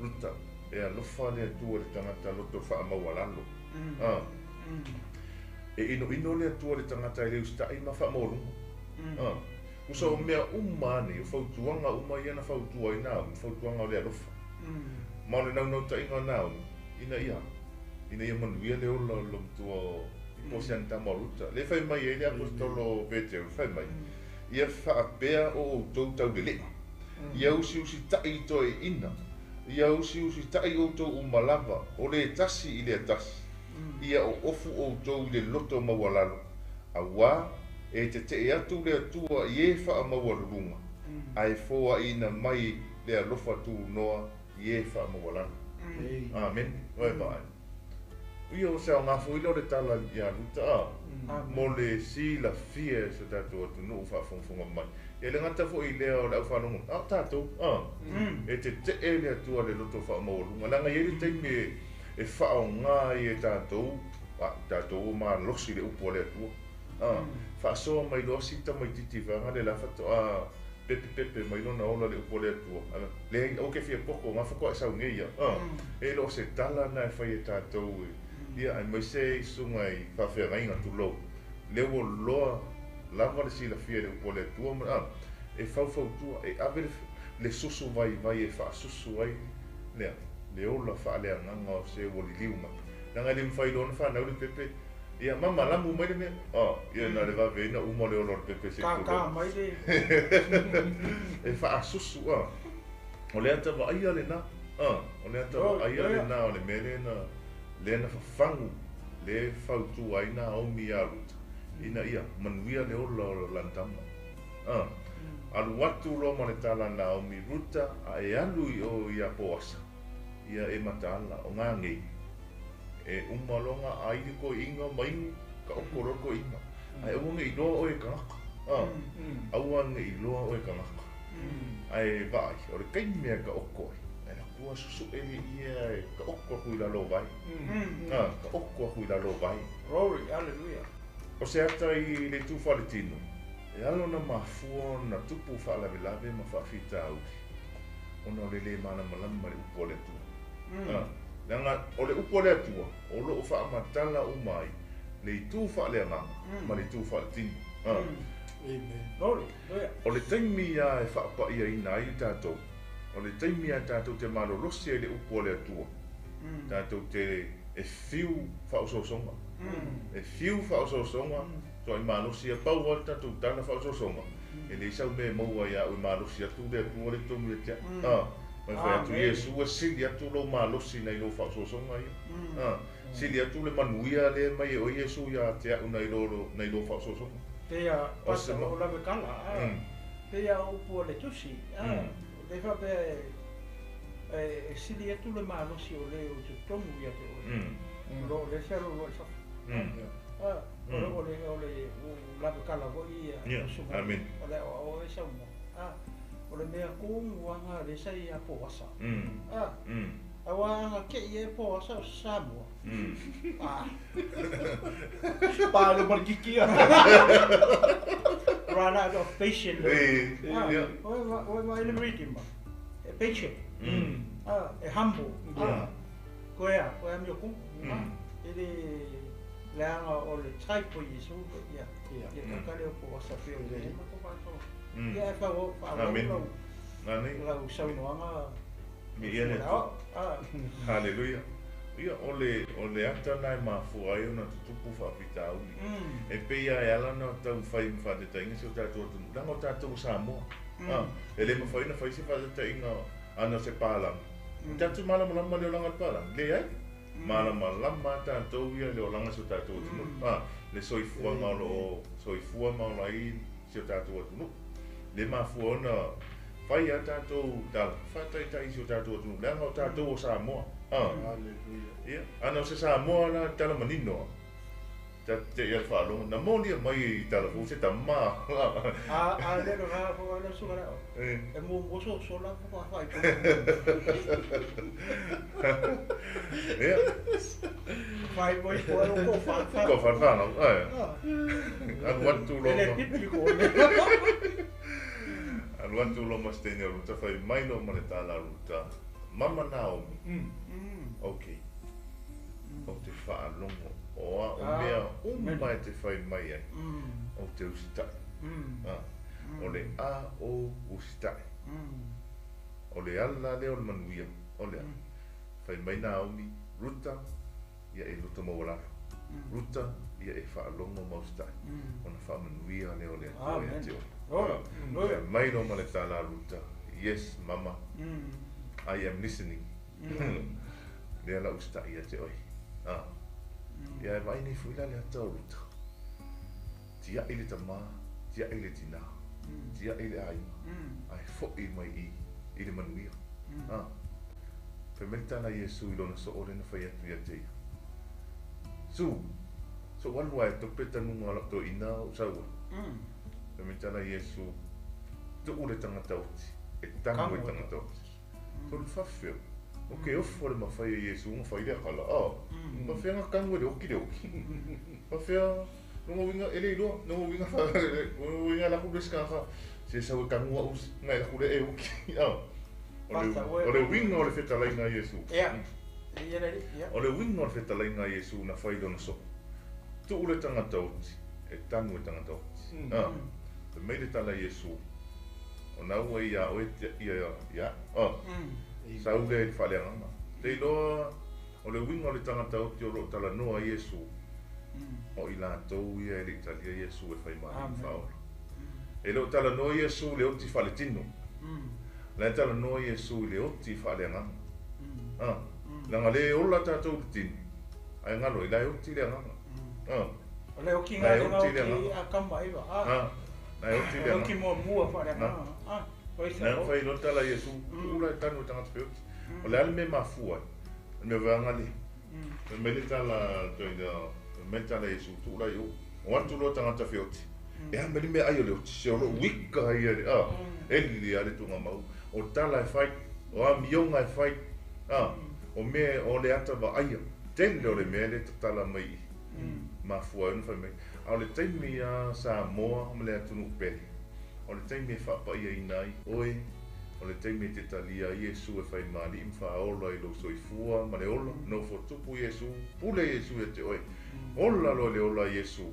Ruta, e alofa le Atua i le tagata loto faamaualalo. E inoino le Atua i le tagata e le usitai ma faamaualuga. Tusa o mea uma lava nei, o fautuaga uma ia na fautua ai Naomi, o fautuaga o le alofa. Ma o le naunautaiga o Naomi, ina ia, ina ia manuia le ola o le matua o i po o se anatama o Ruta. Lea e fai mai ai le Aposetolo o Peteru, fai mai, Ia faapea o outou taulelea, ia usiusitai i toeaiina, ia usiusitai outou uma lava, o le tasi i lea tasi, ia oofu outou i le loto maualalo, auā e tetee atu le Atua i e faamaualuluga, ae foaiina mai le alofa tunoa i e faamaualalo. Amene. Oe vaai. Ia o se aoga foi lea o le tala ia Ruta a, mo le silafia e so tatou atunuu faafogafoga mai. E le gata foi i lea o le aufalogologo, a o tatou, a, e tetee le Atua i le loto faamaualuga, leaga e i ai le taimi e faaaoga ai e tatou, a, tatou ua malosi i le upu a le Atua, a, faasoa mai loa si tamaitiiti vaega lea la faatoa pepepepe mai lona ola i le upu a le Atua, leai, aua ke fia poto, na faatoa e sau nei ia, a, e le o se tala na e fai e tatou e, ia, aemaise i susuga i faafeagaiga, tulou, lea ua loa lava le silafia i le upu a le Atua ma, a, e faufautua, e ave le susu vaivai e faasusu ai lea, le ola faaleagaga o se ua liliu mai. Leaga e le mafai loa ona fanau le pepe, ia, mama, lamu mai le mea, a, ia, na o le vave ai na uma le ola o le pepe se i tulou. Kākā mai le. E faasusu, a, o le ata vaaia lena, a, o le ata vaaia lena o le mea lea na, lea na fafagu, lea e fautua ai Naomi iā Ruta, ina ia manuia le ola o lana tama. A, alu atu loa ma le tala a Naomi, Ruta, a e alu i o iā Poasa, ia e mataala, o gagei, e uma loa ga ai le toeaina ma inu, ka oko loa le toeaina. Ae aua ne i loa oe e kanaka. A, aua ne i loa oe e kanaka. Ae vaai, o le taimi e ka oko ai, ae alu atu a susuʻe le ia e ka oko aku i lalo o vai. A, ka oko aku i lalo o vai. Glory, hallelujah. O se ata i le itu faaletino, e ala ona mafua ona tupu faalavelave ma faafitauli, ona o le lē malamalama i le upu a le Atua. A, leaga o le upu a le Atua, o lo o faamatala uma ai le itu faaleagaga ma le itu faaletino. A, Glory, hallelujah. o le taimi ia e faapaiaina ai tatou, o le taimi ia tatou te malolosi ai i le upu a le Atua, tatou te e fiu faaosoosoga. E fiu faaosoosoga, tuai malosi ia pau lava le tatou tala faaosoosoga, e leai sau mea e maua ia au e malosi atu le Atua lea i totonu ia te au. A, ma e fai atu, Iesu e sili atu lou malosi nai lou faaosoosoga ia. A, sili atu le manuia lea e mai e oe Iesu ia te au nai lo nai lou faaosoosoga. Pei a O se pasa ma o lave kala, a, pei a upu o le tusi, a, le faapea e sili atu le malosi o le o totonu ia te oe. O lo o le se alo loa i fafo. A, o le o le o le lave kala foi ia Amen. O le o o e sau mo. A, O le mea tonu aga lea sa ia Poasa. Auā aga te'i ai Poasa o se Samoa. Pa le marikiki a. Run out of patience. Oe vaai le Redeemer, e patient. E humble. Koe a, koe amio kumu. E le leaga o le type o Iesu ia. Ia kaka lea o Poasa pei o le ma ko faatoo. Ia e faaauau lau lau saunoaga. Miia le Atua. Haleluia. Ia, o le, o le ata lena e mafua ai ona tutupu faafitauli. E pei lava e ala ona taumafai ma faataitaiga si o tatou atunuu, leaga o tatou o Samoa. A, e le mafai ona fai se faataitaiga ana o se palagi. E tatou te malamalama i le olaga o le palagi? Leai. Malamalama lava tatou ia i le olaga o si o tatou atunuu. A, le soifuaga o lo o soifua ma ola ai si o tatou atunuu. Le mafua ona fai a tatou tala faataitai i si o tatou atunuu, leaga o tatou o Samoa. Ia, ana o se Samoa la tala manino a. Ta te ia le faalogo, na molia mai i tala fou se tama. A le ga fo le su gara. E mo mo so so la fo fa i. Ia. Fai mo ko ko fa fa. Ko fa fa no. Eh. Alu atu lo. Le pipi ko. Alu atu lo ma se taimi o Ruta fai mai lo ma le tala Ruta. Mama Naomi. Okay. Ou te faalogo o a o mea uma e te fai mai ai, ou te usitai. O le a o usitai. O le ala lea o le manuia, o le a. Fai mai Naomi, Ruta, ia e loto maualalo. Ruta, ia e faalogo ma usitai. Ona faamanuia lea o le Atua ia te oe. Fai mai loa ma le tala a Ruta, Yes, mama, I am listening. Lea la usitai ia te oe. Ia e vaai nei foi la le ata o Ruta. Tiai le tamā, tiai le tinā, tiai le aiga, ae fo'i mai i i le manuia. Fai mai le tala a Iesu i lona soo lea na fai atu ia te ia. Su, so alu ae tope tanuga o lau toeaina ou sau ai. Fai mai le tala a Iesu, tuu le tagata oti, e tanu e tagata oti. So le faafefea, o ke ofo le mafai e Iesu ona fai lea kala, a, faafefea ona kanu e le oti le oti. Faafefea, lona uiga, e le iloa, lona uiga, lona uiga e alu atu le isi tagata, se sau e kanu au na e alu atu lea e oti, a. O le uiga o le fetalaiga a Iesu. O le uiga o le fetalaiga a Iesu na fai lona soo. Tuu le tagata oti, e tanu e tagata oti. A, fai mai le tala a Iesu, O na ua ia oe ia ia a, sau lea i le faaleagaga. Te iloa o le uiga o le tagata oti o lo o talanoa ai Iesu, o i latou ia e le i talia Iesu e fai ma Alii Faaola. E le o talanoa Iesu i le oti faaletino. La e talanoa Iesu i le oti faaleagaga. A, leaga le ola tatou i le tino, ae galo ai, la e oti le agaga. A, O le okiga la e lena oti le oti agaga. a kama iva. A, A, la e oti o le le oti agaga. muamua Na, faaleagaga. A, praise the na Lord. fai loa le tala a Iesu, tuu la e tanu e tagata feoti. O le a le mea e mafua ai? O le mea vaega lea. Fai mai le tala toeaina, fai mai le tala a Iesu, tuu la i o. O atu loa tagata feoti. E a mai le meaai o le oti, se o lou uika ia le, a, eli lava le tuugamau. O tala e fai, o amioga e fai, a, o mea o le ata vaaia, tele o le mea lea e tatala mai i i. Mafua ai ona fai mai. A o le taimi a Samoa ma le atunuu pele, o le taimi e faapaiaina ai oe, o le taimi e te talia ai Iesu e fai ma Alii ma Faaola i lou soifua ma le ola, nofo tupu Iesu, pule Iesu ia te oe, ola loa le ola a Iesu,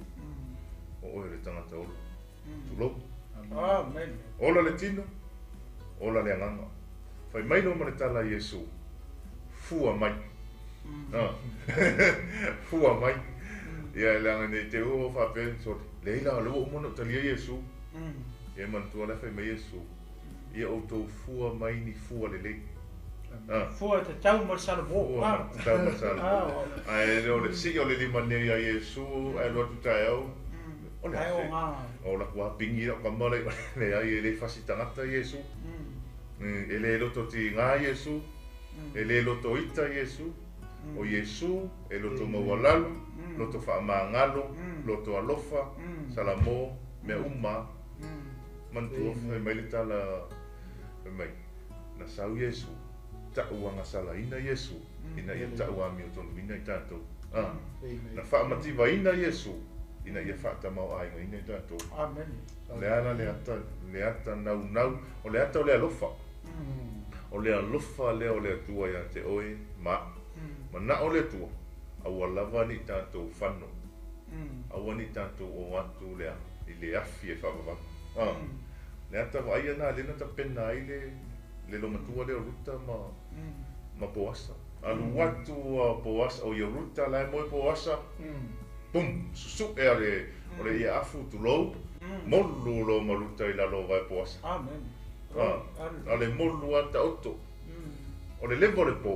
o oe o le tagata ola. Tulou. Amen. Ola le tino, ola le agaga. Fai mai loa ma le tala a Iesu, fua mai. Fua mai. Ia, leaga nei te ua faapea, sole, leai la, o lea ua uma ona ou talia Iesu. Ia e manatua la e fai mai Iesu, ia outou fua mai ni fua lelei. Fua e tatau ma le salamo. Fua ma tatau ma le salamo. Ae o le sii o le lima nei a Iesu, ae alu atu taeao, o le a se? O laku lava pingi lau tama la i leai e le fasi tagata Iesu. E le loto tiga Iesu, e le loto ita Iesu, o Iesu e loto maualalo, loto faamagalo, loto alofa, salamo, mea uma. Manatua fai mai le tala Fai mai, na sau Iesu, ta'uagasalaina Iesu, ina ia ta'uamiotonuina i tatou. Na fa'amativaina Iesu, ina ia fa'atamao'aigaina i tatou. Amene. Le ala le ata, le ata naunau, o le ata o le alofa. O le alofa lea o le Atua iā te oe ma mana'o le Atua, aua lava ni'i tatou fano. Aua ni'i tatou o atu lea i le afi e fa'avavau. Le ata va'aia na lea na tapena ai le lomatua lea o Ruta ma Poasa. Alu atu a Poasa, o ia Ruta la e moe Poasa, pum, susu'e a le, o le ia afu tulou, molu lo ma Ruta i lalo o vae Poasa. Amen. A le molu a ta'oto. O le leva o le pō,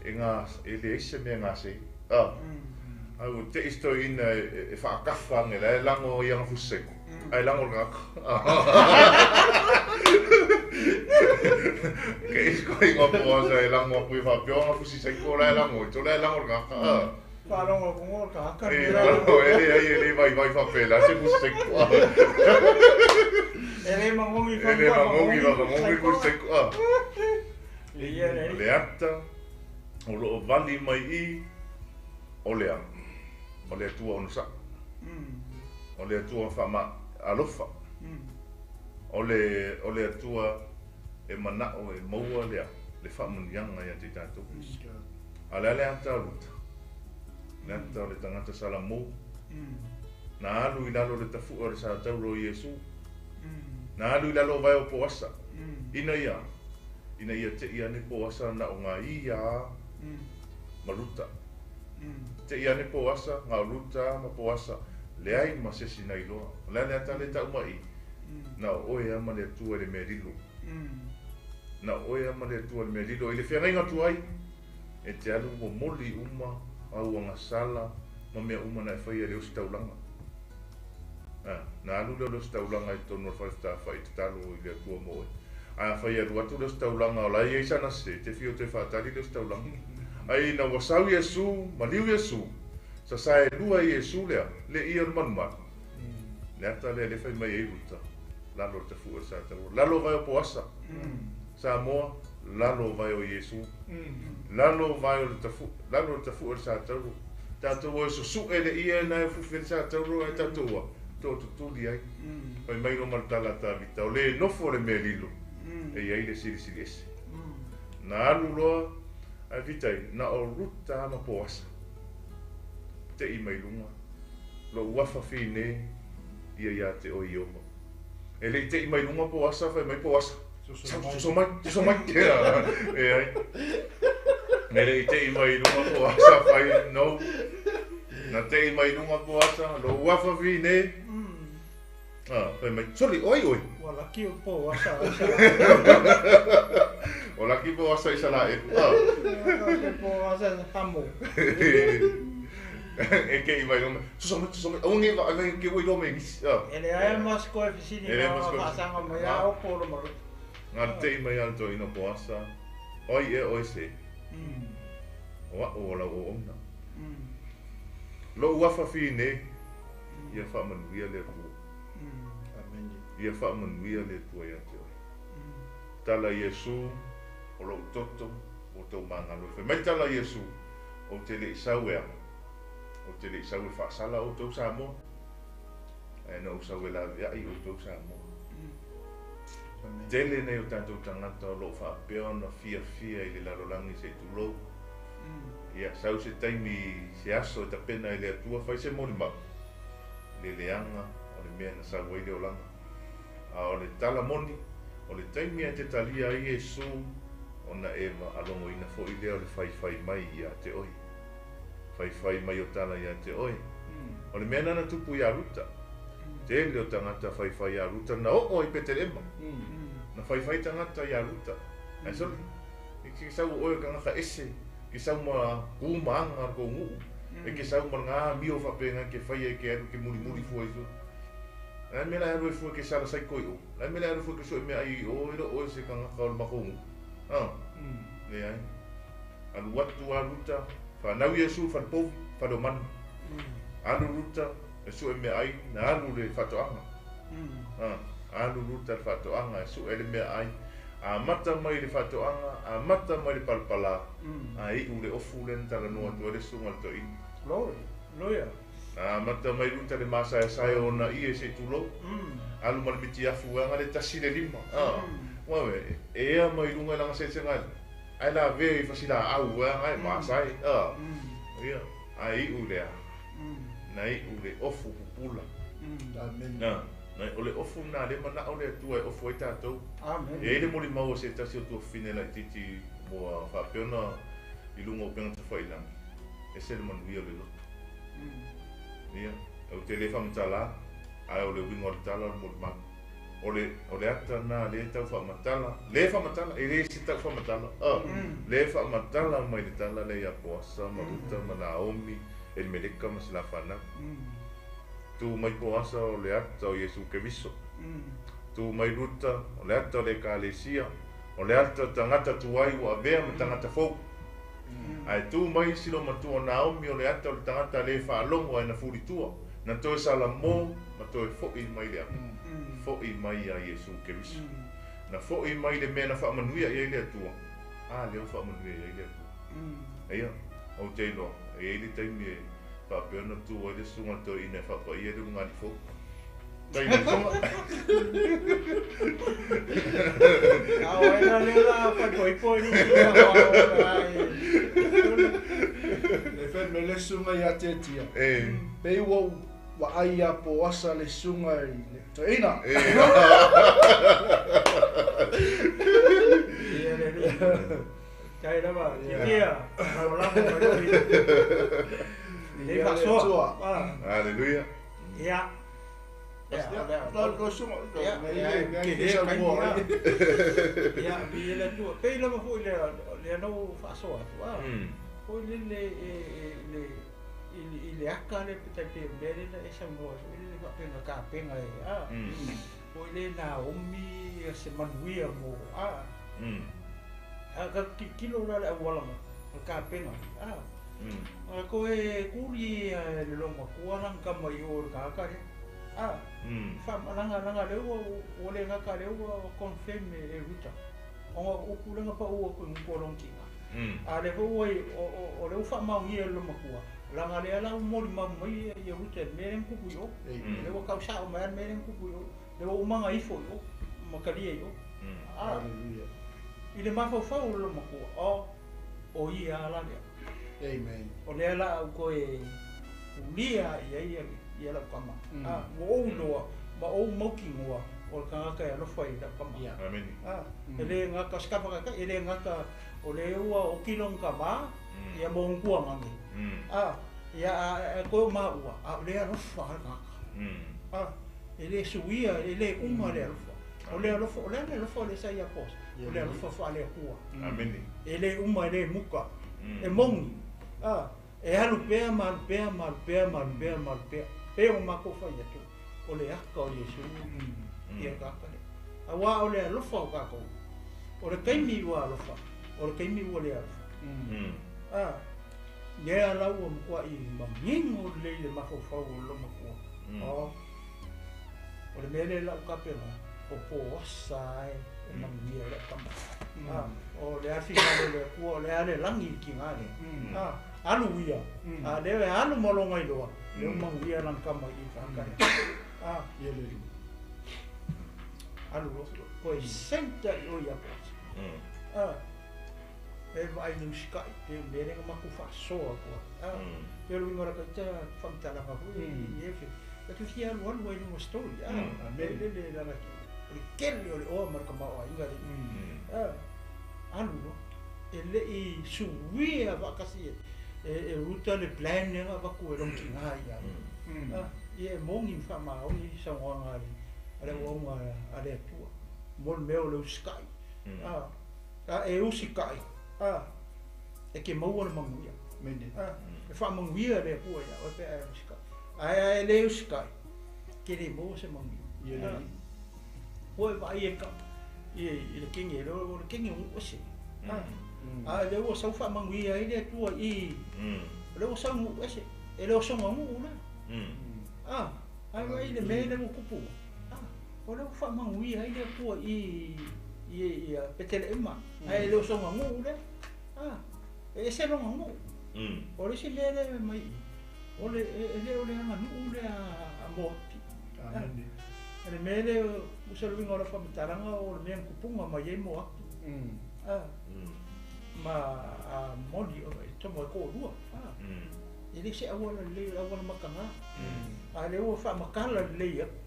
e ngā, e leai se mea gase. Ai ua te'i se toeaina e fa'akafa age la e lago i aga fusi saiko, ae lago le gagaka. Ke isi koiga Poasa e lago aku i fa'apea o aga fusi saiko la e lago i to la e lago le gagaka. Faalogo kuga o tagata E e leai e lē vaivai fa'apelā se fusi saiko. E lē magogi. E lē magogi magogi fusi saiko. Ia Le ata o lo'o vali mai i o lea o le Atua onosa'i. O le Atua fa'ama alofa. O le Atua e mana'o e maua lea le fa'amanuiaga ia te tatou. A le a le ata o Ruta. Le ata o le tagata Salamo. Na alu i lalo le tafu'a o le satauro o Iesu. Na alu i lalo o vae o Poasa. Ina ia te'i ane Poasa na o ngā ia ma Ruta. Te'i ane Poasa, ngā o Ruta ma Poasa. Leai ma se sina iloa. O le a le ata le ta'u mai. Na o oe ama le Atua i le mea lilo. Na o oe ama le Atua i le mea lilo. I le feagaiga atu ai, e te alu momoli uma au agasala ma mea uma na e faia i le ositaulaga. Na alu lea o le ositaulaga i totonu o le falefetafa'i tatalo i le Atua mo oe. Ae afai e alu atu le ositaulaga o la e i ai sana sese, e te fia o toe fa'atali le ositaulaga. Ai ina ua sau Iesu, maliu Iesu, sasā e lua e Iesu lea, le ia o le malumalu. Le ata lea le fai mai ai Ruta, lalo o le tafu'u o le satauro. Lalo o vae o Poasa. Samoa, lalo o vae o Iesu. Lalo o vae o le tafu'u, lalo o le tafu'u o le satauro. Tatou o e susu'e le ia na e fufi le satauro ai tatou a, to'atutuli ai. Fai mai lo ma le tala a Tavita, o le nofo le mea lilo, e iai le silisili ese. Na alu loa, ae fitai, na o Ruta ma Poasa. Te'i mai luga, lo'u afa fine, ia iā te oe Ieova. E le'i te'i mai luga Poasa, fai mai Poasa. Soso mai, soso mai. E ai. E le'i te'i mai luga Poasa, fai no. Na te'i mai luga Poasa, lo'u afa fine. Fai mai, soli, oi oi. Ua laki o Poasa. O laki Poasa i sala e. Poasa hamo. E ke i mai luga. Soso mai, soso mai. Aua ne va ke oi lo me ngisi. E le ae masko e fisini E le na masko e fa'asaga mai a o polo ma Ruta. Ngā te i mai ala to ina Poasa. Oi e oi se. O a'u o lau o ona. Lo'u afa fine, ia fa'amanuia le Atua. Ia fa'amanuia le Atua iā te oe. Tala Iesu, o lo'u toto, o tou magalo. Fai mai tala Iesu, ou te le'i sau e a. Ou te le'i sau e fa'asala outou Samoa. Ae na ou sau e lavea'i outou Samoa. Tele nei o tatou tagata o lo'o fa'apea ona fiafia i le lalolagi se'i tulou. Ia, sau se taimi se aso e tapena i le Atua fai se molimau. Le leaga o le mea na sau ai le olaga. A o le tala moni, o le taimi ae te talia ai Iesu, ona e alogoina fo'i lea o le faifai mai iā te oe. Faifai mai o tala iā te oe. O le mea nana tupu iā Ruta. Tele o tagata faifai iā Ruta na o'o i Petelema. Na faifai tagata iā Ruta. Ae soli, e ke sau o oe kagaka ese, ke sau ma ku ma aga le kou nu'u. E ke sau ma ngā mio fa'apegai ke faia e ke alu ke mulimuli fua i fua. Lai mea la e alu e fua ke sala saiko i o. Lai mea la e alu fua ke su'e mea ai i o, e lo oe se kagaka o le makou nu'u. Leai. Alu atu a Ruta, whanau Iesu whalepovi, whale o manu. Alu Ruta, e su'e mea ai, na alu le fa'ato'aga. Alu Ruta le fa'ato'aga e su'e le mea ai. Amata mai le fa'ato'aga, amata mai le palapalā, ae i'u le ofu lea na talanoa atu ai le susuga le toeaina. Glory. Hallelujah. Amata mai Luta le masaesae o ona ie se'i tulou, alu ma le mitiafu e aga le tasi le lima, a ua e ea mai luga i laga sesega ae lavea i fasilaau e aga e masae, a ia ae i'u lea na i'u le ofu pupula. Amen. Na o le ofu na le mana'o le Atua e ofu ai tatou. Amen. E ai le molimau o se tasi o tuafafine laitiiti ua faapea ona i luga o upega tafailagi, ese le manuia o le loto. Ia, ou te le faamatala, ae o le uiga o le tala o le molimau. O le ata na le tau faamatala, le faamatala, e le se tau faamatala, le faamatala mai le tala le ia Poasa, ma Ruta, ma Naomi, Elimeleka ma Silafanau. Tu mai Poasa o le ata o Iesu Keriso. Tu mai Ruta o le ata o le Ekalesia, o le ata o tagata tuai ua avea ma tagata fou. Ae tu mai isi loomatua Naomi o le ata o le tagata le faalogo ae na fulitua, na toe salamō ma toe fo'i mai le ata. Fo'i mai ia Iesu Keriso. Na fo'i mai le mea na faamanuia i ai le Atua, a lea ua faamanuia i ai le Atua. Ia, ou te iloa, e i ai le taimi e faapea ona tu ai le susuga le toeaina e faapaia le ulugalii fou. Tai le usoga. A o ena le la faaipoipo i luga o ai. Le fe me le susuga ia te tia. E. Pe ua vaai ia Poasa le susuga i le toeaina. E. Ia le le. Tai lava, tia, lagolago mai loi. Le faasoa. Hallelujah. Ia. Lo susuga. Ia, Me ke le le sa kai mua. ia. Ia, bi le tu. Pe lava foi le le no faasoa atu. Foi le le le i le aka le pe pe mele na e sa noa foi le faapenga kapenga e a. Foi le Naomi se manuia mo a. A ka kilo la le auala ma kapenga a. A ko e kuri le longa kua lang kama i o le kaka le. A. Fa langa langa le ua o le ngaka le ua confirm e Ruta. O o pulenga pa ua ko ko long kinga. A le ua o le ufa maungia le makua. Langa le ala moli mai i Ruta me le kupu yo. Le ua kau sa o me le kupu yo. Le ua manga ifo yo. Makalia yo. A. Hallelujah. I le mafaufau le makua. O ia ala le. Amen. O le ala au ko e ulia ia ia ia la kama. A ua ou loa ma ou maukigoa o le tagata e alofa i lau kama. Amen. A e le gata sikava ka e le gata o le ua o kilong kama ia mo nguanga nge. A ia e ko ma ua a le alofa le tagata. A e le suia e le uma le alofa. O le alofa o le alofa le sa ia pos. O le alofa fa le kua. Amen. E le uma e le muka. E mongi. A e alu pea ma alu pea ma alu pea ma alu pea ma alu pea. Pe o mako fai atu. O le aka o Iesu. Ia kaka le. A wā o le alofa o kākou. O le kaimi ua alofa. O le kaimi ua le alofa. A lea lau ua matua i manino lelei le mafaufau o le lomakua. O o le mea lea lau kapena o Poasa ai e manuia le kama. A o le afi le le kua o le ale langi ki ngā le. A alu ia. A le alu molonga i loa. Le manuia lang kama i kaka le. A Ia le alu lo ko e senta i o ia Poasa. A e vai no sky te mere nga maku faasoa kua. A pe lu ngora ka te whamtala ka hui i e fe. E tu fia alu alu ai lunga story. A Amen. le le la o le kele o le oa marka mao a inga le. A alu lo e le i suia wakasi e ruta le plan nga waku e rongi ngā ia. A i e mongi wha maoni sa ngoanga le ale uaunga a le atua. Mo le mea o le usikai. A e usikai. A e ke maua le manuia. Mene. A e wha manuia le atua ia o pe a e usikai. A e le usikai. Ke le maua se manuia. Ia le Ua e vai e ka i le kingi e o le kingi o ese. A le ua sau wha manuia i le atua i le ua sau ngu ese. E le o songa ngu le. A ai vai le mea le kupu. A o le ua wha manuia i le atua i i Peteleema ae le o soga nuu lea e ese loga nuu o le isi mea lea mai o le e le o le aganuu lea a Moapi. Amene. O le mea lea o se luiga o le faamatalaga o le mea na tupuga mai ai Moapi. Ma a moni o e tomo e toalua. E le se auala lelei, o le auala mataga. A o lea ua faamatala lelei atu.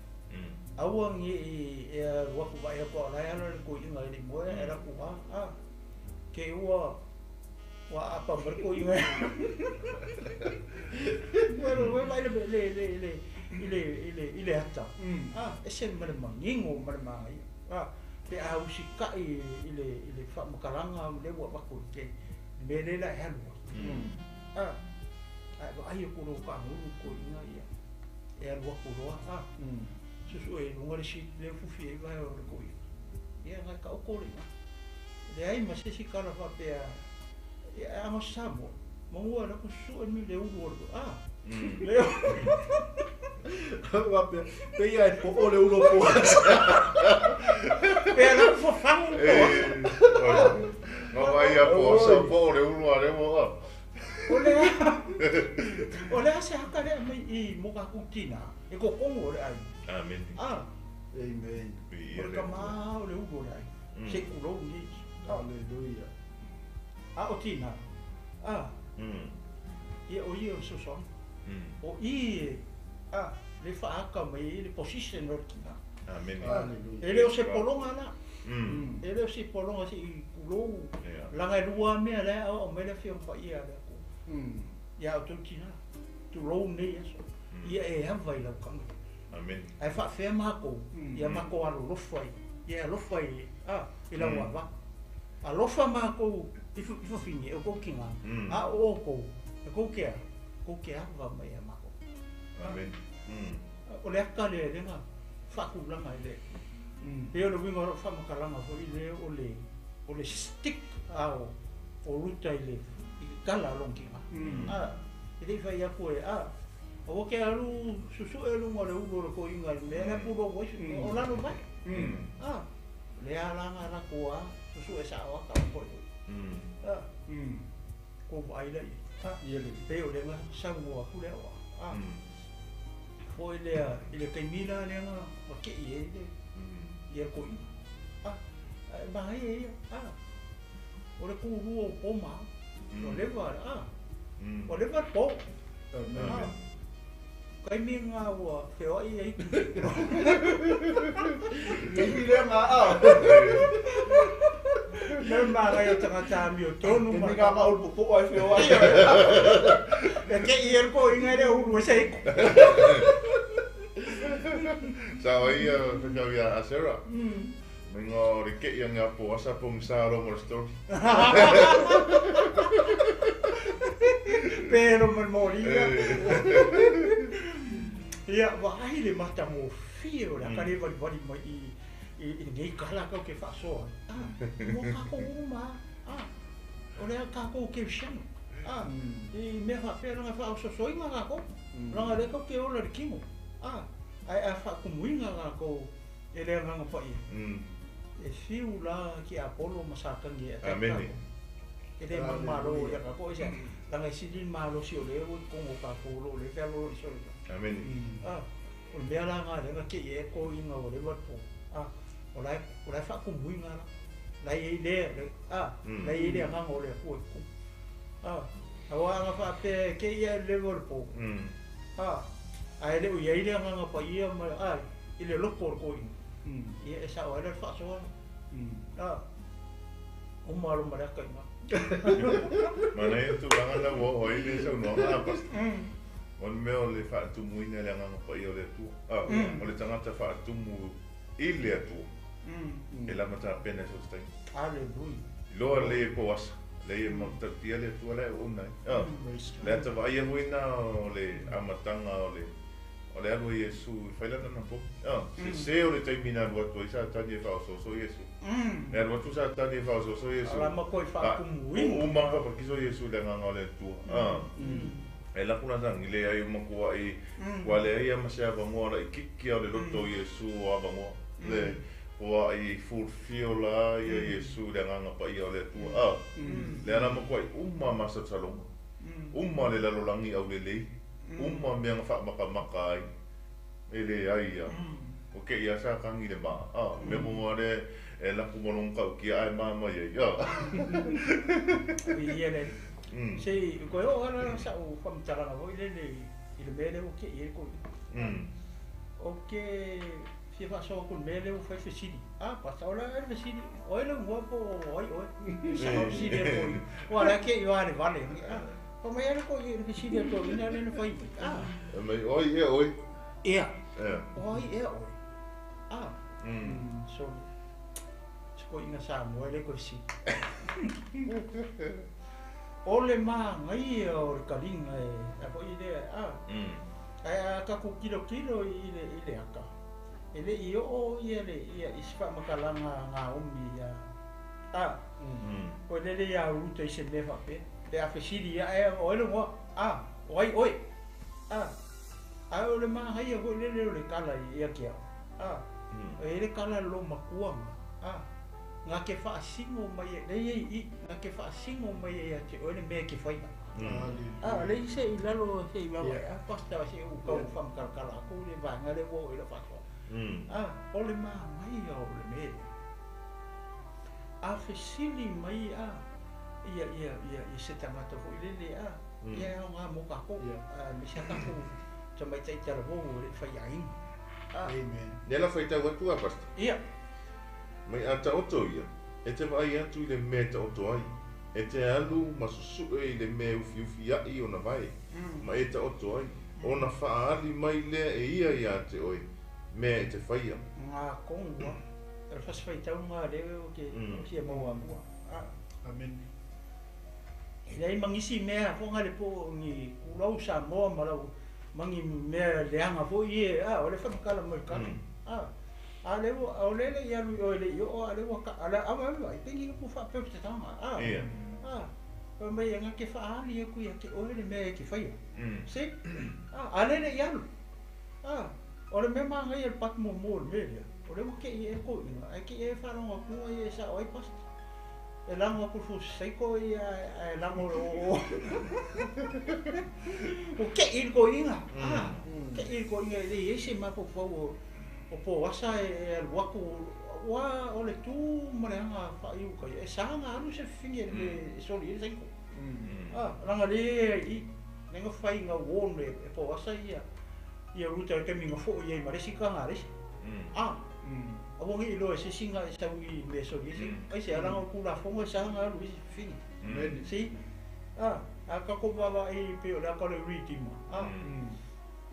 Aua ne i e alu atu vaai atu a o la e ala le toeaina e le i moe ae alu atu a te i ua ua aapa mai le toeaina. Ua ua vaai le le le le i le i le i le ata. Ese ma le manino ma le manaia. Pe a usitai i le i le faamatalaga lea ua avatu i le mea lea la e alu ai. Ae vaai atu loa ua taagulu le toeaina ia e alu atu loa susue i luga le seat lea ua fufi ai vae o le toeaina. Ia na e taoto le igoa. Leai ma se isi tala faapea ia a na o se Samoa manu e alu atu susue le ulu o le lea. Faapea, pei lava e poo le ulu o Poasa. Pe alu atu fafagu le Poasa. Ma vai a Poasa po o le ulu a le ua. O le a o le a se aka lea mai i mo tatou tina e totonu o le aiga. Amene. Amen. O le tama o le ulu o le aiga. Se i tulou nei. Hallelujah. A o tina. Ia o ia o le fesoasoani. O i e le faaata mai ai le position o le tina. Amene. Hallelujah. E le o se pologa la. E le o se pologa se i tulou. Laga e lua mea lea aoao mai le Afioga Paia a le Atua. Ia outou tina, tulou nei aso. Ia e ava i lau tagata. Amene. Ae faafea matou, ia matou alolofa i, ia e alofa i, i lau ava. Alofa matou i fafine, o tou tina, a o outou, e tou te a, tou te ava mai ia matou. Amene. O le ata lea lea na faatulaga e le Atua. Pei o le uiga o lau faamatalaga foi lea o le o le stick a o o Ruta i le i le tala a lona tina. E le i fai atu e aua te alu susue luga o le ulu o le toeaina i le mea lea pulou ai o lalo mai. Lea la na latou a susue sao a taoto i luga. Kou vaai la i ai. Pei o lea na saunoa atu le aoao. Foi lea i le taimi la lea na kei ai le ia le toeaina. Ae manaia ia. O le tulua o po ma ao. Ua leva ua leva le po. Taimi na ua feoai ai. Taimi lea nga a. Mea manaia o tagata amiotonu ma. Taimi nga ma ulu popo'o ai feoai. E kei e le toeaina e le ulu e se iku. Sa ia whakau ia a Sarah. Me ngā o le kei a ngā po asa po ngā ro mo le story. Pero ma moria. Ia vaai le matagofie o le aka le valivali mai i i lenei kala kau ke faasoa. Mo kākou uma. O le a kākou kerisiano. I mea faapea laga faaososoiga kākou. Laga lea kau ke ola i le kino. Ae a faatumuiga kākou e le Agaga Paia. E fiu la ki Apolo ma Satani e attack Amene. kākou. E le manumalo ia kākou aisea? Laga e sili le malosi o lea ua i totonu o kākou o lo o lea fealoloi solo. Amene. O le mea la lena lea na kei ai toeaiina ua leva le po. O la e o la e faatumuiga la. La e i ai lea la e i ai le Agaga o le Atua i totonu. Aua a na faapea e kei ae le leva o le po. Ae le o i ai le Agaga Paia ma i le loto o le toeaina. Ia e sao ai la le faasoa. Uma loa ma le ata i ina. Manaia tulaga na ua oo ai le saunoaga a Pastor. O le mea o le faatumuina i le Agaga Paia o le Atua. O le tagata faatumu i le Atua e lava tapena i so o se taimi. Hallelujah. Iloa lelei e Poasa, leai e matautia le Atua la e auauna ai. Le ata vaaia foi na o le amataga o le o le alu a Iesu e fai lana napogi. Sese o le taimi na alu atu ai Satani e faaosooso Iesu. E alu atu Satani e faaosooso Iesu. A lama koe faatumuina. Uma faapakiso Iesu i le Agaga o le Atua. E lako la tagi leai o matuai ua leai lava ma se avanoa laitiiti a o le loto o Iesu o avanoa. Le Ua i fulfill la ia Iesu le agaga paia o le Atua. A, lea la matuai uma masalosaloga, uma le lalolagi aulelei, uma mea na faamakamaka ai, e leai lava. Ua te i lava sa tagi le maa, a, mea tonu lava lea e alu atu ma lona tautia ae mama i ai, a. Viia le Alii. Se i toe oo lava la sau faamatalaga foi lele i le mea lea ua te i ai le toeaina. Ou te fia faasoa atu i le mea lea ua fai fesili. A, pasta, o le a ea le fesili? O ai lau igoa po o ai oe? Sao le fesili a le toeaina. Aua o lea te i valevale. A, fai mai lava le toeaina i le fesili a le toeaina lea na fai mai. A. Fai mai, o ai ea oe? Ia. O ai ea oe? A. Sole. Se toeaina Samoa e le toe fesili. O le manaia o le taliga e a foi lea, a. Ae a tatou tilotilo i le i le ata, e le i oo ia le ia i se faamatalaga a Naomi ia a, koe lele ia Ruta i se mea faapea, pe a fesili ia ae o ai lou igoa, a, o ai oe, a, ae o le manaia foi lele o le tala ia te au, a, e i ai le tala a le loomatua na, a, na te faasino mai ai, lea e i ai i i, na te faasino mai ai ia te oe le mea e te faia. A, leai se i lalo se i vaavaai, a, pastor se i ou tau faamatalatala atu le vaega lea ua oo i lau faasoa. A, o le manaia o le mea lea, a fesili mai a ia ia ia ia se tagata foi lele a, ia e aoga mo tatou, aemaise lava tatou tamaitai talavou e le i faiaiga. A. Amen. Lea la faitau atu a, pastor? Ia. Mai a taoto ia, e te vaai atu i le mea e taoto ai, e te alu ma susue i le mea e ufiufi a'i ona vae, ma e taoto ai, ona faaali mai lea e ia iā te oe, mea e te faia. Ngā konua, o le fasifaitauga lea ou te fia maua atua. A. Amen. E leai ma nisi mea foga le po o ni kulau Samoa ma lau ma ni mea leaga foi ia, a, o le faamatala mai le tala. A. A lea ua, o lea e le i alu i o e le i oo, a lea ua ta, a ave ave ai, penei upu faapea o te taga, a, a, fai mai e na te faaali atu ia te oe le mea e te faia. See? A, a lea e le i alu. A, o le mea manaia i le pati muamua o le mea lea, o lea ua te i ea toeaiina, ae te i ea e faalogo atu ai e sao ai pasta. E lago atu i le fusi saiko ia ae lago i le oo. Ua te i le toeaina, a, te i le toeaina e le i ai se mafaufau o, o Poasa e alu atu, aua o le tu ma le aga faa-Iutaia, e sa ona alu se fafine i le mea e soli ai le saiko. A, leaga lea i, lea na fai na warn e Poasa ia, ia Ruta i le taimi na foi ai ma le isi taga a le isi. A, aua ne i iloa e se isi na e sau i mea e soli ai le saiko. Aisea, leaga o le Tulafono e sa ona alu i ai se fafine. See? A, a tatou vaavaai pei o le ata o le Redeemer, a,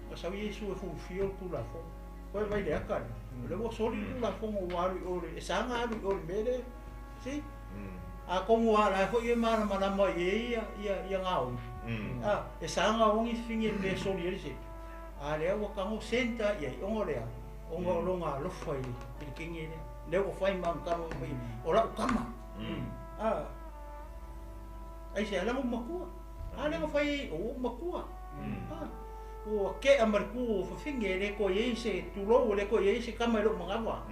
Na sau Iesu e fulfill le Tulafono. Koe vai le ata lea. O lea ua soli le Tulafono ua alu i o le, e sa ona alu i o i le mea lea. See? Atonu lava o la e foi e malamalama i ai ia, ia, ia Naomi. A, e sa ona ogi fafine i le mea e soli ai le sepe. A lea ua tago senta i ai, ona o le a? Ona o lona alofa i le, i le teine lea. Lea ua fai ma ona talo mai, o lau tama. A, aisea, leaga ua matua. A lea na fai ai, ua ou matua. A, ua kea ma le tu o fafine, e le toe i ai se tulou, e le toe i ai se tama i lou manawa.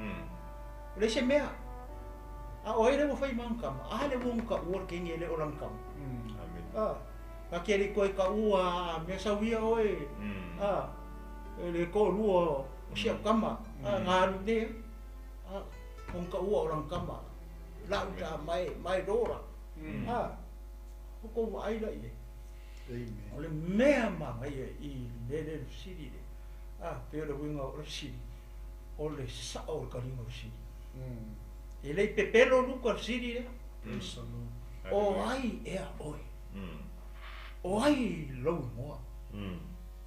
E leai se mea. A o ai lea ua fai ma ana tama? A lea ua ona taua le teine e le o lana tama. A, na te le i toe taua a mea sau ia oe, a, e le toalua o si au tama, a, na alu lea, a, ona taua o lana tama, lau ta my, my daughter. A, o tou vaai la i ai. O le mea manaia i le mea lea i le fesili lea, a, pei o le uiga o le fesili, o le sao o le taliga o le fesili. E le i pepelo Luka i le fesili lea. O ai ea oe? O ai lou igoa?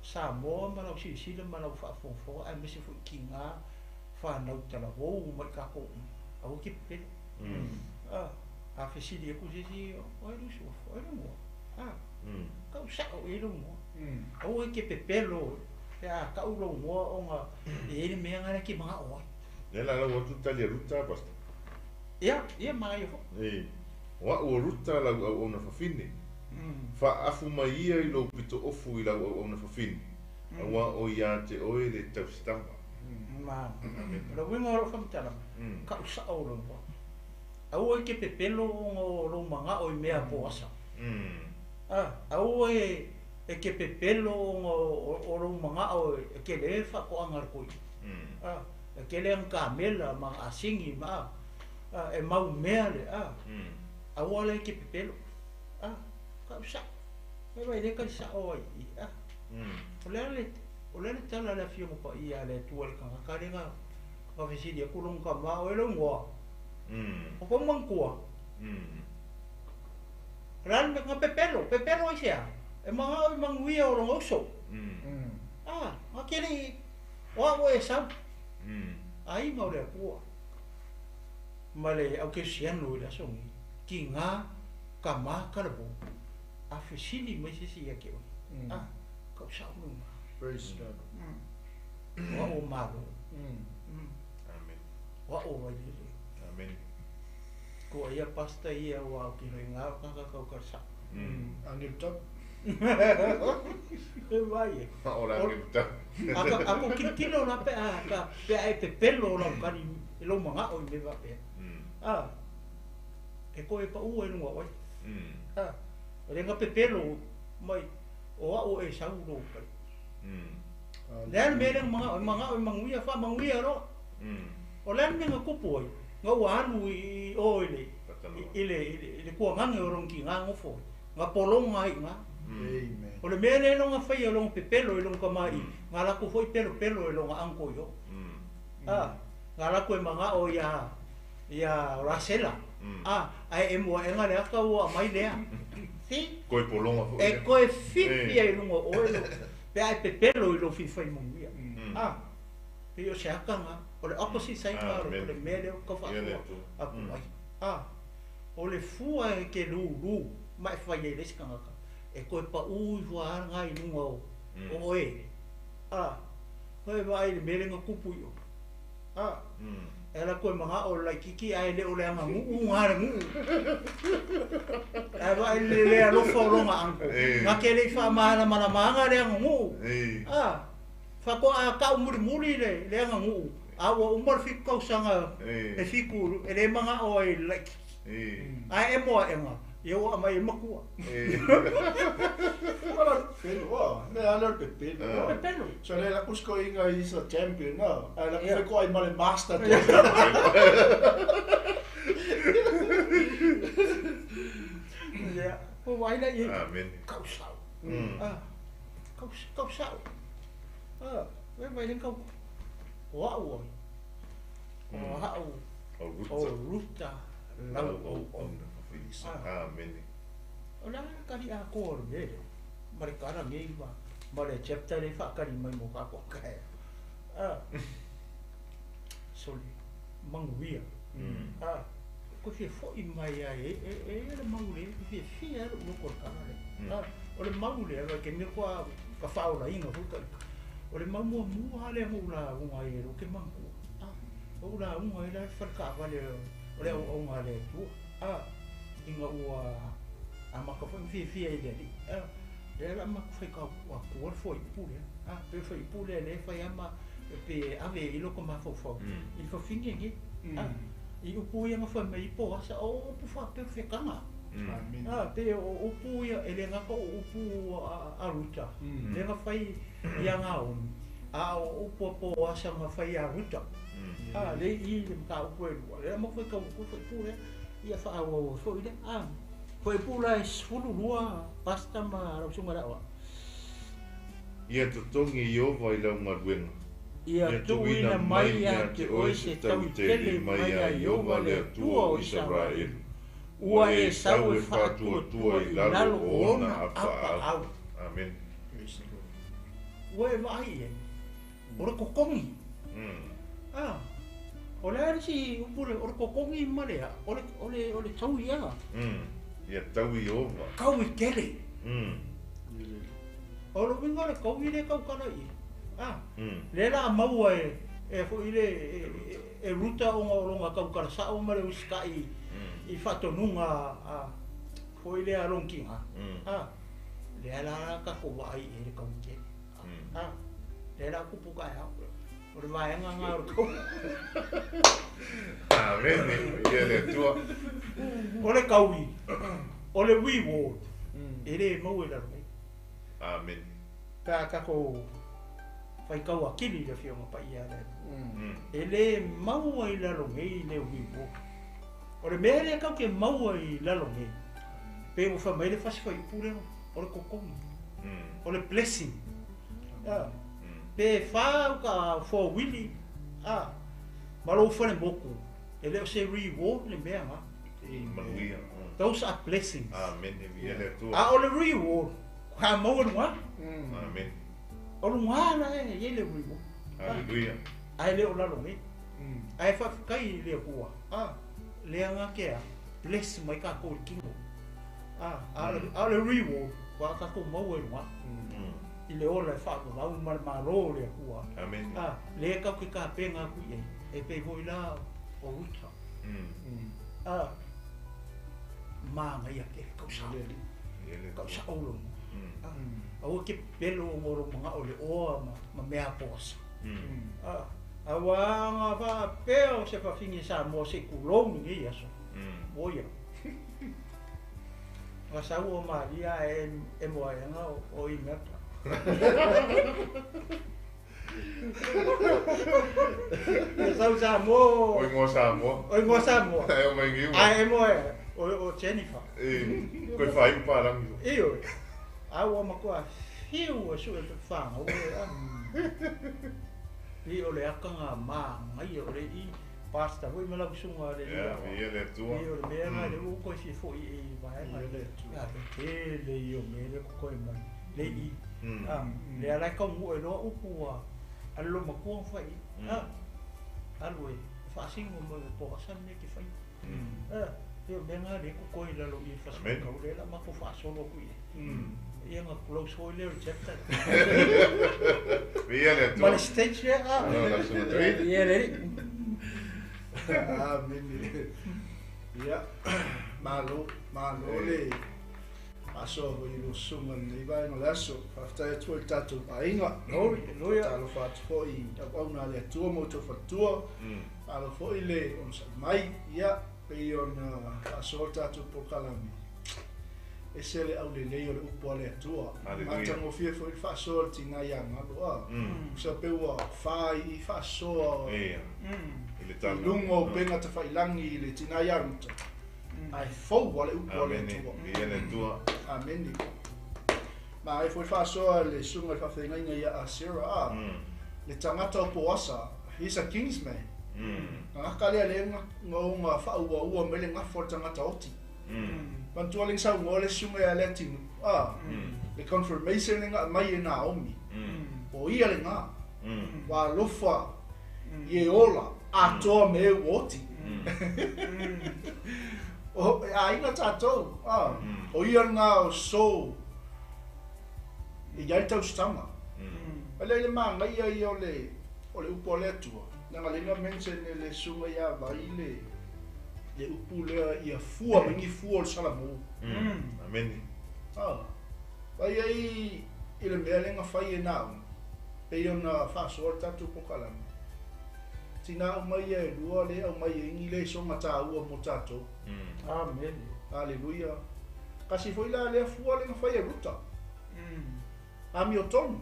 Samoa ma lau silasila ma lau faafogafoga aemaise foi tina, fanau talavou ma i tatou uma, aua e te pepelo. A, a fesili atu se isi, o ai lou suafa? O ai lou igoa? A, tau sao i ai lou igoa. Aua e te pepelo pe a tau lou igoa ona e i ai le mea lena e te manao ai. Lea la lau atu tali a Ruta, Pastor. Ia, ia manaia foi. E, o a'u o Ruta lau auauna fafine. Faaafu mai ia i lou pito ofu i lau auauna fafine, auā o iā te oe le tausitama. Ma o le uiga o lou faamatalaga, ka'usa'o lou igoa. Aua e te pepelo ona o lou maga'o i mea po asa. Aua e te pepelo ona o lou maga'o e tele faatoaga a le toeaina. E tele ana kamela ma ana asini ma e maumea le aua la e te pepelo. Ka'usa'o. E vai le kalisa'o ai i O le a le o le a le tala a le Afioga Paia a le Atua i le tagata lea na fesili atu lona tama, o e lou igoa? O kou manatua? O le a le mea na pepelo? Pepelo aisea? E manao i manuia o lona uso. Na te le i o a'u e sau. Aiga o le Atua ma le aukerisiano i le aso nei, tigā, tama, talavou, a fesili mai se isi ia te oe, ka'usa'o lou igoa. Praise God. O a'u o Malo. Amen. O a'u o Vailele. Amen. Ko ia pasta ia ua o kino i ngā o kaka kau kara sa'o. Angel tau. E vai e. O le angel tau. A ko kilokilo la pe a ka pe a e pepelo o lau kani i lou maga'o i mea faapea. E koe pa'u ai luga o ai. E le ga pepelo mai o a'u e sau lou kani. Le a le mea lea na maga'o ai, maga'o i manuia, faamanuia loa. O le a le mea na tupu ai, na ua alu i o i le i le i le tuagage o lona tigā nofo ai, na pologa ai i ina. Amen. O le mea lea lona faia o lona pepelo i lona tamaaiga, na latou foi pelopelo e lona uncle i o. Na latou e maga'o ia ia Rasela, ae emo aʻega le ata ua aumai lea. See? Koe pologa foi E lea. koe fifi ai i luga o oe lo pe a e pepelo i lou fifai manuia. Pei o se ata lena, o le opposite side lena o le mea lea ou te tau Ia le faasoa Atua. atu ai. O le fua e te lūlū ma e fai ai le isi tagata, e toe pa'u ifo lava lena i luga o oe. Koe vaai i le mea lea na tupu i o. E ala koe maga'o i le laitiiti ae le o le aganu'u gā le nu'u. Ae vaai i le le alofa o lona uncle, na te le i faamalamalamaga le aganu'u. Faato'a ta'u mulimuli le le aganu'u, a ua uma le 7 tausaga e 7 e lē maga'o ai i le laitiiti. Ae emo aʻega, ia ua aumai ai matua. Wala pepelo, wa. Me ala le pepelo. Ah. Pepelo. So le la kusko inga is a champion, no. Ai la Yeah. ko ai ma le master champion. Ia, o vai la i Amen. ka'usa'o. Ka'usa'o. E vai le kau o a'u ai. O a'u O o Ruta. Ruta lau Lau au au au. au. Amen. O le a kali atoa o le mea lea, ma le kala nei ma ma le chapter lea e faakali mai mo kākou kaea. Sole, manuia. Koe fia fo'i mai ai e e e le mau lea, e fiafia ai lo'u loko i le kala lea. O le mau lea, vaekemea koa ka faaolaina foi ta'ita. O le mau muamua lava lea na ou lauga ai e lou ke manatua. Ou lauga ai la e le fale taavale o le auauga a le Atua. Ina ua amata foi ona fiafia i le Alii. Lea la a matou faitau atua le fuaiupu lea. Pe o le fuaiupu lea lea e fai lava ma pe ave ai lota mafaufau i le fafine lenei. I upu ia na fai mai ai po asa, o upu faapea o fetaga. Amen. Pe o upu ia, e le gata o upu a Ruta, lea na fai ia Naomi, a o upu a Poasa na fai ia Ruta. Lea i i le mataupu e lua, lea matou faitau atua le fuaiupu lea, ia faaauau ai foi lea. Fuaiupu la e 12 pasta ma lau susuga i le aoao. Ia totogi e Ieova i lau galuega. Ia Ia tuuina tuuina mai mai ia ia te te oe oe se se tauitele tauitele mai mai ia ia Ieova Ieova le le Atua Atua o o Isaraelu, Isaraelu, ua ua e e sau sau e e faatuatua faatuatua i i lalo lalo o o ona ona apaau. apaau. Amen. Praise the Lord. Ua e vaai i ai, o le totogi. O le a le isi upu lea, o le totogi ma le a, o le o le o le taui a. Ia tau Ieova. Tauitele. O le uiga o le taui lea e tautala i i. Lea la a maua e e foi le e e Ruta ona o lona tautala sa'o ma le usita'i i faatonuga a foi lea a lona tigā. Lea la tatou vaai i ai i le tauitele. Lea la a tupu taeao. O le vaega gā o le kaua. Amene. Ia le Atua. O le kaui, o le reward, e lē maua i lalo nei. Amene. Pe a tatou faitau atili i le Afioga Paia a le Atua. E lē maua i lalo nei le reward. O le mea lea tatou te maua i lalo nei, pei ua fai mai le fasi fuaiupu lea, o le totogi, o le blessing. Pe fa au ka 4 wheel ma lou fale motu, e le o se reward le mea gā. Manuia. Those are blessings. Amene. Viia le Atua. A o le reward, ka maua luga. Amene. O luga la e iai le reward. Hallelujah. Ae le o lalo nei. Ae faafetai i le Atua. Lea gā ke a, bless mai kākou i le kino. A o le reward, ua tatou maua i luga. I le ola e faavavau ma le Mālō o le Atua. Amene. Lea tatou te tapena atu i ai, e pei foi la o Ruta. Manaia tele kausa'o. Ia le Atua. Kausa'o logo. Aua ke pepelo ona o lou maga'o i le oa ma mea poasa. Auā aga faapea o se fafine Samoa se'i tulou lenei aso. Oia. Ga sau o Malia ae e moaeaga o Imelda. E sau Samoa O igoa Samoa. O igoa Samoa. E o mai giu. Ae e moe o Jennifer. E koe whai uparangi. Ioe. A ua matua fiu e su'e fagau e a. I o le akaga magaia o le i pastor foi ma lau susuga le Ia, viia le Atua. I o le mea gā le ua toe fia fo'i i vaega. Ia le Atua. Ia le tele ia o mea lea totoe mai. Le i. Lea la e taunuu ai loa upu ua a le loomatua ma fai. Alu e faasino mo le poasa le mea e te faia. Ia o mea gā lea e totoe i lalo i le fasi lea la matou faasolo atu i ai. Ia na close foi lea o le chapter. Viia le Ma Atua. le stage lea. No, la susuga David. Ia le alii. Amene. Ia, malo, malo le faasoa foi i lou susuga lenei vaega o le aso. Faafetai atu foi i le tatou aiga. Hallelujah. Talofa atu foi i auauna a le Atua ma outou faletua. Malo foi le onosai mai. Ia, pei ona faasoa le tatou polokalame. Ese le aulelei o le upu a le Atua. Hallelujah. Matagofie foi le faasoa le tinā ia galo a. Sa pe ua fā i faasoa Ia. I le i tala. luga o upega tafailagi i le tinā ia Ruta. Ae fou a le upu a le Amene. Atua. Viia le Atua. Amene. Ma ai foi faasoa le susuga i le faafeagaiga ia Asera a. Le tagata o Poasa, he's a kingsman. Gagaka lea le gaoga faauaua mai le gafa o le tagata oti. Manatua le saugoa le susuga ia Leatinu. Le confirmation le gaʻa mai e Naomi. O ia legā. Ua alofa i e ola atoa me e ua oti. O e aiga tatou. O ia legā o so i ai tausitaga. A lea i le magaia ia o le upu a le Atua. Leaga lea na mention e le susuga ia Vai le upu lea ia fua mai ni fua o le salamo. Amene. Vai ai i le mea lea na fai e Naomi. Pei ona faasoa le tatou polokalame. Tinā uma ia e lua le aumai ai ni le soga tāua mo tatou. Amen. Aleluia. Kasi foi la lea fua lea na fai e Ruta. Amio tonu.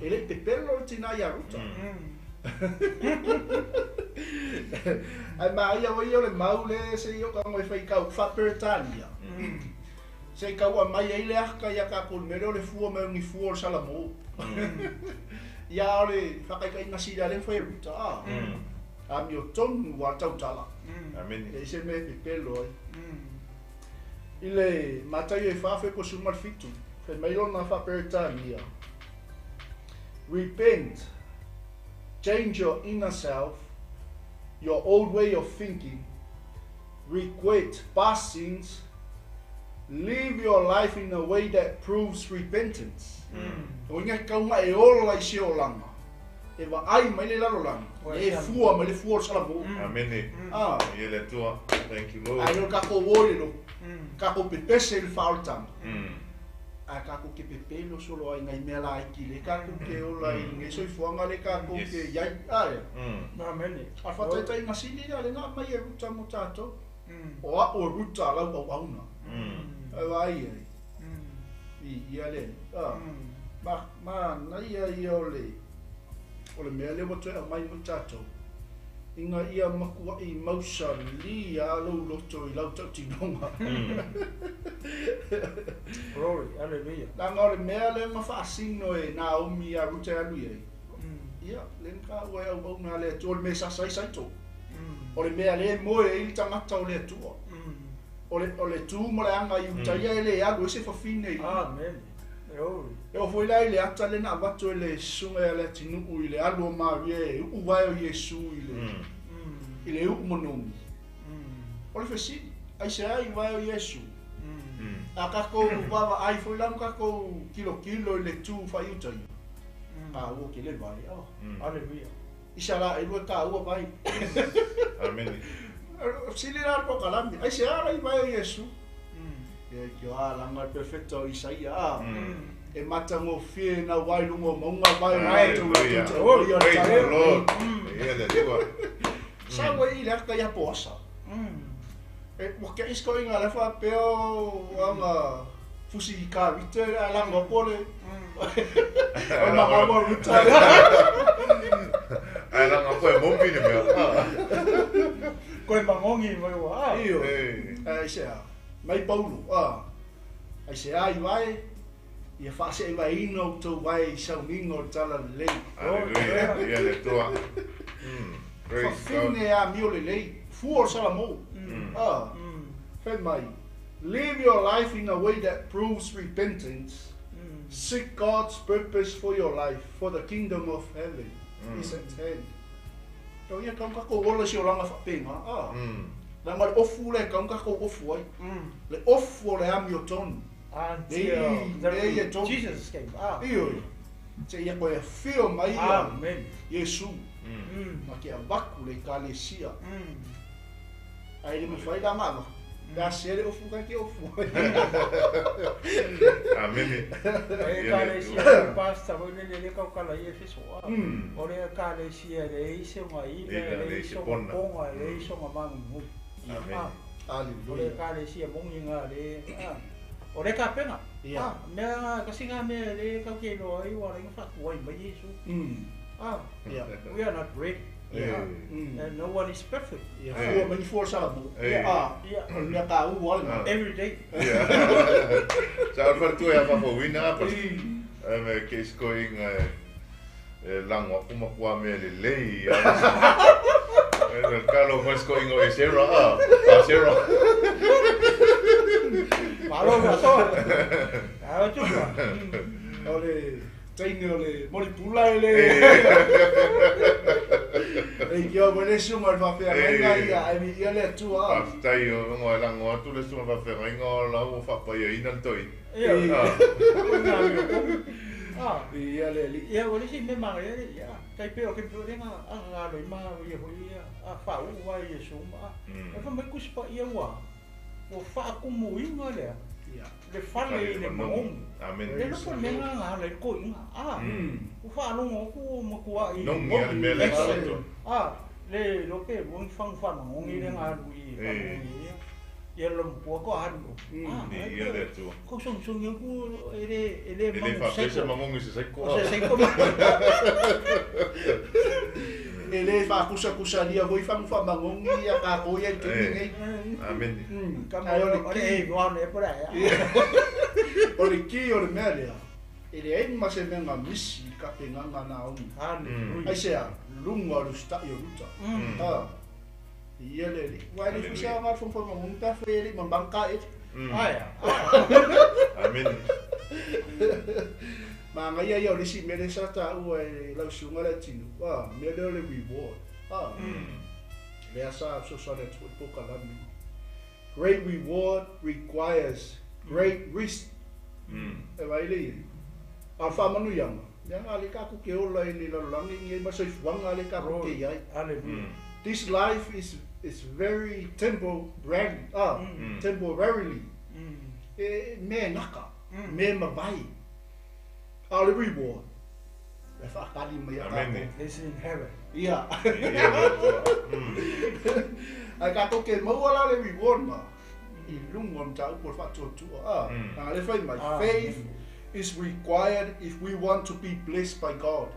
E le pepelo le tinā ia Ruta. Ai ma ia o ia o le mau le se i o ka ngoi fai kau faaperetania. Se i kau mai ai le aka ia ka ko mele o le fua me ni fua o le salamo. Ia o le whakaikaiga sila le fai e Ruta. Amio tonu wa tautala. Amene. E se me pepelo ai. I le Mataio e 4:17. Fai mai lona faaperetania. Repent. Change your inner self, your old way of thinking. Regret past sins. Live your life in a way that proves repentance. O inga kaunga e ola i se olaga. E vaai mai le lalolagi. E fua mai le fua o le salamo. Amene. Viia le Atua. Thank you, Lord. Ai o le tatou o i le lotu. Tatou pepese i le faaolataga. A kākou ke pepelo solo ai ngai mea laiti le kākou ke ola i lenei soifuaga le kākou ke i ai. Ae. Amene. A le faataitaiga sili lea le na aumai e Ruta mo tatou. O a'u o Ruta lau auauna. E vaai ai. Viia le Alii. A. Ma, manaia ia o le, o le mea lea ua toe aumai mo tatou, ina ia matua'i mausali lava lou loto i lau tautinoga. Glory, hallelujah. Leaga o le mea lea na faasino e Naomi ia Ruta e alu i ai, ia, lea na taua e auauna a le Atua, o le mea e sasa ai Saito. O le mea lea e moe ai le tagata o le Atua. O le, o le tu ma le aga i uta ia e le alu ai se fafine i luga. Amen. Glory. E oo foi la i le ata lea na avatu e le susuga ia Leatinuu i le alu o Maria e uu vae o Iesu i le, i le uu manogi. O le fesili, aisea i vae o Iesu? A tatou vaavaai foi la ma tatou tilotilo i le tu faiuta ia, taua tele vae. Oh. Hallelujah. Isaraelu e taua vai. Amene. Sili la le polokalame, aisea la i vae o Iesu? Ia ke a langa le perfecta o Isaia a. E matagofie nau ai luga o mauga vae o latou Hallelujah. latou te aumaia le Praise the tala. Lord. Ia le Atua. Sau ai i le ata ia Poasa. E ua keʻi se toʻiga la faapea o aga fusi i ka rite ae lago atu o le o le magaga o Ruta. Ae laga koe momi le mea. Koe magogi mai ua a. Io. Eh. Ae aisea, mai Paulo, a, aisea i vae, ia faaseʻevaeina outou vae i sauniga o le tala lelei. Hallelujah. Ia le Atua. Praise God. Fafine amio lelei, fua o le Salamo. A, fai mai, live your life in a way that proves repentance. Seek God's purpose for your life, for the kingdom of heaven is at hand. Tau ia kau tatou ola i se olaga faapena, a. Leaga le ofu lea e tau na tatou ofu ai. Le ofu o le amiotonu. Until Nei e the tonu. Jesus came. Ah. Ioe. Seia koe afio mai ia Amen. Iesu ma ke avaku le ekalesia. Ae le mafai la ona avaku. Pe a se le ofu kai ke ofu ai. Amene. E Ia le ekalesia Atua. le pastor foi lele le kaukala i Efeso. Ah. O le ekalesia le ise o ngai Le le le ise ise o pona. ponga le ise o mangu. Amene. Ah. O le Aleluia. ekalesia mongi ngā le. Ah. O le kapenga. Ia. Ah, mea ngā kasi ngā mea le kau ke loa ai wa le whakuai mai Yesu. Ah, Ia. we are not ready. Eh. Ah. And no one is perfect. Ia fua mai ni fua o le Salamo. Eh. A, Ia. o le mea taua le Ah. Every day. Ia. Sa o le faletua ia faafouina a pas. E me ke iskoinga e e lago aku ma kua mea lelei. E le kalo mo iskoinga o e Sarah a. A Sarah. Malo ka toa. Ao tupa. O le teine o le molipula e le e kia o le suga o le faafeagaiga Eh. ia ae viia le Atua a. Faafetai o ngo e lago atu le suga faafeagaiga o lau ua faapaiaina le toeaina. Ia. Ah. Ah. Viia le Alii. Ia o le isi mea magaia le ia. Tai pe o ke pe o nga a nga lo ma ia ho ia a fa u wa Yesu ma. E fa mai kusi pa ia ua. O fa kumuinga lea. Ia. Le fale i le magomu. Amene. Le loko le nga nga le ko inga. Ah. U fa longo ku ma kua i. Nongi a le mea le Excellent. Atua. Ah, le lope mo fang fa mangongi le nga lu i fa Eh. mangongi ia. Ia lo mo ko alu. Ah, Viia le Atua. ko song song ia ku ele ele E le faapea se magogi se saiko. O se saiko. E lē faakusakusalia foi fagu faamagogi ia kakou ia i le taimi Eh. nei. Amene. Ka Ae o le mo le e wa le pora ia. O le ki o le mea lea, e leai ma se mea ga misi i kapegaga Naomi. Hallelujah. Aisea, luga o le usitaʻi o Ruta. A. Ia le Alii. Uae le fusi aga le fogafogagogi pe afai e leʻi mamalu kaele. Aia. Amene. Magaia ia o le isi mea lea sa taua e lau susuga le atinu, a, mea lea o le reward. A. Lea sa fesoasoani atu foi polokalame. Great reward requires great risk. E vaai le ia. A o le faamanuiaga, leaga a le tatou ke ola i le lalolagi nei ma soifuaga le tatou ke i ai. Hallelujah. This life is very temporary, ah, temporarily. E mea e gaka. Me mavae. A o le reward, e faakali mai ia Amene. tatou. It's in heaven. Ia. Ia le Atua. Ae tatou ke maua la le reward ma i luga o le mataupu o le faatuatua. A, leaga lea fai mai, faith is required if we want to be blessed by God.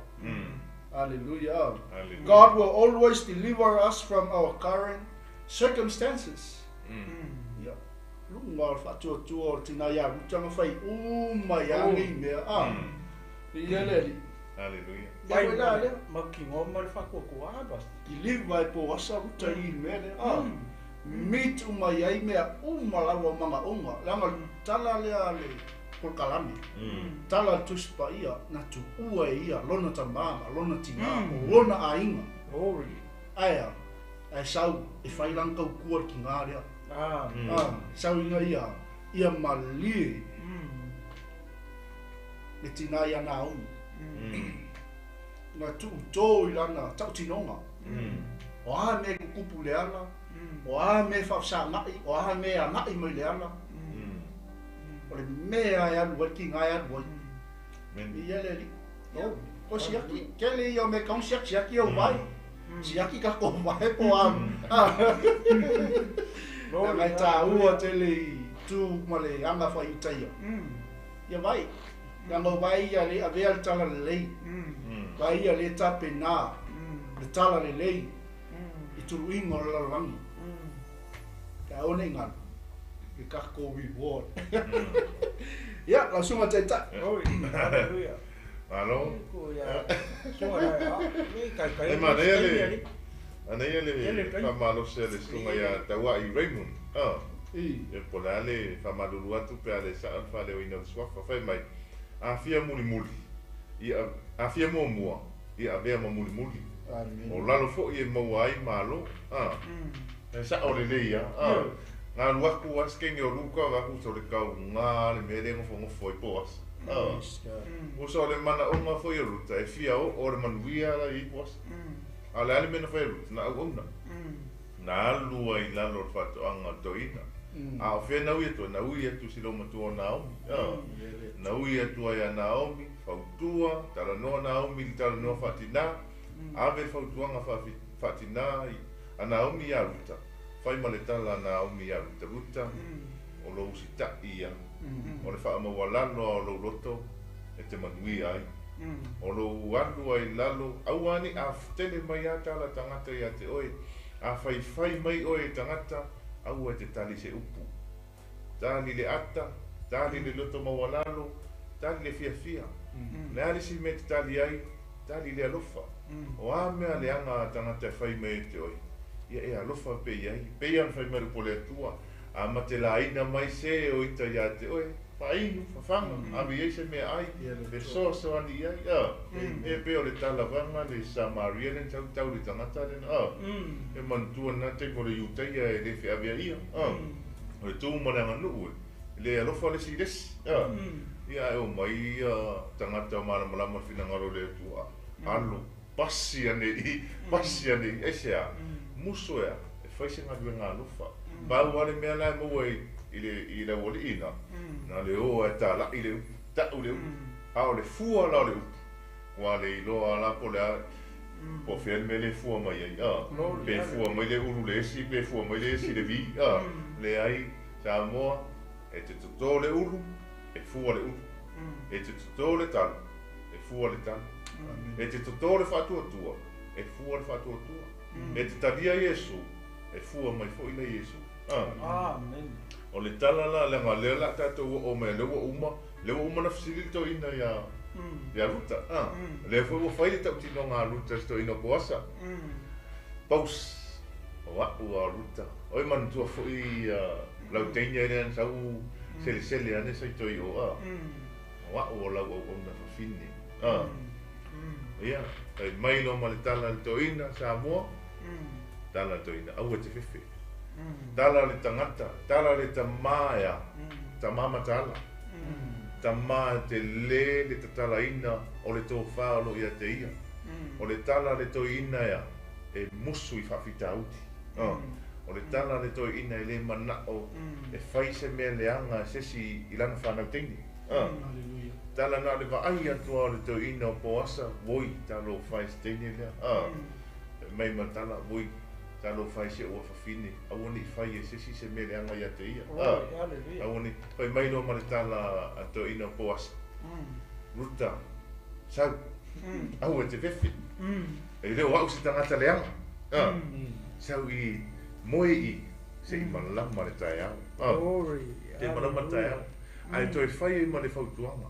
Hallelujah. Hallelujah. God will always deliver us from our current circumstances. Ia. Luga o le faatuatua o le tina ia Ruta na fai uma i a nei mea. A, ia le alii. Hallelujah. Ia foi la lea. Mautinoa ma le faatuatua a pastor. Deliver e Poasa Ruta i le mea lea. A, meet uma i ai mea uma lava o magaoga. Leaga o le tala lea a le polokalame. Tala a le Tusi Paia, na tuua e ia lona tama ma lona tina, o lona aiga. Glory. Ae a, ae sau e fai lana taukua i le tiga lea. Amen. A, sau ina ia, ia malie le tina ia Naomi. Na tuutō i lana tautinoga. O a mea e kukupu i le ala, o a mea e faafesaga'i, o a mea e aga'i mai i le ala, o le mea e alu ai le tiga e alu ai. Amen. Ia le alii. Ko siaki, tele ia o mea tau siaki, siaki au vae. Siaki tatou vae po o a. Leaga e taua tele i tu ma le aga faiutaia. Ia vai. Leaga o vai ia le avea le tala lelei. Vai ia le tapena le tala lelei i tuluiga o le lalolagi. Pe a one i galu, le tatou reward. Ia, lau susuga Taitai. Glory. Hallelujah. Malo. Ko ia. Suga la. E kai kai. E manaia le manaia Tele le kai. faamalosi a le susuga ia Tauai Raymond. Ah. I. E po o le a le faamalulu atu pe a le sa'a le faaleoina o le suafa. Fai mai, afia mulimuli, ia afia muamua, ia avea ma mulimuli. O Amen. lalo fo'i e maua ai malo. Ah. E sa'o lelei a. Ah. Galu aku a se kenge o Luka avatu so le kauga le mea lea e gofogofo ai po asa. Ah. Praise God. Uso o le manaʻoga foi o Ruta e fia oo le manuia la i po asa. A o le a le mea na fai e Ruta na auauna. Na alu ai i lalo o le faatoaga o le toeaina. A o fea na ui atu ai? Na ui atu i si laumatua o Naomi. Ah. Na ui atu ai a Naomi, fautua, talanoa Naomi i le talanoa faatinā. Ave le fautuaga faatinā a Naomi iā Ruta. Fai ma le tala a Naomi iā Ruta. Ruta, o lou usitaʻi ia. O le faamaualalo a o lou loto e te manuia ai. O lou alu ai i lalo, aua neʻi a tele mai lava tala tagata iā te oe. A faifai mai oe e tagata, aua e te tali se upu. Tali le ata, tali le loto maualalo, tali le fiafia. O le a le isi mea e te tali ai, tali le alofa. O a mea leaga a tagata e fai mai e te oe, ia e alofa pea i ai. Pei ona fai mai le upu o le Atua, a matelaina mai se o ita iā te oe, faainu, fafaga, ave i ai se meaai, Ia le Atua. fesoasoani i ai. A, e pei o le talavaga le Samaria lea na tautau i le tagata lena. A, e manatua lena taimi o le Iutaia e le feaveaia. A, o le tu ma le aganuu e le alofa le isi i le isi. A, ia e omai ia tagata o malamalama le finagalo o le Atua. Alo, pasi ane i, pasi ane i, aisea, muso ea, e fai se galuega alofa. Pau lava le mea la e maua i, i le, i le aualii ina, na le o ae talaʻi le upu, taʻu le upu, a o le fua la o le upu, ua le iloa la po o le a, po o fea le mea lea e fua mai ai, a, pe fua mai le ulu le esi, pe fua mai le esi le vi, a, leai, Samoa, e te totō le ulu, e fua le ulu, e te totō le talo, e fua le talo, e te totō le faatuatua, e fua le faatuatua, e te talia Iesu, e fua mai foʻi le Iesu. A. Amen. O le tala la, leaga o lea o le a tatou oo mai, lea ua uma, lea ua uma ona fesili le toeaina ia, ia Ruta. A. Lea foi ua fai le tautinoga a Ruta i se toeaina o Poasa. Paus, o a'u a o Ruta. Oi manatua foi lau teine lea na sau selesele ane sa i toe i o, a. O a'u o lau auauna fafine. A. Ia, fai mai loa ma le tala a le toeaina, Samoa, tala a le toeaina, aua e te fefe. Tala le tagata, tala le tamā ea, tamā mataala. Tamā e telē le tatalaina o le tofā o lo o ia te ia. O le tala a le toeaina ea, e musu i faafitauli. A. O le tala a le toeaina e lē manaʻo e fai se mea leaga e se isi i lana fanau teine. Tala na o le vaai atu lava o le toeaina o Poasa, voi, talofa e se teine lea. Fai mai ma tala, voi, talofa e si ou afafine, aua ne i fai e se isi se mea leaga ia te ia. Aua ne i, fai mai loa ma le tala a le toeaina o Poasa, Ruta, sau, aua e te fefe, e le o au se tagata leaga. Sau i, moe i, se i malama le taeao. Se i malama le taeao. Ae toe fai ai ma le fautuaga,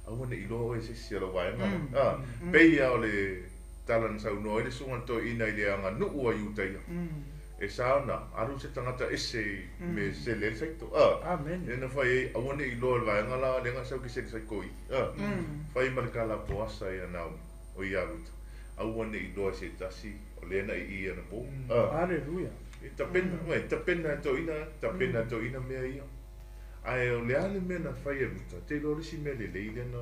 aua ne i iloa oe e se isi o lau vaega lea. A, pei lava o le tala na saunoa ai le Susuga Toeaina i le aganuu a Iutaia, e sa ona alu se tagata ese i mea e sele ai le saito. A, lea na fai ai, aua ne i iloa e le vaega la lea na sau ke sele saiko i. A, fai ma le tala a Poasa ia Naomi, o ia Ruta, aua ne i iloa e se tasi o lea na i i anapo. A, e tapena, e tapena e Toeaina, tapena e Toeaina mea ia. Ae o le a le mea na fai e Ruta? Te iloa o le isi mea lelei lea na,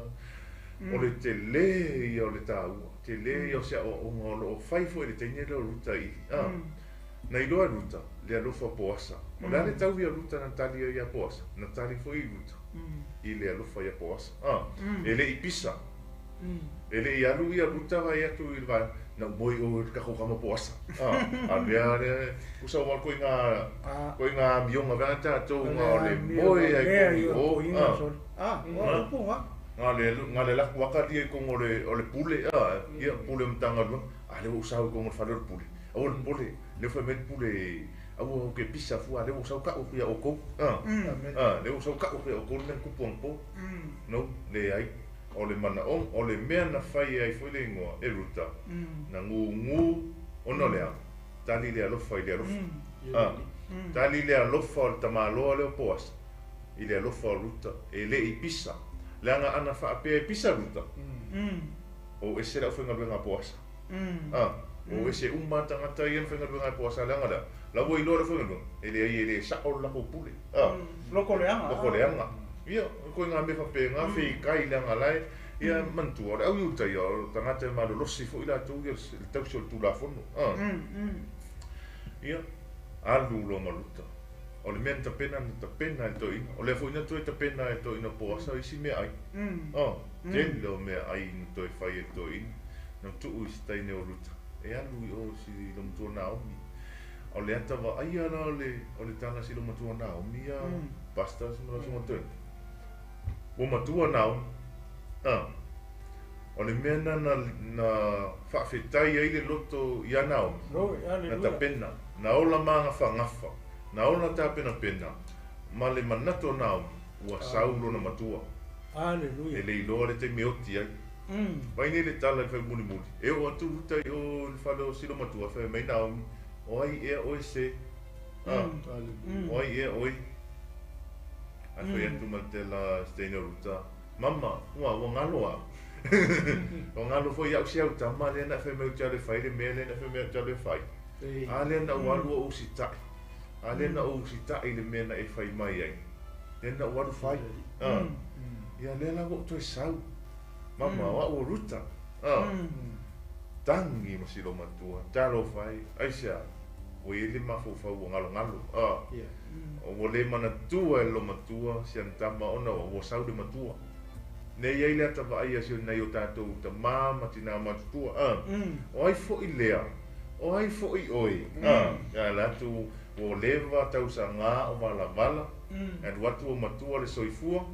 o le tele ia o le taua, tele ia o se aoaoga o lo o fai foi i le teine lea o Ruta i, a, na iloa e Ruta le alofa o Poasa. O le a le tau ia Ruta na tali ai ia Poasa? Na tali foi i Ruta i le alofa ia Poasa. A, e le i pisa. E le i alu ia Ruta vaai atu i le vaega, na ou moe i o i le takou kama Poasa. A mea lea, usa ua koe ngā, koe ngā amioga vea tatou ngā o le moe ai kogi o. Ngā le, ngā le laku aka lia i kongo o le, o le pule, a, ia, pule o Matagaluega, a lea ua ou sao i kongo o le fale o le pule. Aua le popole, lea ua fai mai le pule, aua ou ke pisa fua, lea ua ou sau kau aku ia oukou. A, a, lea ua ou sau kau aku ia oukou le mea na tupu anapo. No, leai. O le manaʻoga, o le mea na fai ai foi le igoa e Ruta, na gūgū ona o le a? Tali le alofa i le alofa. A, tali le alofa o le tamaloa lea o Poasa i le alofa o Ruta, e le i pisa. Leaga ana faapea e pisa Ruta, ou ese le aufaigaluega a Poasa. A, ou ese uma lava tagata ia na faigaluega e Poasa, leaga o le a? La ua iloa le aufaigaluega, e leai e le sao le latou pule. A, Loko leaga. Loko leaga. Ia, koe ngā mea faapena, feikai leaga la e, ia, manatua, o le au Iuta ia, o tagata e malolosi foi latou ia i le tausi o le Tulafono. A, ia, alu loa ma Ruta. O le mea na tapena, na tapena e le toeaina. O lea foi na toe tapena e le toeaina o Poasa isi meaai. A, tele o meaai na toe fai e le toeaina. Na tuu i se taine o Ruta, e alu i o i si lou matua Naomi. O le ata vaaia la o le o le tala si lou matua Naomi ia Pastor ma lau susuga Toeaina. Ua matua Naomi. A. O le mea na na na faafetai ai le loto ia Naomi. Na tapena, na ola magafagafa, na ola tapenapena ma le manatu o Naomi ua sau lona matua. E le iloa le taimi e oti ai. Mai nei le tala i le fai mulimuli, e oo atu Ruta i o i le fale o Silomatua, fai mai Naomi, O ai ea oe se? A, o ai ea oe? Ae fai atu ma tela se teine o Ruta, Mama, ua, ua galo au. Ua galo foi au si au tama lea na e fai mai ou te alu e fai le mea lea na e fai mai ou te alu e fai. A lea na ou alu o usitai. A lea na ou usitai i le mea na e fai mai ai. Lea na ou alu fai. A, ia lea la ua ou toe sau. Mama, o au o Ruta. A, tagi ma si lou matua, talofa e, aisea? Ua i ai le mafaufau ua galogalo. A, ua le manatua e le lou matua si ana tama ona ua sau le matua. Nei i ai le ata vaai a si nai o tatou tamā ma tinā matutua. A, o ai foi lea? O ai foi oe? A, e ala atu ua leva tausaga o valavala, e alu atu ua matua le soifua,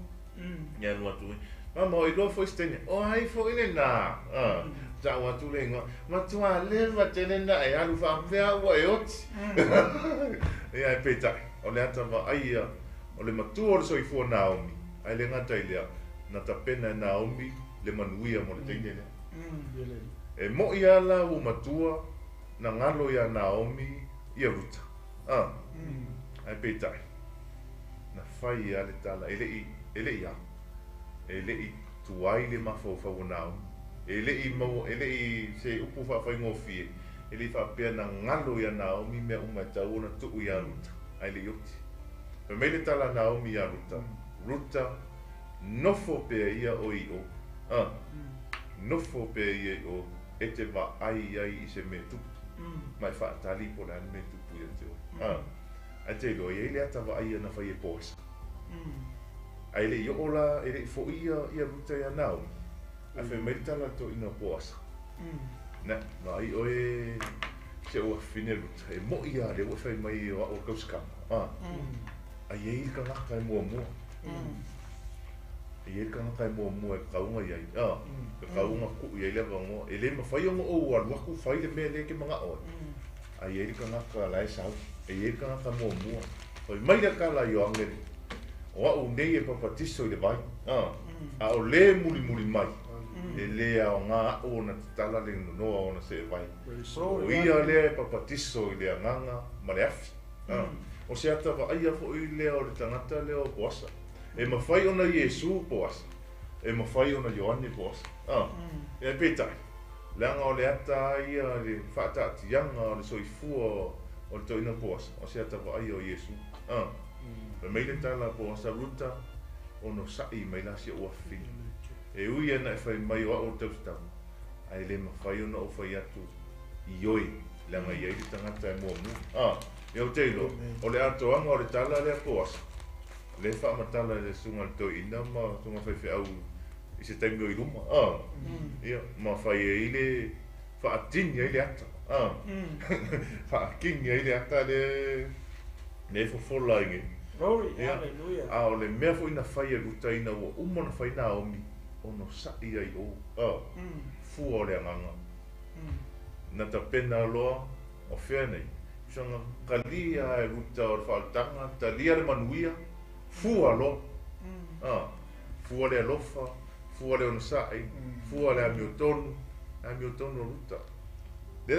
Ia alu atu ai. Mama, o iloa foi se teine. O ai foi lenā? A, tau atu le igoa. Matua leva tele na e alu faapea ua e oti. Ia, e peitai, o le ata vaai ia, o le matua o le soifua Naomi, ae le gata i lea, na tapena e Naomi le manuia mo le teine lea. E moʻi lava la ua matua na galo iā Naomi ia Ruta. A, ae peitai, Na fai a le tala, e le i, e le i a? E le i tuai le mafaufau o Naomi. E le i maua, e le i se upu faafaigofie, e le i faapea na galo iā Naomi mea uma e tau ona tuu iā Ruta, ae le i oti. Fai mai le tala a Naomi iā Ruta, Ruta, nofo pea ia oe i o, a, nofo pea ia i o e te vaai ai i se mea tupu, ma e faatali po o le a le mea e tupu ia te oe. A. Ae te iloa, e i ai le ata vaaia na fai e Poasa. Ae le i oo la, e le i foʻi ia Ruta ia Naomi, ae fai mai le tala a le toeaina o Poasa, Na, vaai oe si ou afafine Ruta, e moʻi lava lea ua e fai mai o au o le tausikama, a, a i ai le tagata e muamua. E i ai le tagata e muamua e tatau ona i ai, a, e tatau ona tuu i ai le avanoa. E le mafai ona ou alu atu fai le mea lea e te manao ai, a i ai le tagata la e sau, e i ai le tagata muamua. Fai mai le tala a Ioane le, O au nei e papatiso i le vai, a, a o le mulimuli mai, e le aoga aʻu ona tatala le nonoa o ona seevai. O ia lea e papatiso i le agaga ma le afi. A, o se ata vaaia foi lea o le tagata lea o Poasa. E mafai ona Iesu Poasa, e mafai ona Ioane Poasa. A, e peitai, leaga o le ata lava ia le faataatiaga o le soifua o le toeaina Poasa, o se ata vaaia o Iesu. A, fai mai le tala a Poasa, Ruta, onosaʻi mai la si ou afafine. E ui ana e fai mai o au o le tausitama, ae le mafai ona ou fai atu i oe, leaga e i ai le tagata e muamua. A, ia ou te iloa, o le atoaga o le tala lea Poasa, lea e faamatala e le susuga i le toeaina ma susuga faifeau i se taimi o i luma, a, ia, ma fai ai le, faatini ai le ata, a, faatini ai le ata lea e fofola ai nei. Glory, hallelujah. A o le mea foi na fai e Ruta ina ua uma ona fai Naomi, onosaʻi ai o, a, fua o le agaga. Na tapena loa, o fea nei? Usaga talia e Ruta o le faaolataga, talia le manuia, fua loa. A, fua le alofa, fua le onosaʻi, fua le amiotonu, le amiotonu o Ruta. Lea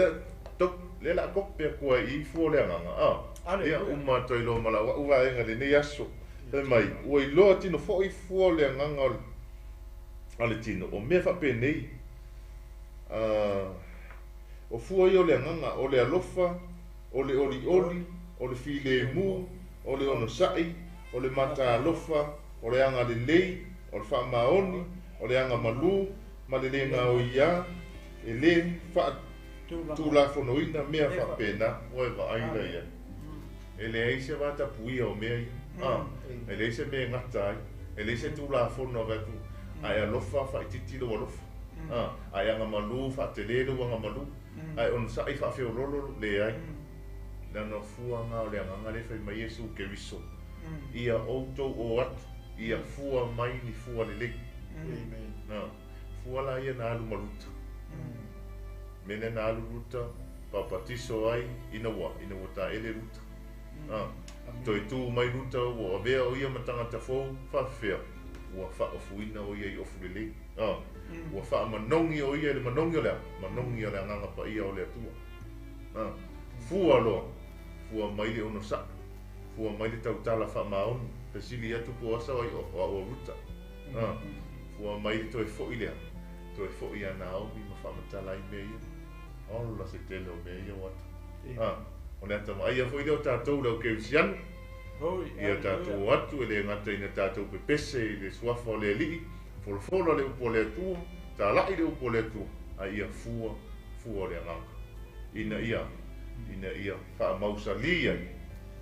la, lea la a tope atu ai i i fua o le agaga, a, ia uma atu ai loa ma lau au vaega i lenei aso. Fai mai, ua iloa tino foi fua o le agaga o le, a le tino, o mea faapenei, a, o fua ia o le agaga, o le alofa, o le olioli, o le filemu, o le onosai, o le mataalofa, o le agalelei, o le faamaoni, o le agamalu, ma le le gaoiā, e le faatulafonoina mea faapena. Ua e vaai la i ai. E leai se vatapuia o mea ia. A, e leai se mea e gata ai. E leai se tulafono e avatu, a e alofa, faaitiiti lou alofa. A, a e agamalu, faatele lou agamalu. A e onosai, faafeololo, leai. Leaga o fua na o le agaga lea e fai mai Iesu Keriso, Ia outou o atu, ia fua mai ni fua lelei. Na, fua la ia na alu ma Ruta. Mea lea na alu Ruta, papatiso ai ina ua, ina ua taele Ruta. A, toe tu mai Ruta ua avea o ia ma tagata fou, faafefea, ua faaofuina o ia i ofu lelei. A, ua faamanogi o ia i le manogi o le a? Manogi o le Agaga Paia o le Atua. A, fua loa, fua mai le onosai, fua mai le tautala faamaoni, fesili atu Poasa o ai o au o Ruta. A, fua mai le toe foi lea, toe foi ia Naomi ma faamatala ai mea ia. Ola se tele o mea ia ua ata. A, o le ata vaaia foi lea o tatou le au kerisiano, ia tatou o atu e le gata ina tatou pepese i le suafa o le Alii, folafola le upu a le Atua, talai le upu a le Atua, a ia fua, fua o le agaga, ina ia, ina ia faamausalī ai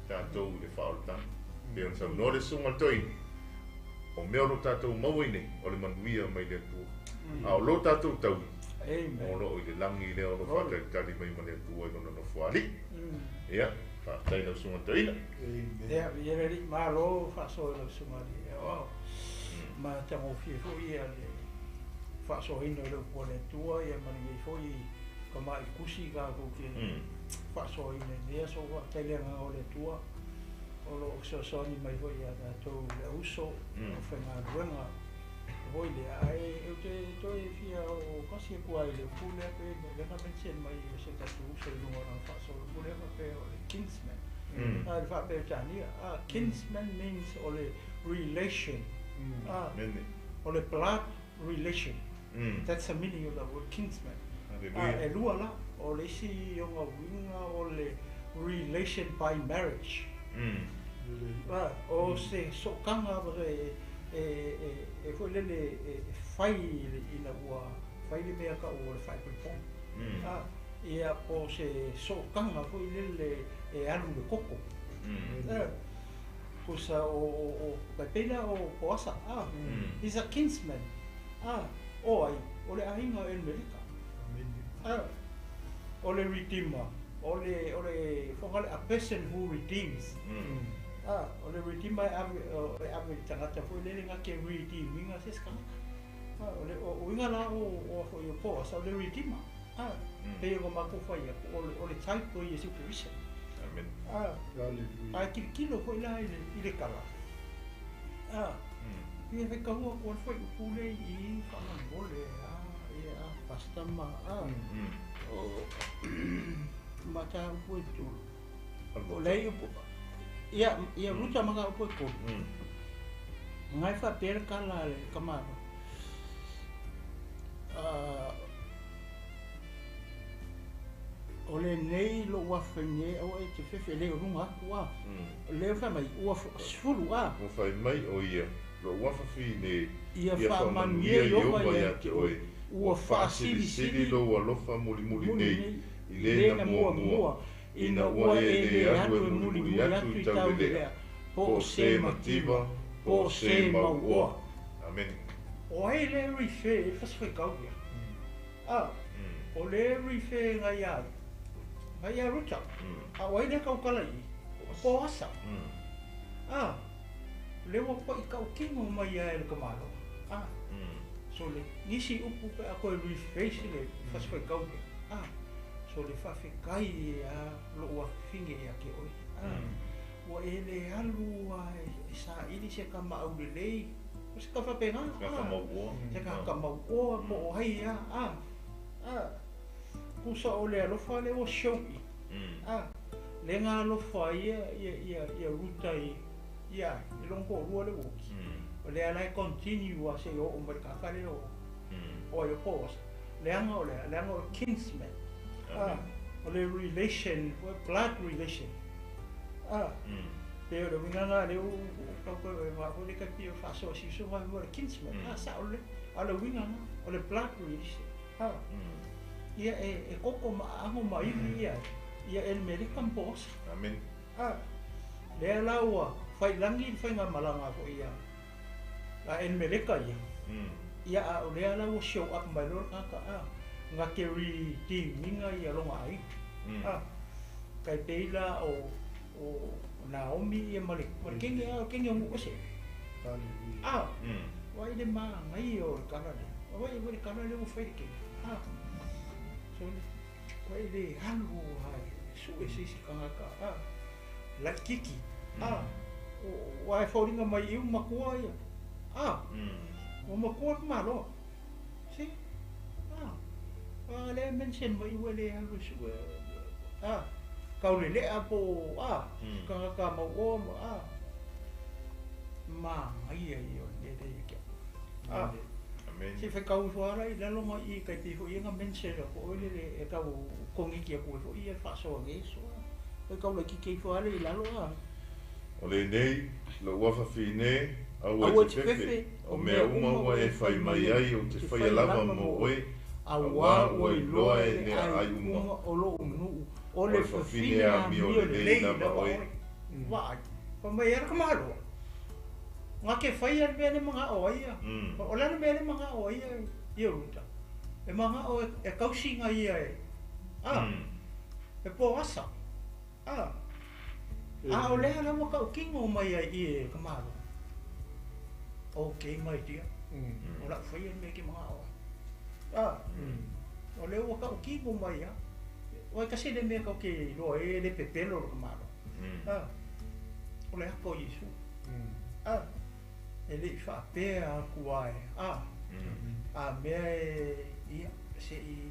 tatou i le faaolataga. Pei ona saunoa le Susuga i le Toeaina, o mea o lo tatou maua i nei, o le manuia mai le Atua. A o lo tatou taui, o lo o i le lagi lea o lo o faatalitali mai ma le Atua i Lona Nofoalii. Ia, faafetai i lau Susuga i le Toeaina. Ia, viia le Alii, malo faasoa i lau Susuga i le Aoao. Matagofie foi ia le faasoaina o le upu a le Atua ia ma lenei foi tamai tusi tatou te faasoaina i lenei aso. Faafetai i le agaga o le Atua o lo o fesoasoani mai foi ia tatou le auso o faigaluega foi lea. Ae ou te toe fia oo tasi atu lava i le upu lea pei lea na mention mai e se tatou uso i luga o lana faasoa, o le upu lea faapea o le kinsman. A le faa-Peretania, a kinsman means o le relation, a o le blood relation. That's the meaning of the word kinsman. A e lua la, o le isi ona uiga o le relation by marriage. A o se sootaga e e e foi lele e fai ina ua fai le mea tau o le faaipoipoga. A ia po o se sootaga foi lele e alu le koko. Kusa o kai pei la o Poasa, he's a kinsman, o ai, o le aiga o Elimeleka. O le redeemer, o le whakale, a person who redeems. O le redeemer e ave i tangata foi lele ngā ke redeeminga se skangata. O le o inga la o foi o Poasa, o le redeemer. Pei o mako whai, o le type o Yesu Kristo. Amen. Ai kilikilo foi la i le kala. Ia whai kahua kua whai upule i whangamole, ia pasta ma, mata upu e tolu. O lei upu, ia ruta maka upu e kolu. Ngai whapera kala le kamaro. O le nei lo wawhine o e te fefe le o runga aku a. Le o whamai, ua sfulu a. O whai mai o ia, lo wawhawhine, ia whaamanuia Iowa ia te oe. Ua whaasilisili lo alofa mulimuli nei, i le na muamua, ina ua e le alu e mulimuli atu i taulelea, po o se mativa, po o se mauoa. Amen. O hei le rife, e whaswhai ia. O le rife ngai ai, ngai a ruta. A o ai le kaukala i, Poasa. Le ua pa i kaukingo mai a e le kamalo. So le nisi upu pe ako e reface le whaswhai kau ia. So le whawhekai e a lo ua whinge e a ke oi. Ua e le alu a e sa ili se ka maule lei. O se ka whapenga. Se ka mauoa. Se ka mauoa po o hei a. Kusa o le alofa le o show i. Le ngā alofa ia ruta i ia e longo rua le woki. O le ala e continue a se o o mai kakale o o ai o Poasa. Le anga o le anga o kinsman. O le relation, o blood relation. Pe o le winganga le o kau e wa o le kapi o whaso si so wa o le kinsman. Sa o le a le winganga o le blood relation. Ia e koko ma ango ma iwi ia ia Elimeleka ma Poasa. Amen. Lea la ua whai langi whai ngā malanga ko ia a Elimeleka ia. Ia a o lea la ua show up mai loa kaka ngā ke redeeminga ia longa ai. Kai peila o Naomi ia ma le kenge a kenge o ose. Wai le maa ngai o le kala le. Wai le kala le o whai le kenge. So le wai le alu hai su e sisi kangaka. La kiki. Wai whauringa mai iu makua ia. O makua malo. Si? Le mention mai ua le alu su e. Kau le lea po. Kangaka mau o. Ma ngai ia o le le kia. Amen. Si whai kau whara i lalo mai i kai te hoi nga mention ko oi le e kau kongi kia koe hoi e whasoa ngeso. Whai kau le kike whara i lalo a. O le nei, lo wawhawhine, au e te fefe, o mea uma ua e whai mai ai o te whai alava mo oe, a wā ua i loa e nea ai uma. O lo unu, o le whawhine a mio le lei lava oe. Waai, pa mai era kamaloa. Ngā ke whai a mea le mga o ia. O le mea le mga o ia i ruta. E mga o e kausinga ia e. E Poasa. O lea la waka o kingo mai ai i e kamalo. Okay, mai tia. O la whai a mea ke mga o. O lea waka o kingo mai a. O e kasi le mea kau ke loa e le pepelo lo kamalo. O lea ko Yesu. E le i whaapea aku ai. A mea e ia se i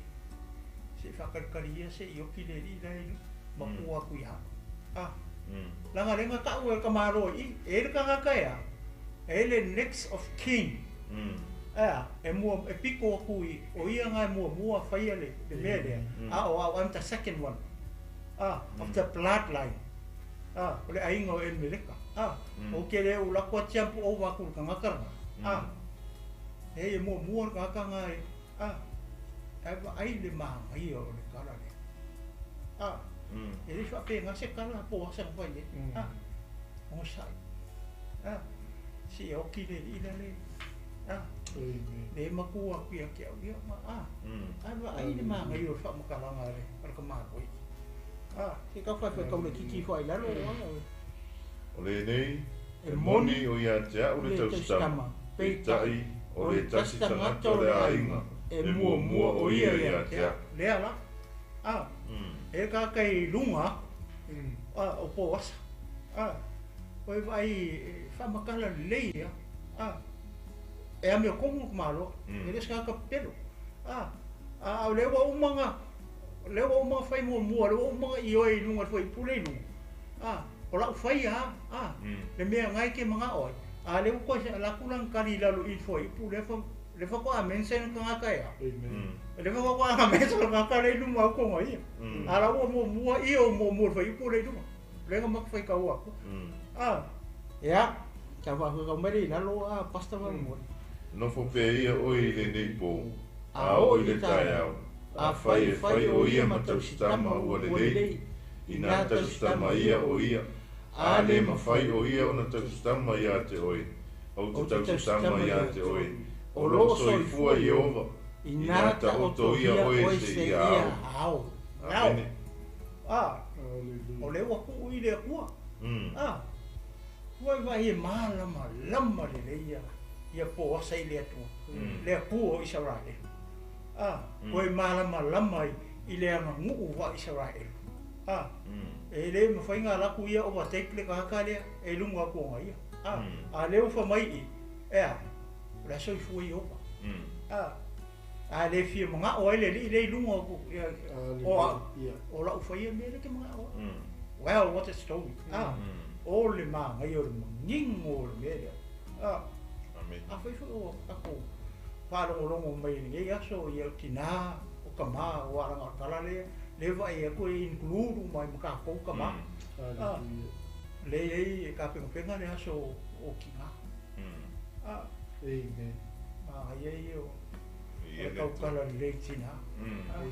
whakarikari ia se i oki le li lai makua aku ia. Langa lenga kau e kamaro i e le kangaka ea. E le next of kin. E mua e piko aku i o ia ngai mua mua whaia le mea lea. O I'm the second one. Of the bloodline. O le ainga o Elimeleka. O ke le o lako atiampu o waku le kangakaranga. E mua mua le kangakanga e. E wa ai le maangai o le kala le. E le whape ngā se kala po asa ngwai le. O sai. Si oki le ila le. Le makua ku ia ke au ia ma a ai le ma ngai o fa makalanga le al ka ma ko. Ke ka fa fa ka le kiki fa ila lo o le nei e moni o ia te au le tausitama peitai o le tasi tagata o le aiga e muamua o ia ia te au lea la e ka kai lunga o po asa o e vai fa makala lei ia e a me komu malo e le ska ka pelo a le wa umanga fai muamua le wa umanga i oi lunga foi pule lunga o lau fai le mea ngai ke manga oi a le ko la kulang kali la lo i foi pu le fa le fa ko a mensen ka ngaka ya le fa ko a mensen ka ka le lunga ko ngai a la wo mo mua i o mo mo foi pu le lunga le nga mak fai ka wa ko ya ka fa ko mai la lo a pasta va mo no fo pe ia o i le nei po a o i le taeao a fai e fai o ia ma tausitama ua lelei ina tausitama ia o ia a le mawhai o ia ona tausitama ia te oe au te tausitama ia te oe o lo soifua Ieova ina taoto ia oe se ia ao. Amene. O le ua kuu i le akua. Ua vai e malama lama le leia ia po asa i le atua. Le akua o Israel. Ua e malama lama i le anga nguu wa Israel. E le mawhainga laku ia o overtake le kahaka lea e lunga aku o ia. A le ufa mai i ea o le soifua i opa. A le fia manga o ele li le lunga aku ia o la ufa ia me le ke manga o. Well, what a story. O le manga ia o le mangingo o le mea lea. Amen. A fai fai o ako whalongolongo mai nei aso ia o tina o kama o aranga kala lea le vai e koe include mai maka kou kama. Le ei e ka penga le aso o kinga. Amen. Ai ai o e kau kala le tina.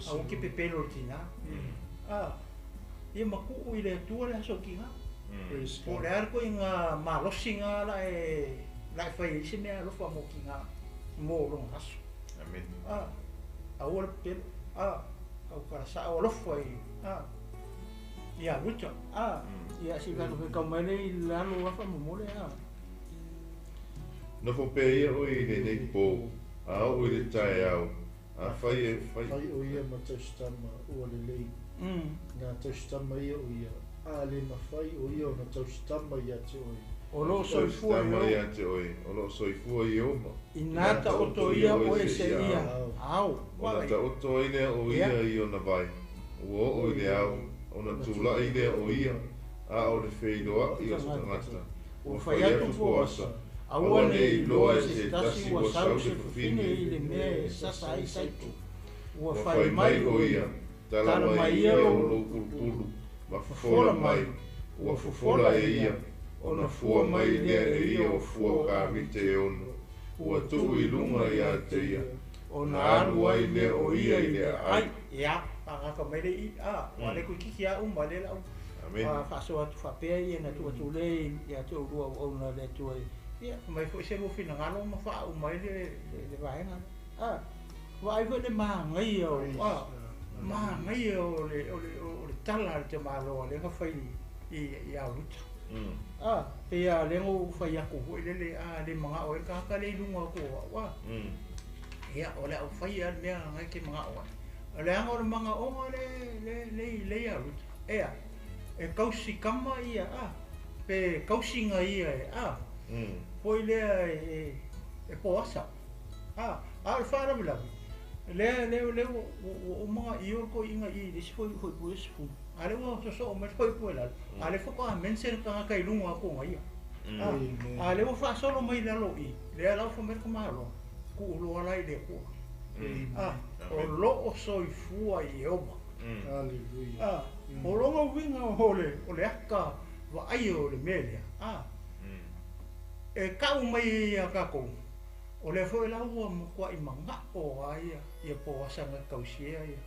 A o ke pepelo tina. Ia maku i le atua le aso kinga. O le ar koe ngā malosinga la e fai i se mea alofa mo kinga mo longa aso. Amen. A o le pepelo. Kau kala sa o alofa i ia luta ia si ka ka mai le lalo afa mo le No fo pe ia o i le nei po a o i le taeao a fai e fai fai o ia ma tausitama ua lelei ngā tausitama ia o ia a le mawhai o ia o na tausitama ia te oe o lo soifua ia te oe o lo soifua Ieova ina taoto ia oe se ia ao ona taoto ai lea o ia i ona vai ua oo i le ao ona tula'i lea o ia a o le feiloa'i o se tagata ua fai atu poasa aua nei iloa e se tasi ua sau se fafine i le mea e sasa ai saitu ua fai mai o ia tala mai ia o lou pulupulu ma fofola mai ua fofola e ia ona fua mai lea e ia o fua o kamite e ono ua tuu i lunga ia te ia ona alu ai lea o ia i le aai. Ia, pangaka mai le i wa le kiki a uma le lau. Amen. Whaaso atu whapea ia na tua tule ia te urua o ona le tua. Ia, mai foi se lufi na ngalo ma wha umai le vaenga. Wa ai foi le maangai o maangai o le tala le te maloa le nga whai i a luta. Pea le ngo whai ako hoi lele le manga o e kahaka le lunga ko wa. Ia, o le au whai a mea ngai ke manga o. O le anga o le manga onga le ia luta. Ea, e kausi kama ia, pe kausinga ia e, Foi lea e poasa. A le whaarawilawi. Lea le o manga i o ko inga i le si foi foi pue sifu. A le ua soso o mai foi pue lalo. A le whako a mensen ka ngaka i lunga ko ngai ia. A le ua whaasolo mai lalo i. Lea lau whamere ka mahalo. Ku uloa lai le kua. O lo o soifua i Ieova. Hallelujah. O longa uinga o le aka wa ai o le mea lea. E kau mai ia kākou. O le foi lau ua mukua i manga o aia ia po asanga kausia ia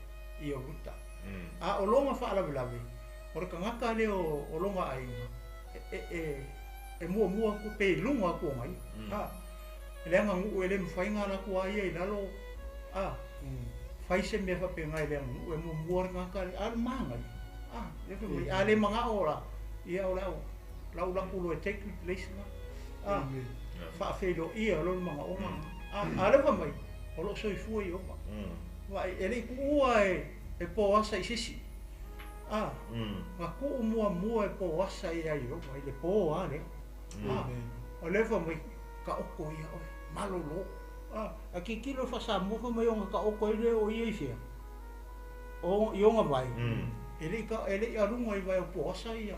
i o ruta. A o longa whaalawilawi, o le kangaka le o longa ainga, E muamua atu pe i luga atu o gaia. A, e le aganuu e le mafai ona ala atu a ia i lalo, a, fai se mea faapena i le aganuu, e muamua le tagata le, a o le manaia, a, lea fai mai, a le manao la, ia o le au, lau latou loa e take le place lena, a, faafeiloaia loa le manaoga lena, a, a o lea fai mai, o lo o soifua Ieova. Vaai, e le i tuua e Poasa i se isi, a, na tuu muamua e Poasa ia Ieova i le po lava lea. A, o lea fai mai, taoto ia oe, malolo. A, a tilotilo le faa-Samoa fai mai ona taoto ai lea o ia i fea? O, i ona vae. E le i, e le i aluga i vae o Poasa ia.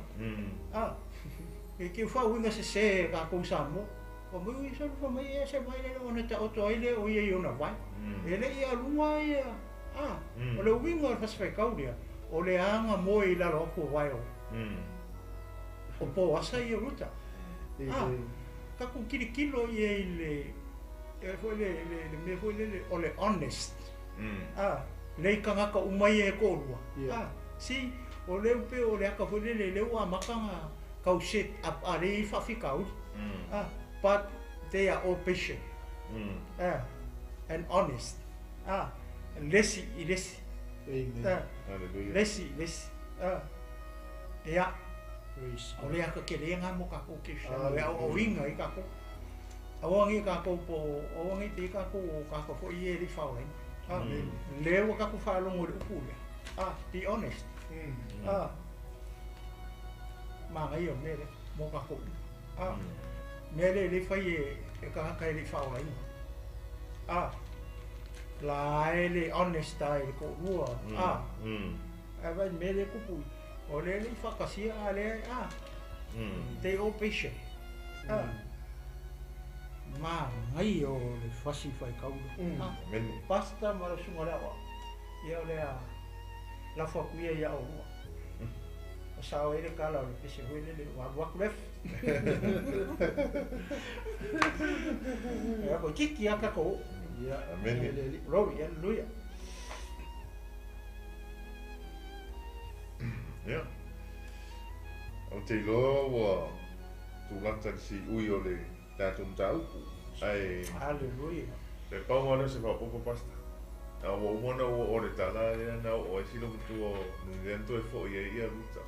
A, e te faauiga sese e tatou Samoa. Fai mai, ui, solo fai mai, ea se vae lea ona taoto ai lea o ia i ona vae. E le i aluga ia, a, o le uiga o le fasifaitau lea, o le aga moe i lalo atu o vae o, o Poasa ia Ruta. A, tatou tilotilo i ai i le, e foi le, le, le mea foi lele, o le honest. A, lei tagata uma ia e toalua. A, see, o lea pei o le ata foi lele, lea ua amata ona tau set up a lea e i ai faafitauli. A, but they are all patient. A, and honest. A, le isi i le isi. A, le isi i le isi. A, ia, o le ata tele lena mo tatou Kerisiano e aoaoina ai tatou. Aua nei tatou po o, aua nei te i tatou o tagata foi ia e le i faaolaina. A, lea ua tatou faalogo i le upu lea. A, be honest. A, manaia o le mea lea mo tatou uma. A, mea lea e le fai e tagata e le i faaolaina. A, la e le honest ai le toalua. A, ae vaai i le mea lea e tupu i, o lea e le i faatasia a lea e, a, they all patient. A, manaia o le fasi faitau lea. A, pastor ma lau susuga o le aoao, ia o le a lafo atu ia ia oulua. O sao ai le tala o le pese foi lele ua alu atu left. Ia ko tiki aka ko. Ia. Amen. Glory, hallelujah. Ia. Ou te iloa ua tulata le siui o le tatou mataupu. Ae Hallelujah. E pau lava lea o se faaopoopo Pastor. A ua uma ona ua oo le tala lea na oo ai si lou matua o lea na toe foi ai ia Ruta.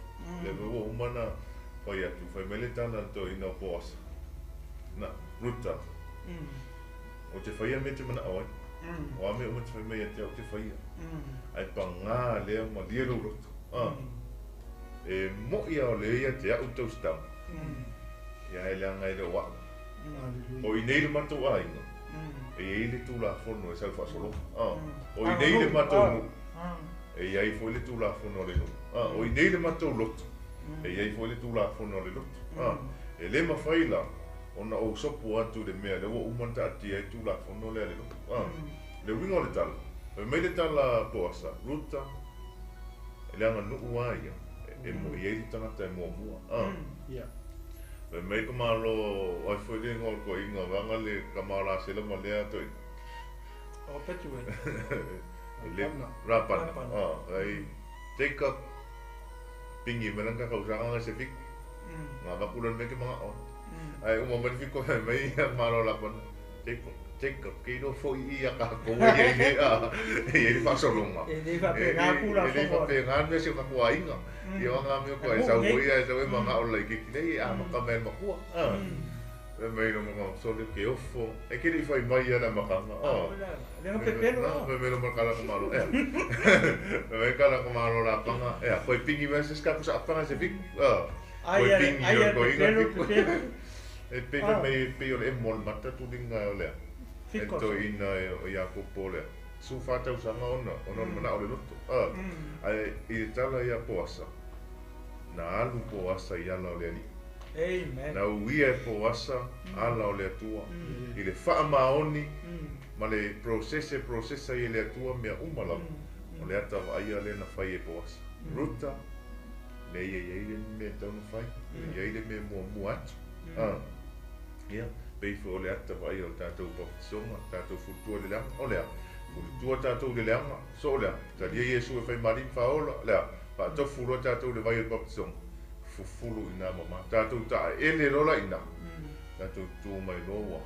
Lea foi ua uma ona fai atu, fai mai le tala a le toeaina o Poasa. Na, Ruta, ou te faia mea e te manao ai. O a mea uma e te fai mai ia te au ou te faia. Ae pagā lea malie lou loto. A, e mo'i lava o lea ia te au tausitaga, ia e leaga e le o a'u. O i nei le matou aiga, e i ai le Tulafono e sau faasologa. A, o i nei le matou nuu, e i ai foi le Tulafono a le nuu. A, o i nei le matou lotu, e i ai foi le Tulafono a le lotu. A, e le mafai la ona ou sopo atu i le mea lea ua uma ona taatia ai le Tulafono lea a le lotu. A, le uiga o le tala, fai mai le tala a Poasa, Ruta, e le aganuu lava ia, e i ai le tagata e muamua. A, fai mai ka malo, ai foi le igoa o le toeaina, vaega le tama o Lasela ma lea toeaina. O Petuel. Le, Rapana. A, ai, Jacob, pingi mai lana kakausaga ga se fiku. Nga vaku lana mea ke magao. Ae uma mai le fiku fai mai ia malo Lapana. Jacob, Jacob, ke iloa foi i ia kākou e i ai le, a, e i ai le faasologa. E le faapena E le faapena le mea si o tatou aiga. Ia o ngā mea kua e sau foi ia e sau e magao le laitiiti nei e amata mai e le matua. A, fai mai lo magao sole ke ofo. E ke le i fai mai ia le amataga. A, Le ga pepelo. Fai mai lo makala ka malo. Ea. Fai mai kala ka malo lapanga. Ea, koe pingi mai se ska kusa apanga se fiku. A, koe pingi Ai o a koe inga pepelo, fiku. pepelo. E pei fai mai pei o le emo o le mata tuliga o lea. E Fiko. toeaina o Iakopo lea. 14 tausaga ona, ona o le manao o le loto. A, ae i le tala ia Poasa, na alu Poasa i ala o le Alii. Amen. Na uia e Poasa ala o le Atua. I le faamaoni ma le process e processa ai e le Atua mea uma lava. O le ata vaaia lea na fai e Poasa. Ruta, lea ia i ai le mea e tatau ona fai. E i ai le mea e muamua atu. A, ia, pei foi o le ata vaaia o le tatou baptisoga, tatou fulitua i le leaga. O lea, fulitua tatou i le leaga, so o lea, talia Iesu e fai ma alii ma faaola, lea, faatofu loa tatou i le vai o le baptisoga. Fufulu i nā mama. Tātou taʻaele loa la i ina. Tātou tu mai loa ua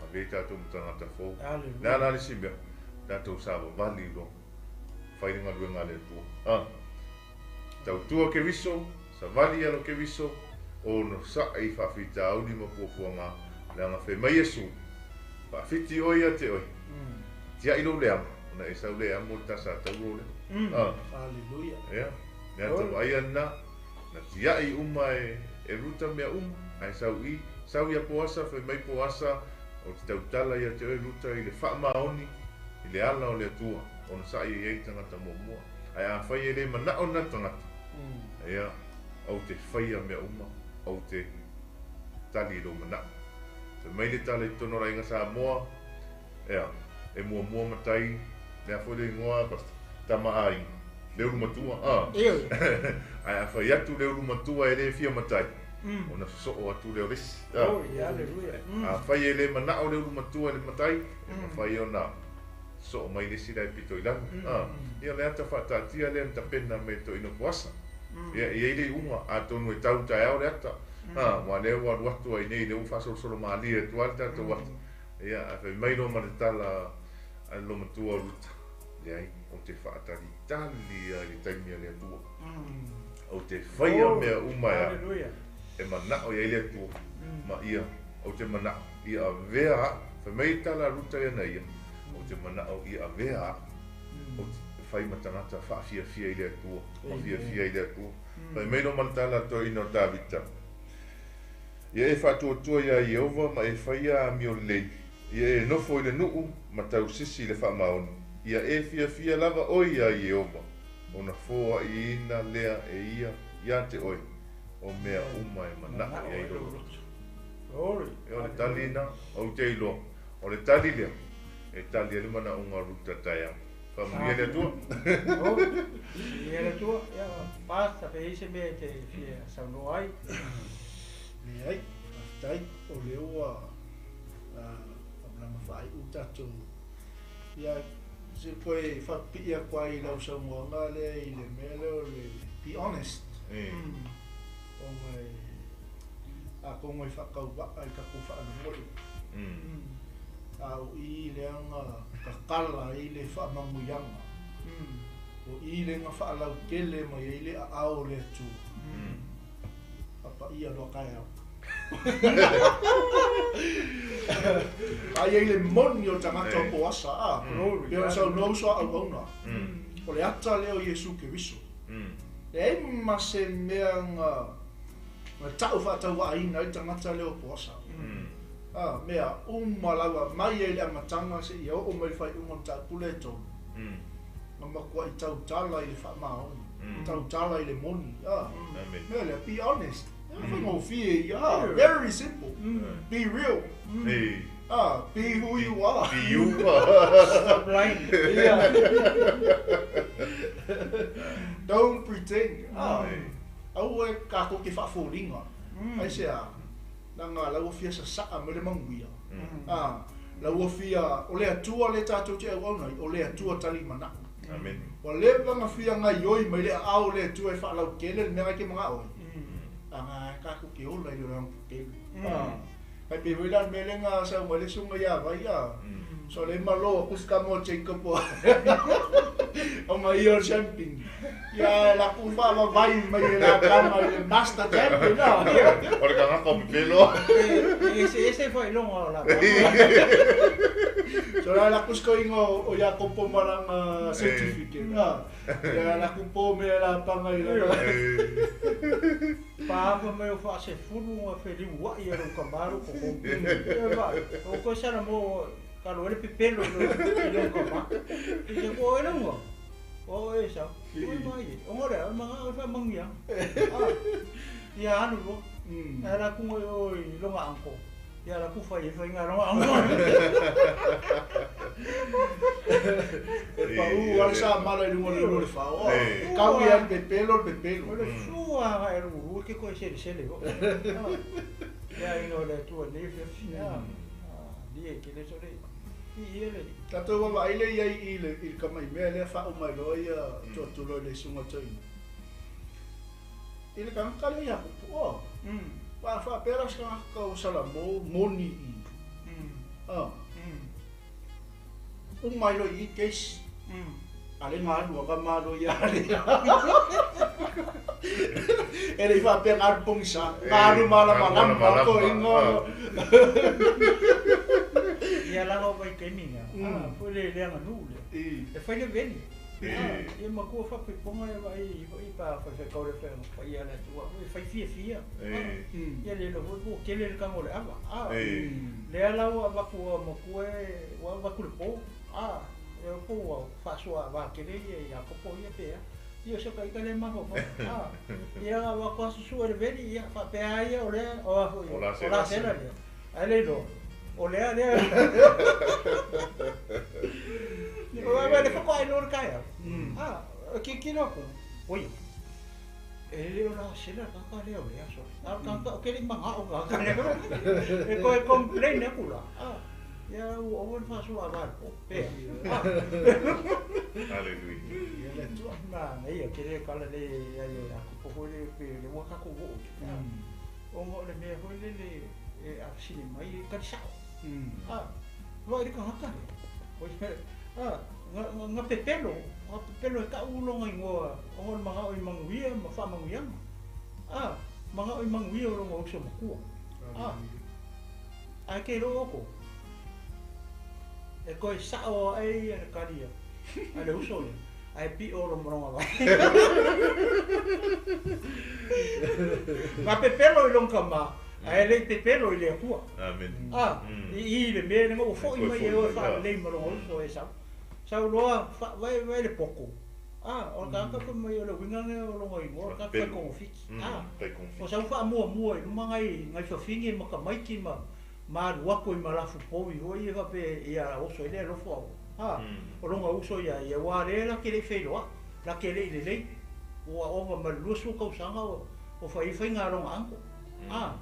avea tātou ma tagata fou. Le a la le isi mea? Tātou savavali loa. Fai le galuega a le Atua. A. Tautua Keriso, savali i alo Keriso, onosai i faafitauli ma puapuaga, leaga fai mai Iesu, Faafiti oe ia te oe. Tiaʻi lou leaga, ona e sau le amo le tasa tauro lea. A. Haleluia. Ia, le ata vaaia lena, na tiaʻi uma e e Ruta mea uma, ae sau i, sau ia Poasa, fai mai Poasa, o te tautala ia te oe Ruta i le faamaoni i le ala o le Atua, ona saʻi e iai le tagata muamua. Ae afai e le manao lena tagata, ia, ou te faia mea uma, ou te tali i lou manao. Fai mai le tala i totonu o le Aiga Samoa, Ea, e muamua matai, le a foi le igoa, Pastor? Tama Aiga, le ulu matua, a. Ae a fai atu le ulu matua e le fia matai, ona sosoo atu lea o le isi, a. Afai e le manao le ulu matua i le matai, e mafai ona sosoo mai le isi la e pito i lalo, a. Ia, le ata faataatia lea na tapena me Toeaina Poasa. Ia, e i ai le iuga, atonu e tau taeao le ata, a, aua lea ua alu atu ai nei, lea ua faasolosolo malie atu lava le tatou ata. Ia, ae fai mai loa ma le tala a le loomatua o Ruta, Leai, ou te faatalitali lava i le taimi a le Atua. Ou te faia mea uma e au, e manao i ai le Atua, ma ia, ou te manao ia avea au. Fai mai le tala a Ruta ia na ia, Ou te manao ia avea au, ou te fai ma tagata faafiafia i le Atua, ma fiafia i le Atua. Fai mai loa ma le tala a le toeaina o Tavita, Ia e faatuatua iā Ieova ma e faia amio lelei, ia e nofo i le nuu ma tausisi i le faamaoni, ia e fiafia lava oe iā Ieova, ona foaiina lea e ia iā te oe, o mea uma e manao i ai lou loto. E o le tali na, ou te iloa, o le tali lea, e tali ai le manaoga o Ruta taeao. Faamanuia le Atua. Faamanuia le Atua. Ia, Pastor, pe i ai se mea e te fia saunoa ai? Leai, faafetai, o lea ua faamalamalama faaiu tatou. Ia, se toe faapipii atu ai i lau saunoaga lea i le mea lea o le be honest. Ona e, atonu e faatauvaa i tatou faalogo le A o i lea na tatala ai le faamanuiaga, o i lea na faalautele mai ai le aao o le Atua. Papaia loa taeao. Aia i le moni o le tagata o Poasa, a, pei ona saunoa uso a auauna, o le ata lea o Iesu Keriso. Leai ma se mea na tau faatauvaaina ai le tagata lea o Poasa. A, mea uma lava mai ai le amataga seia oo mai le faaiuga o le mataupu lea e tolu, na matuai tautala i le faamaoni, tautala i le moni, a, mea lea, be honest, e faigofie ia, a, very simple, be real, a, be who you are. Be you. Stop lying. Yeah. Don't pretend. A, aua e tatou te faafoliga, aisea? Leaga la ua fia sasaa mai le manuia, a, la ua fia, o le Atua lea tatou te auauna ai, o le Atua tali manao. Amene. Ua leva ona fia gaioi mai le aao o le Atua e faalautele le mea na e te manao ai, aga e tatou te ola i le olaga tetele. A, tai pei foi la le mea lea na sau mai le susuga ia Vai, a, so le malo atu se tama o Jacob o ona ia o le champion. Ia la ku faavavai mai e la tama i le master champion, a. O le tagata o pepelo. E eseese faailoga o la So la la ku sikoiga o Iakopo ma lana certificate, a. Ia la ku po mea la panga i lana. Paapa mai o faasefulu na feliuaʻi e lou kamā lou kokogi. Ia vaai, o koe sala mo kalo ai le pepelo i lou kamā. I te koa oe lauga, o oe e sau. Oi mai e, ona o le a, o le manao e faamanuiaga. A, ia alu loa. Ae la kuga i o i lona uncle, ia la ku fai e faiga lona uncle. E pau lava le samala i luga o le ulu o le fao, a, e kau ia le pepelo le pepelo. O le fua agai lou e ke koe selesele foi. Ia ina o le Atua nei afiafi. A, lie ke le sole. I ia le. Tatou vaavaai lea i ai i le i le tamaimea lea faauma ai loa ia tuatulo i le isuga o toeaina. I le tagata lea Iakopo, a. A faapea la se tagata ua salamo moni i i, a. Uma ai loa i i case. A le na alu a ka malo ia lea. E le i faapea na alu pogisa, na alu malamalama ma toeaiga. Ia lava o vaitaimi na, a, foi le le aganuu lea. E fai le veli. Ia matua faapaipoga e vaai foi pa faifeakau le paia o le Atua foi e fai fiafia. Ia le iloa foi po ua tele le tago o le ava. Lea la ua avatu ua matua ua avatu le po. E po ua faasoa ava tele ia Iakopo ia pe a. Ia o se ita lea mafaufau. Ia avatu lava susue le veli ia faapea lava ia o lea o a foi o Lasela lea. Ae le iloa o lea lea. O le faatoa iloa le taeao. A, tilotilo atu, oi, e le o Lasela le tagata lea o lea aso. A o le tagata, ou te le i manao i le tagata lea. E toe complain atu la. A, ia ua ova le faasoa a le po. Pea. Hallelujah. Ia le Atua. Manaia tele tala le ai a kupu foi le pe le ua tatou oo i. Ona o le mea foi lele e afesili mai e tali sao. A, vaai i le tagata lea. A, na pepelo, na pepelo e ta'u lona igoa ona o le mana'o i manuia ma faamanuiaga. A, mana'o i manuia o lona uso matua. A, ae te iloa outou, e toe sa'o a'e ia le tali a le uso lea, ae pi'o loma lona vae. Na pepelo i lona tama, ae le i pepelo i le Atua. Amen. A, i i le mea lea ua fo'i mai e oe faalelei ma lona uso e sau. Sau loa vaevae le poto. A, o le tagata fai mai o le uiga lea o lona igoa o le tagata fai togafiti. A, o sau faamuamua i luma nai nai fafine ma tamaiti ma ma alu atu ai ma lafu povi foi ia faapea ia oso ai le alofa o a, o lona uso ia ia aua lea la te le i feiloai, la te le i lelei. Ua ova ma le 20 tausaga o o fai ai faiga a lona uncle. A,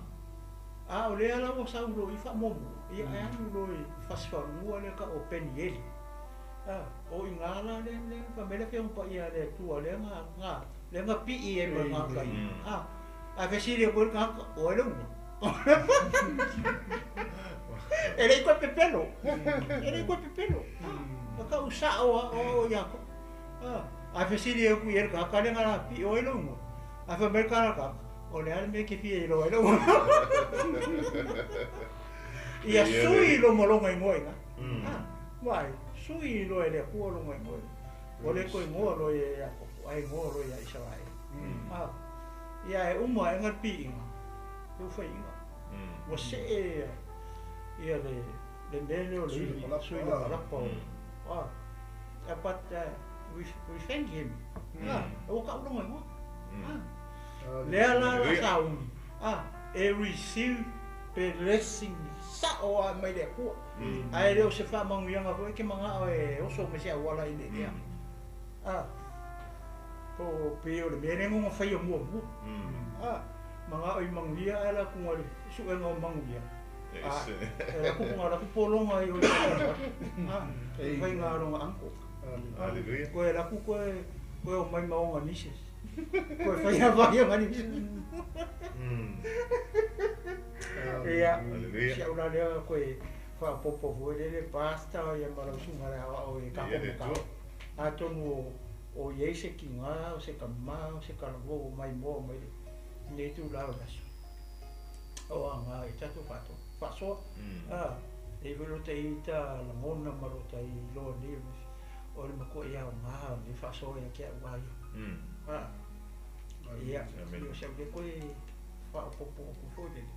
a o lea la ua sau loa i faamuamua, ia ae alu loa i fasifanua lea tau o Penieli. A, o i ina la lea, lea, fai mai le Afioga Paia a le Atua lea na, na, lea na pii ai ma le tagata ia. A, ae fesili atu ai le tagata, o ai le uga? E le i toe pepelo, e le i toe pepelo. A, tau sao lava o au o Iakopo. A, ae fesili atu i ai le tagata lea na pii, o ai le uga? Ae fai mai le tagata, o le a le mea e te fia iloa ai le uga? Ia sui lomaloga igoa i ina. A, Vaai, sui loa e le Atua lona igoa ia. Ua le toe igoa loa ia ia Iakopo, ae igoa loa ia Isaraelu. A, ia e uma aʻega le piiga, e ufaiiga. Ua see ia, ia le, le mea lea o le ivi, sui lapalapa o, a, but we, we thank him. A, ua kau lona igoa. A, lea la la sauni, a, e receive blessing sa'o lava mai le Atua. Ae le o se faamanuiaga foi e te mana'o e oso mai se auala i le ea. A, po pei o le mea lea na ona faia muamua. A, mana'o i manuia ae la kuga le suega o manuia. A, e la kuga la pologa i o i A, e faiga longa uncle. Hallelujah. Koe la ku koe koe o mai ma onga nieces. Koe fai a vai onga nieces. Ia, Hallelujah. si au la lea koe faaopoopo foi lele pastor ia ma lau susuga le aoao i Ia le tatou mataupu. Atua. Atonu o o i ai se tiga, o se tama, o se talavou o maimoa mai lenei itula o le aso. O aga i tatou faasoa. A, e i ai foi lo ta ita lagona ma lo ta iloa nei o le matuai aoga o lenei faasoa ia te au a ia. A, ia, Amen. o si au lea koe faaopoopo atu foi lele.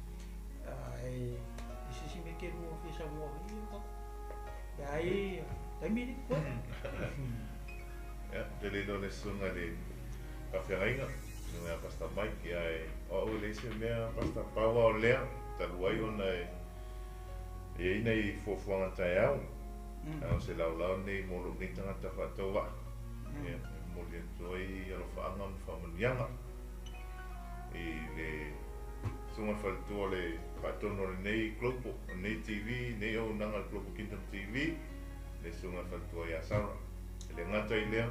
Ae i se isi mea e te lua fia saunoa ai ia tatou. Ia ai taimi nei, koe. Ia, ou te le iloa le susuga i le faafeagaiga, susuga ia Pastor Mike, ia e o au e leai se mea Pastor, pau lava o lea, talu ai ona e i ai nai fuafuaga taeao, a o se laolao lenei mo lou nei tagata faatauvaa, ia, e momoli atu ai alofaaga ma faamanuiaga i le susuga i le faletua o le faatonu o lenei Global, o lenei TV, lenei auaunaga a le Global Kingdom TV, le susuga i le faletua ia Sarah. E le gata i lea,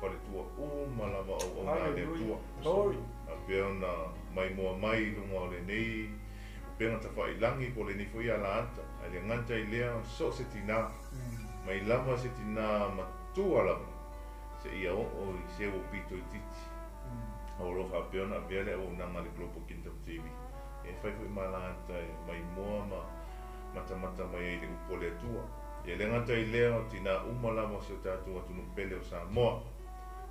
Faletua uma lava auauna a le Atua. Faapea ona maimoa mai i luga o lenei upega tafailagi po o lenei foi alaata, ae le gata i lea, so o se tinā, mai lava se tinā matua lava seia oo i se ua pito itiiti. O lo o faapea ona avea le auaunaga a le Global Kingdom TV e fai foi ma alaata e maimoa ma matamata mai ai i le upu a le Atua. Ia le gata i lea, o tinā uma lava o si o tatou atunuu pele o Samoa.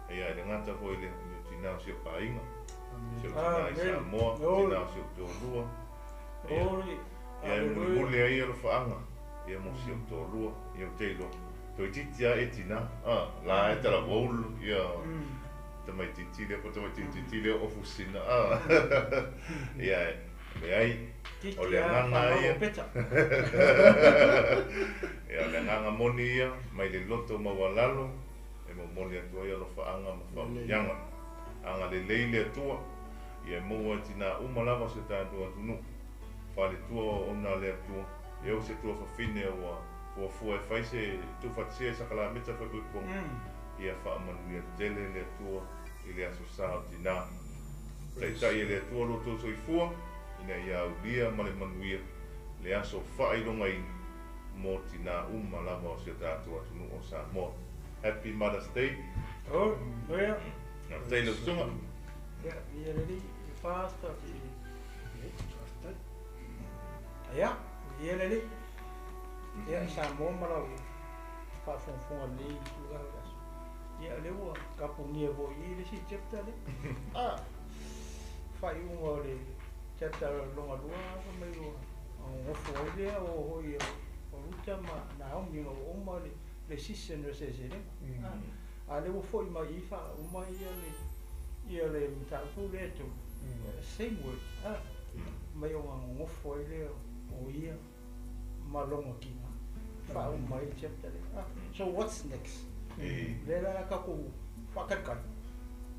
Ia e le gata foi i lea, o tinā o si ou aiga, si ou tinā i Samoa, tinā o si ou toalua. Ia, ia e mulimuli ai alofaaga, ia mo si ou toalua, ia ou te iloa. Toeitiiti lava e tinā, a, la e talavou, ia, tamaitiiti lea po o tamaitiiti lea o fusina, a. Ia, leai, o le agaga ia. Ia, o le agaga moni ia, mai le loto maualalo, e momoli atu ai alofaaga ma faamanuiaga. Agalelei le Atua, ia e maua e tinā uma lava o si o tatou atunuu. Faletua o auauna a le Atua, ia ou se tuafafine ua fuafua e fai se tuufaatasia i sakalameta faaipoipoga, ia faamanuia tele le Atua i le aso sa o tinā. Taitai e le Atua lo outou soifua, ina ia aulia ma le manuia le aso faailogaina mo tinā uma lava o si o tatou atunuu o Samoa. Happy Mother's Day. Oh, yeah. Faafetai i lau susuga. Ia, ia lelei, Pastor. Ia, ia lelei. Ia, Samoa ma lau faafogafoga lelei i le tulaga o le aso. Ia, o lea ua tapunia foi i i le isi chapter lea. Ah, faaiuga o le chapter lona lua fai mai ua nonofo ai lea o hoi o Ruta ma Naomi ina ua uma le season o le seleselega. Ah, a lea ua foi mai i i faauma ia le ia le mataupu lea e tolu. Same word. Ah, mai ona nonofo ai lea o ia ma lona tina. Faauma ai le chapter lea. Ah, so what's next? Lea la tatou faatalitali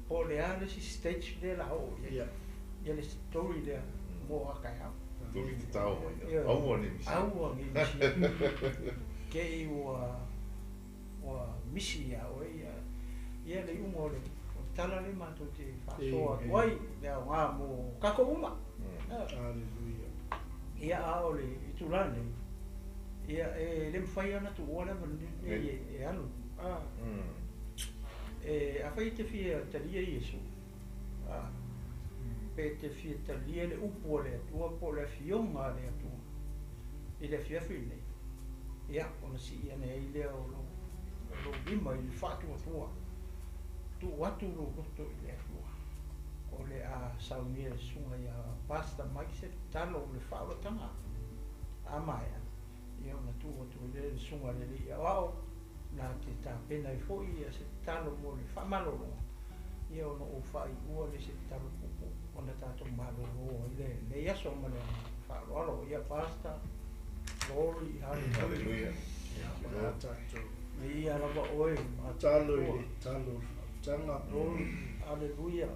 po o le a le isi stage lea la oo i ai. Ia le story lea mo a taeao. Tuli tatao mai. Aua ne i misi. Aua ne i misi. Te i ua ua misi iā oe ia ia le iuga o le tala lea matou te faasoa atu ai le aoga mo tatou uma. Hallelujah. Ia a o le itula lenei, ia e le mafai ona tuua le avanoa lenei e alu. E afai e te fia talia Iesu, pe te fia talia le upu a le Atua po o le afioga a le Atua i le afiafi lenei, ia ona sii ane ai lea o lou lima i le faatuatua, tuu atu lou loto i le Atua. O le a saunia e le susuga ia Pastor Mike se tatalo o le faaolataga a maea, ia ona tuu atu ai lea i le susuga a le Alii Aoao na te tapena ai foi ia se tatalo mo le faamalologa, ia ona ou faaiua lea i se tatalo puupuu ona tatou malolo ai lenei aso ma le faaaloalo. Ia Pastor, glory, hallelujah. Viia lava oe ma Talo i le talo o le faautaga. Glory, hallelujah.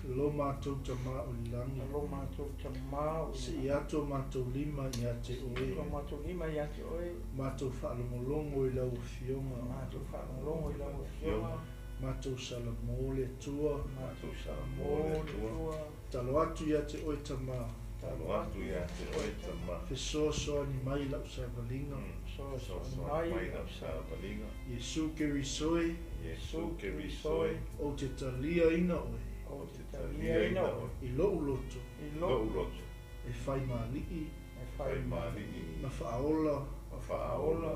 Lo matou Tama o le lagi. Lo matou Tama o le lagi. Sii atu o matou lima ia te oe. Sii atu o matou lima ia te oe. Matou faalogologo i lau Afioga. Matou faalogologo i lau Afioga. Matou salamo le Atua. Matou salamo le Atua. Talo atu ia te oe Tama. Talo atu ia te oe Tama. Fesoasoani mai lau savaliga. Fesoasoani mai lau savaliga. Iesu Kerisoe. Iesu Kerisoe. Ou te taliaina oe. Ou te taliaina oe. I lou loto. I lou loto. E faimāli'i. E faimāli'i. Ma faaola. Ma faaola.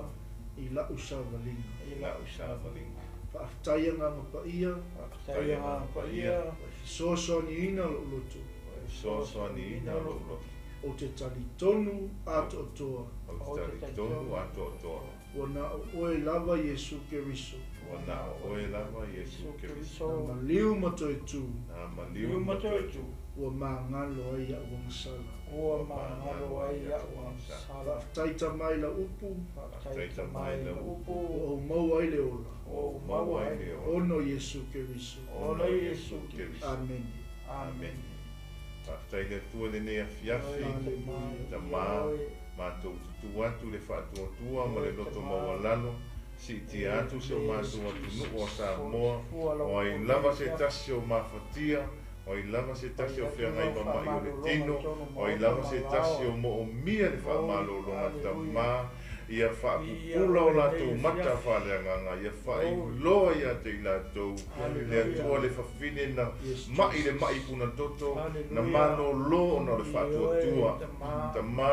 I lau savaliga. I lau savaliga. Faafetai Agaga Paia. Faafetai Agaga Paia. Ua e fesoasoaniina lou loto. Ua e fesoasoaniina lou loto. Ou te talitonu atoatoa. Ou te talitonu atoatoa. Ua na o oe lava Iesu Keriso. Ua na o oe lava Iesu Keriso. Na maliu ma toe tū. Na maliu ma toe tū. Ua magalo ai a'u agasala. Ua magalo ai a'u agasala. Faafetai Tama i lau upu. Faafetai Tama i lau upu. Ua ou maua ai le ola. Ua ou maua ai le ola. Ona o Iesu Keriso. Ona o Iesu Keriso. Amene. Amene. Faafetai le Atua i lenei afiafi. Tama, matou tutu atu i le faatuatua ma le loto maualalo, Siitia atu si o matou atunuu o Samoa, o ai lava se tasi o mafatia, o ai lava se tasi o feagai ma ma'i o le tino, o ai lava se tasi o mo'omia le fa'amalōlōga Tamā, ia fa'apupula o latou mata faaleagaga, ia fa'ailoa iā te i latou le Atua le fafine na ma'i le ma'i punatoto, na malōlō ona o le fa'atuatua. Tamā,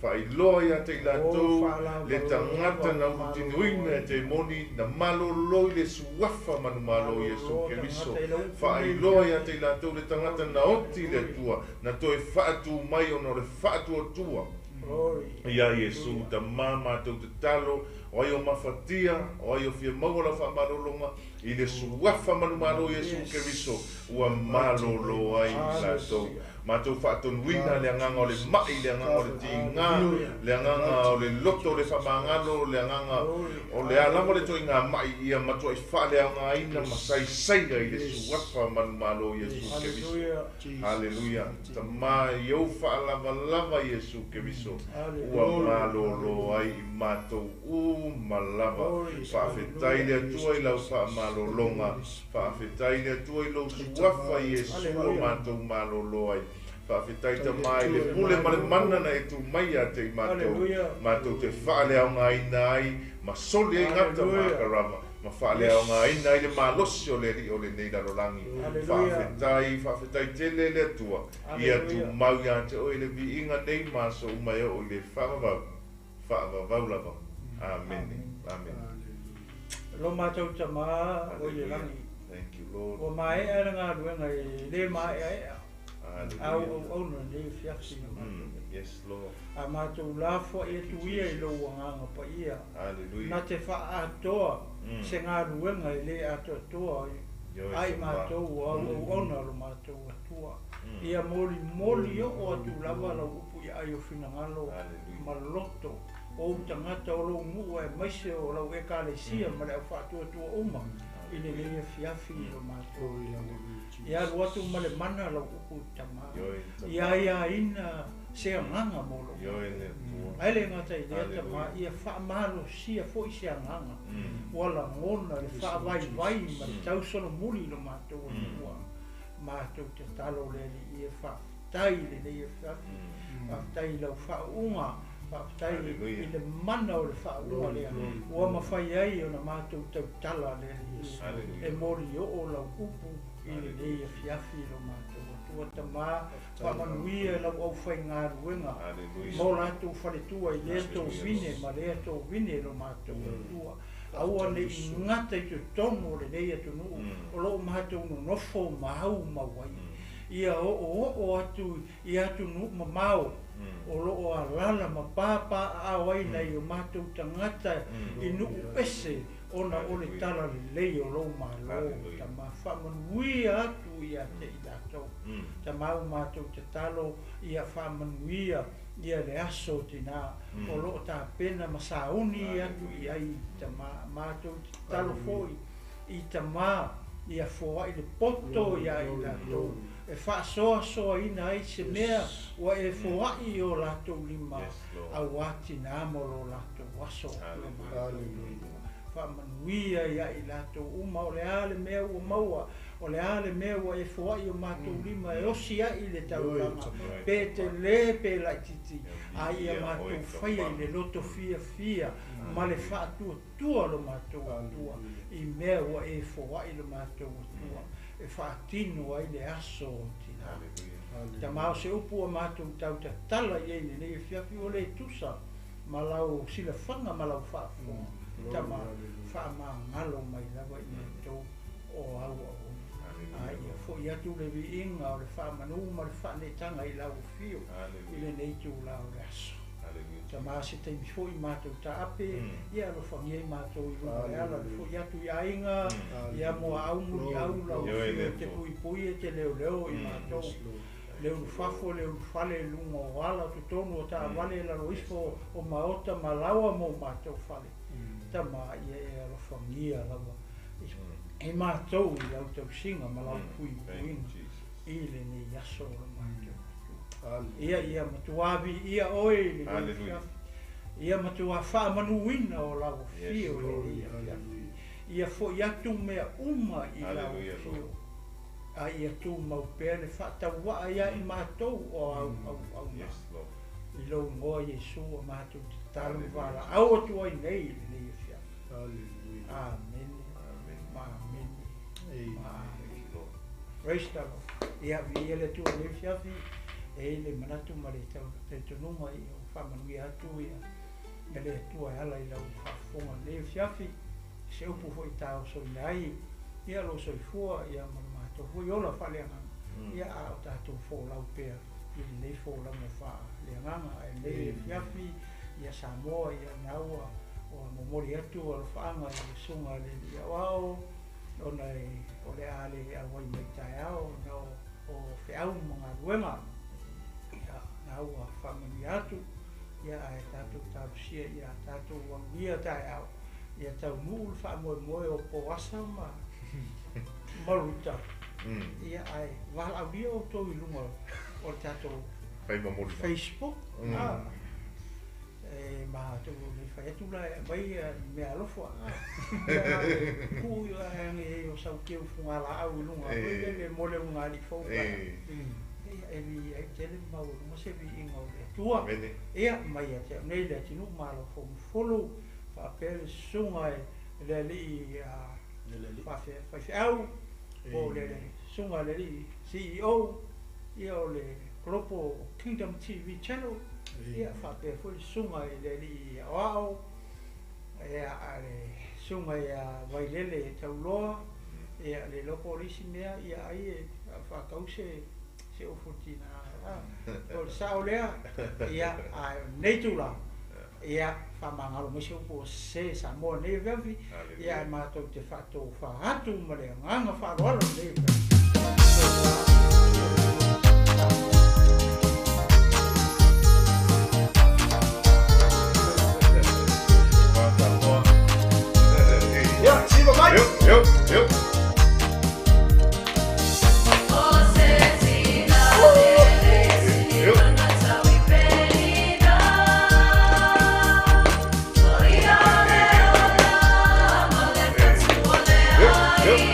fa'ailoa iā te i latou le tagata na ulutinuina e te moni, na malōlō i le suafa manumālō Iesu Keriso. Fa'ailoa iā te i latou le tagata na oti i le Atua, na toe fa'atū mai ona o le fa'atuatua iā Iesu. Tamā, matou tatalo, o ai o mafatia, o ai o fia maua lau fa'amalōlōga i le suafa manumālō Iesu Keriso, ua malōlō ai i latou. Matou fa'atonuina le agaga o le ma'i, le agaga o le tigā, le agaga o le loto o le fa'amagalo, le agaga o le a lava le to'aiga ma'i, ia matua'i fa'aleaogāina ma saisaia i le suafa manumālō Iesu Keriso. Haleluia. Tamā, i ou fa'alavalava Iesu Keriso, ua malōlō ai i matou uma lava. Fa'afetai le Atua i lau fa'amalōlōga, fa'afetai le Atua i lou suafa Iesu ua matou malōlō ai. Fa'afetai Tamā i le pule ma le mana na e tū mai iā te i matou, matou te fa'aleaogāina ai ma soli ai gata ma akarava, ma fa'aleaogāina ai le malosi o le ali'i o lenei lalolagi. Fa'afetai, fa'afetai tele le Atua, ia tumau iā te oe le viiga nei ma aso uma e oo i le fa'avavau, fa'avavau lava. Amene. Amene. Lo matou Tamā o i le lagi, Thank you, Lord. ua maea le galuega e lē maeaea a ou auauna lenei afiafi na matou ai. Yes, Lord. A matou lafoai atu ia i lou agaga paia, Hallelujah. na te faaatoa se galuega e lē atoatoa Ioe, ai Tamā. matou o au auauna o lo matou Atua. Ia molimoli oo atu lava lau upu i ai o finagalo Hallelujah. ma loto o ou tagata o lou nuu aemaise o lau ekalesia ma le aufaatuatua uma i lenei afiafi i lo matou. Ia alu atu ma le mana lau upu i Tamā. Ioe, Tamā. Ia aiāina se agaga mo lou. Ioe, le Atua. Ae le gata i lea Hallelujah. Tamā, ia fa'amalosia fo'i se agaga ua lagona le fa'avaivai ma le tausolomuli i lo matou Atua. Matou tatalo le Alii e fa'afetai i lenei afiafi, fa'afetai i lau fa'auuga, fa'afetai Hallelujah. i le mana o le fa'auuga lea ua mafai ai ona matou tautala le Alii Hallelujah. e moli oo lau upu i lenei afiafi i lo matou Atua. Tamā, fa'amanuia lau aufaigaluega Hallelujah. mo latou faletua i lea Hallelujah. tovine ma lea tovine lo matou Atua. Aua nei gata i totonu o lenei atunuu o loo matou nonofo ma au mau ai. Ia oo oo atu i atunuu mamao o loo alala ma papaaao ai nai o matou tagata i nuu ese ona o le Hallelujah. tala lelei o lou mālō. Hallelujah. Tamā, fa'amanuia atu ia te i latou. Tamā, o matou tatalo ia fa'amanuia ia le aso tinā o loo tapena ma sauni atu i ai. Tamā, matou tatalo fo'i i Tamā ia foa'i le poto iā i latou e fa'asoasoaina ai se mea ua e foa'i i o latou lima Yes, Lord. auā tinā mo lo latou aso. Hallelujah. Hallelujah. Fa'amanuia ia i latou uma, o le a le mea ua maua, o le a le mea ua e foa'i o matou lima e osi a'i le taulaga, pe telē pe laʻititi, a ia matou faia i le loto fiafia ma le fa'atuatua lo matou Atua i mea ua e foa'i lo matou Atua e fa'atino ai le aso o tinā. Hallelujah. Tamā, o se upu ua matou tautatala i ai lenei afiafi ua lē tusa ma lau silafaga ma lau fa'afofoga. Tamā, fa'amagalo mai lava i matou o au auauna, a ia fo'i atu le viiga o le fa'amanū ma le fa'anetaga i lau afio i Hallelujah. lenei tulā o le aso. Hallelujah. Tamā, se taimi fo'i matou ta'ape, ia alofagia i matou i luga le ala le fo'i atu i aiga, ia moa muliau lau Ioe, afio le te Atua. puipui e te leoleo i matou le ulufafo le ulufale i luga o ala o totonu o ta'avale lalo ifo o maota ma laoa mo matou fale. Tamā, ia e alofagia lava i matou i lau tausiga ma lau Thank you, puipuiga Jesus. i lenei aso o lo matou. Hallelujah. Ia matuā viia oe i lenei Hallelujah. afiafi. Ia matuā faamanuina o lau afio i lenei afiafi. Ia foi atu mea uma i lau afio, a ia tumau pea le faatauaa ia i matou o au auauna. I lou igoa Iesu a matou tatalo ma valaau atu ai nei i lenei afiafi. Amene ma amene ma amene. Praise the Lord. Ia, viia le Atua i lenei afiafi, e i ai le manatu ma le talitonuga ia ua faamanuia atu ia le Atua e ala i lau faafofoga i lenei afiafi, se upu foi e taosoina ai ia lou soifua ia ma lo matou foi ola faaleagaga, ia a o tatou folau pea i lenei folauga faaleagaga. Ae lenei afiafi ia Samoa ia na ua momoli atu alofaaga i le Susuga a le Alii Aoao, ona o le a le auai mai taeao ona o feau ma galuega, ia na ua faamanuia atu, ia ae tatou talosia ia tatou aulia taeao, ia taunuu le faamoemoe o Poasa ma Maluta, ia ae valaaulia outou i luga o le tatou Facebook, E matou le fai atu la e aumai mea alofa tuu i ane ai o sau keu fugalaau i luga foi lele mo le ulugalii fou pe a e viia ai tele ma maualuga se viiga o le Atua. Ia mai ia te au nei le atunuu malo fougafulu faapea le susuga i le alii faifeau po o le susuga i le alii CEO ia o le Global Kingdom TV Channel, ia faapea foi le susuga i le alii aoao, ia le susuga ia Vailele Tauloa, ia le iloa po o le isi mea, ia ai e faatau se se ufu i le tina, o le sao lea, ia ae o lenei itula, ia faamagalo mai se upu ua sese Samoa i lenei afiafi, ia ae matou te faatofa atu ma le agaga faaaloalo i lenei afiafi. Ia, siva mai! Eu, eu, eu. Eu. Eu, eu.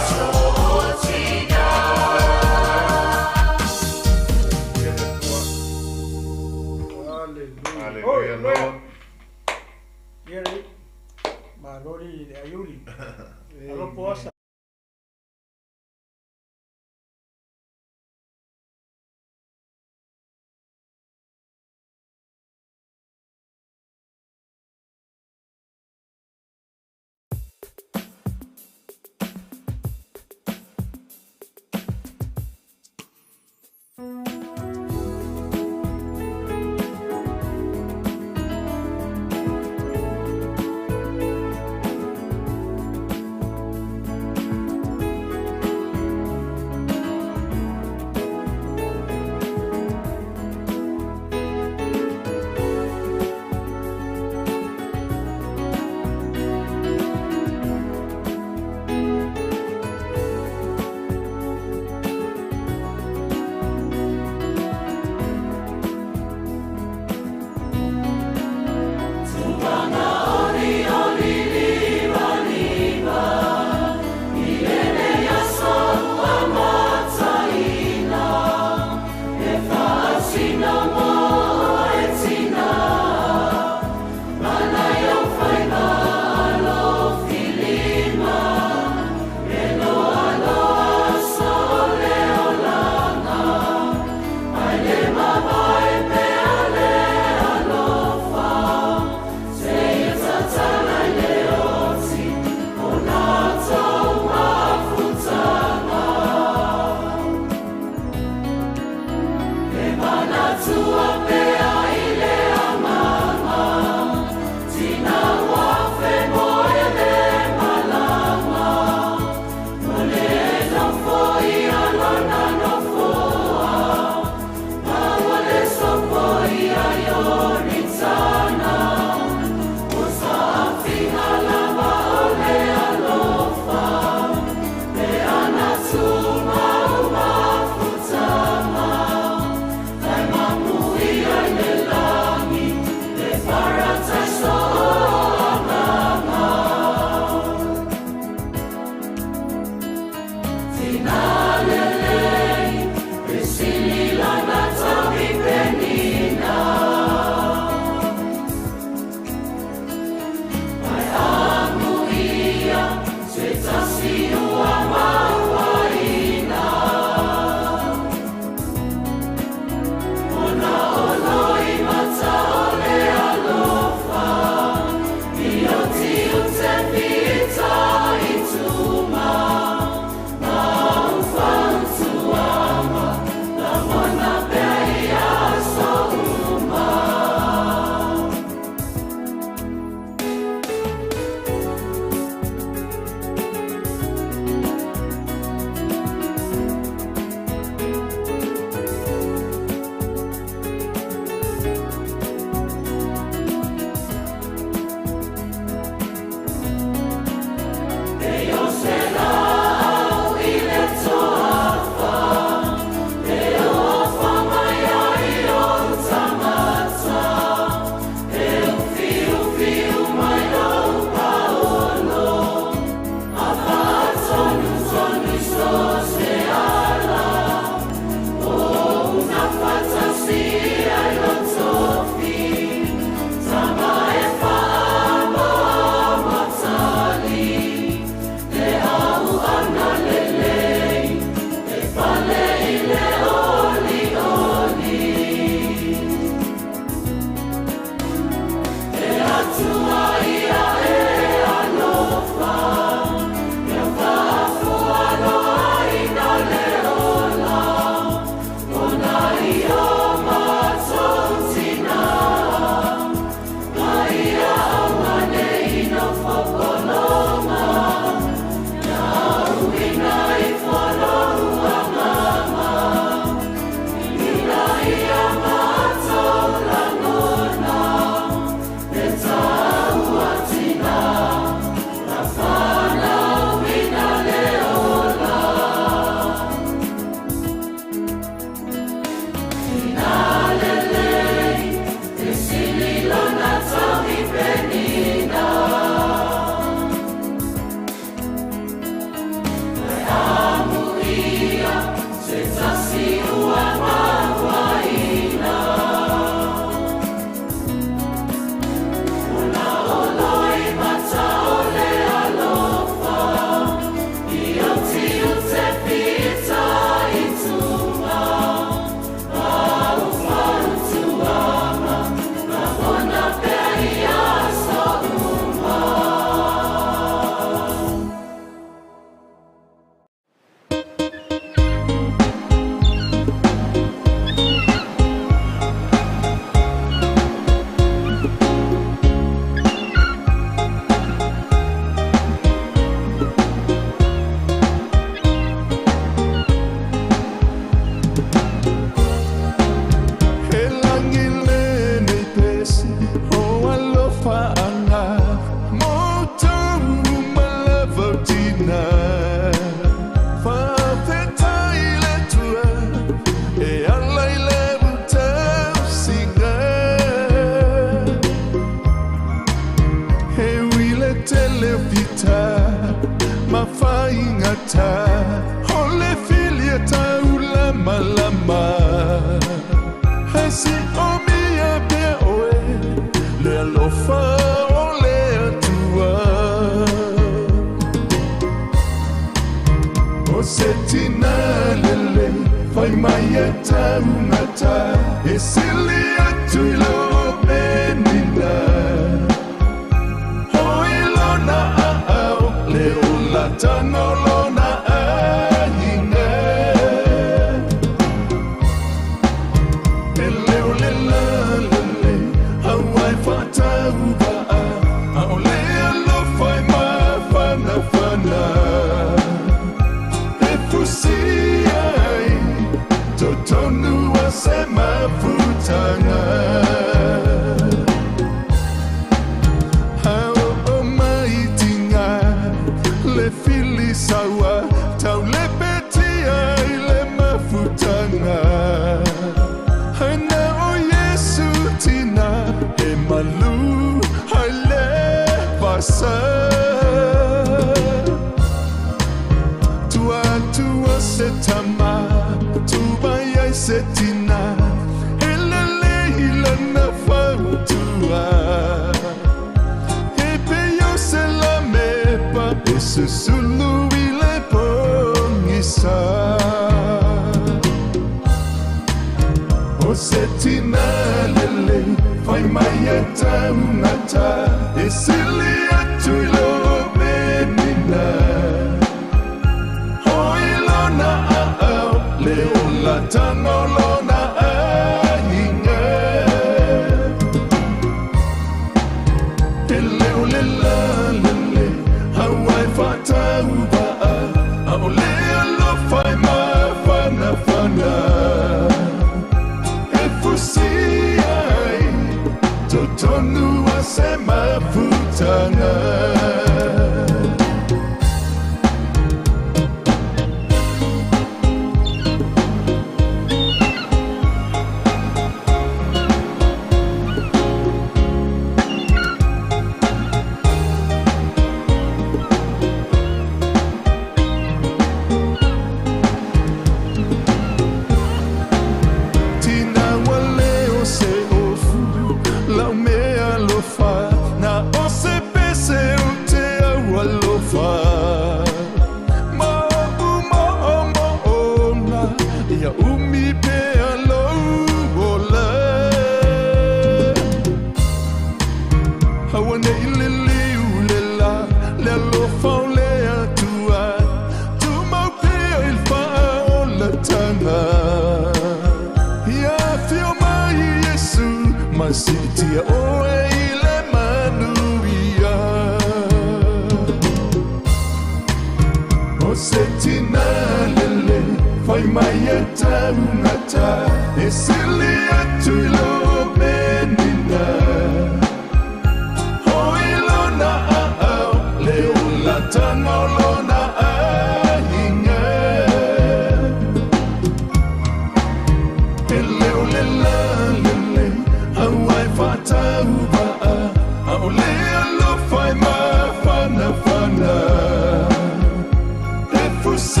E fusi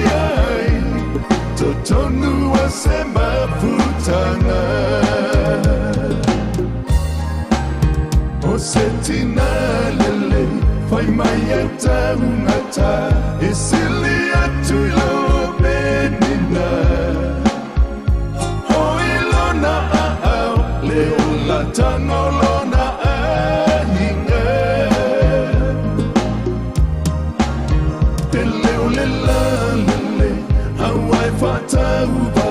ai tonu a se mafutanga. O se tina lele, whai mai e taungata, e sili atu i lo penina. O i lona a au, le o la tango lona ahinga. Te leo le la lele, hauai whatau.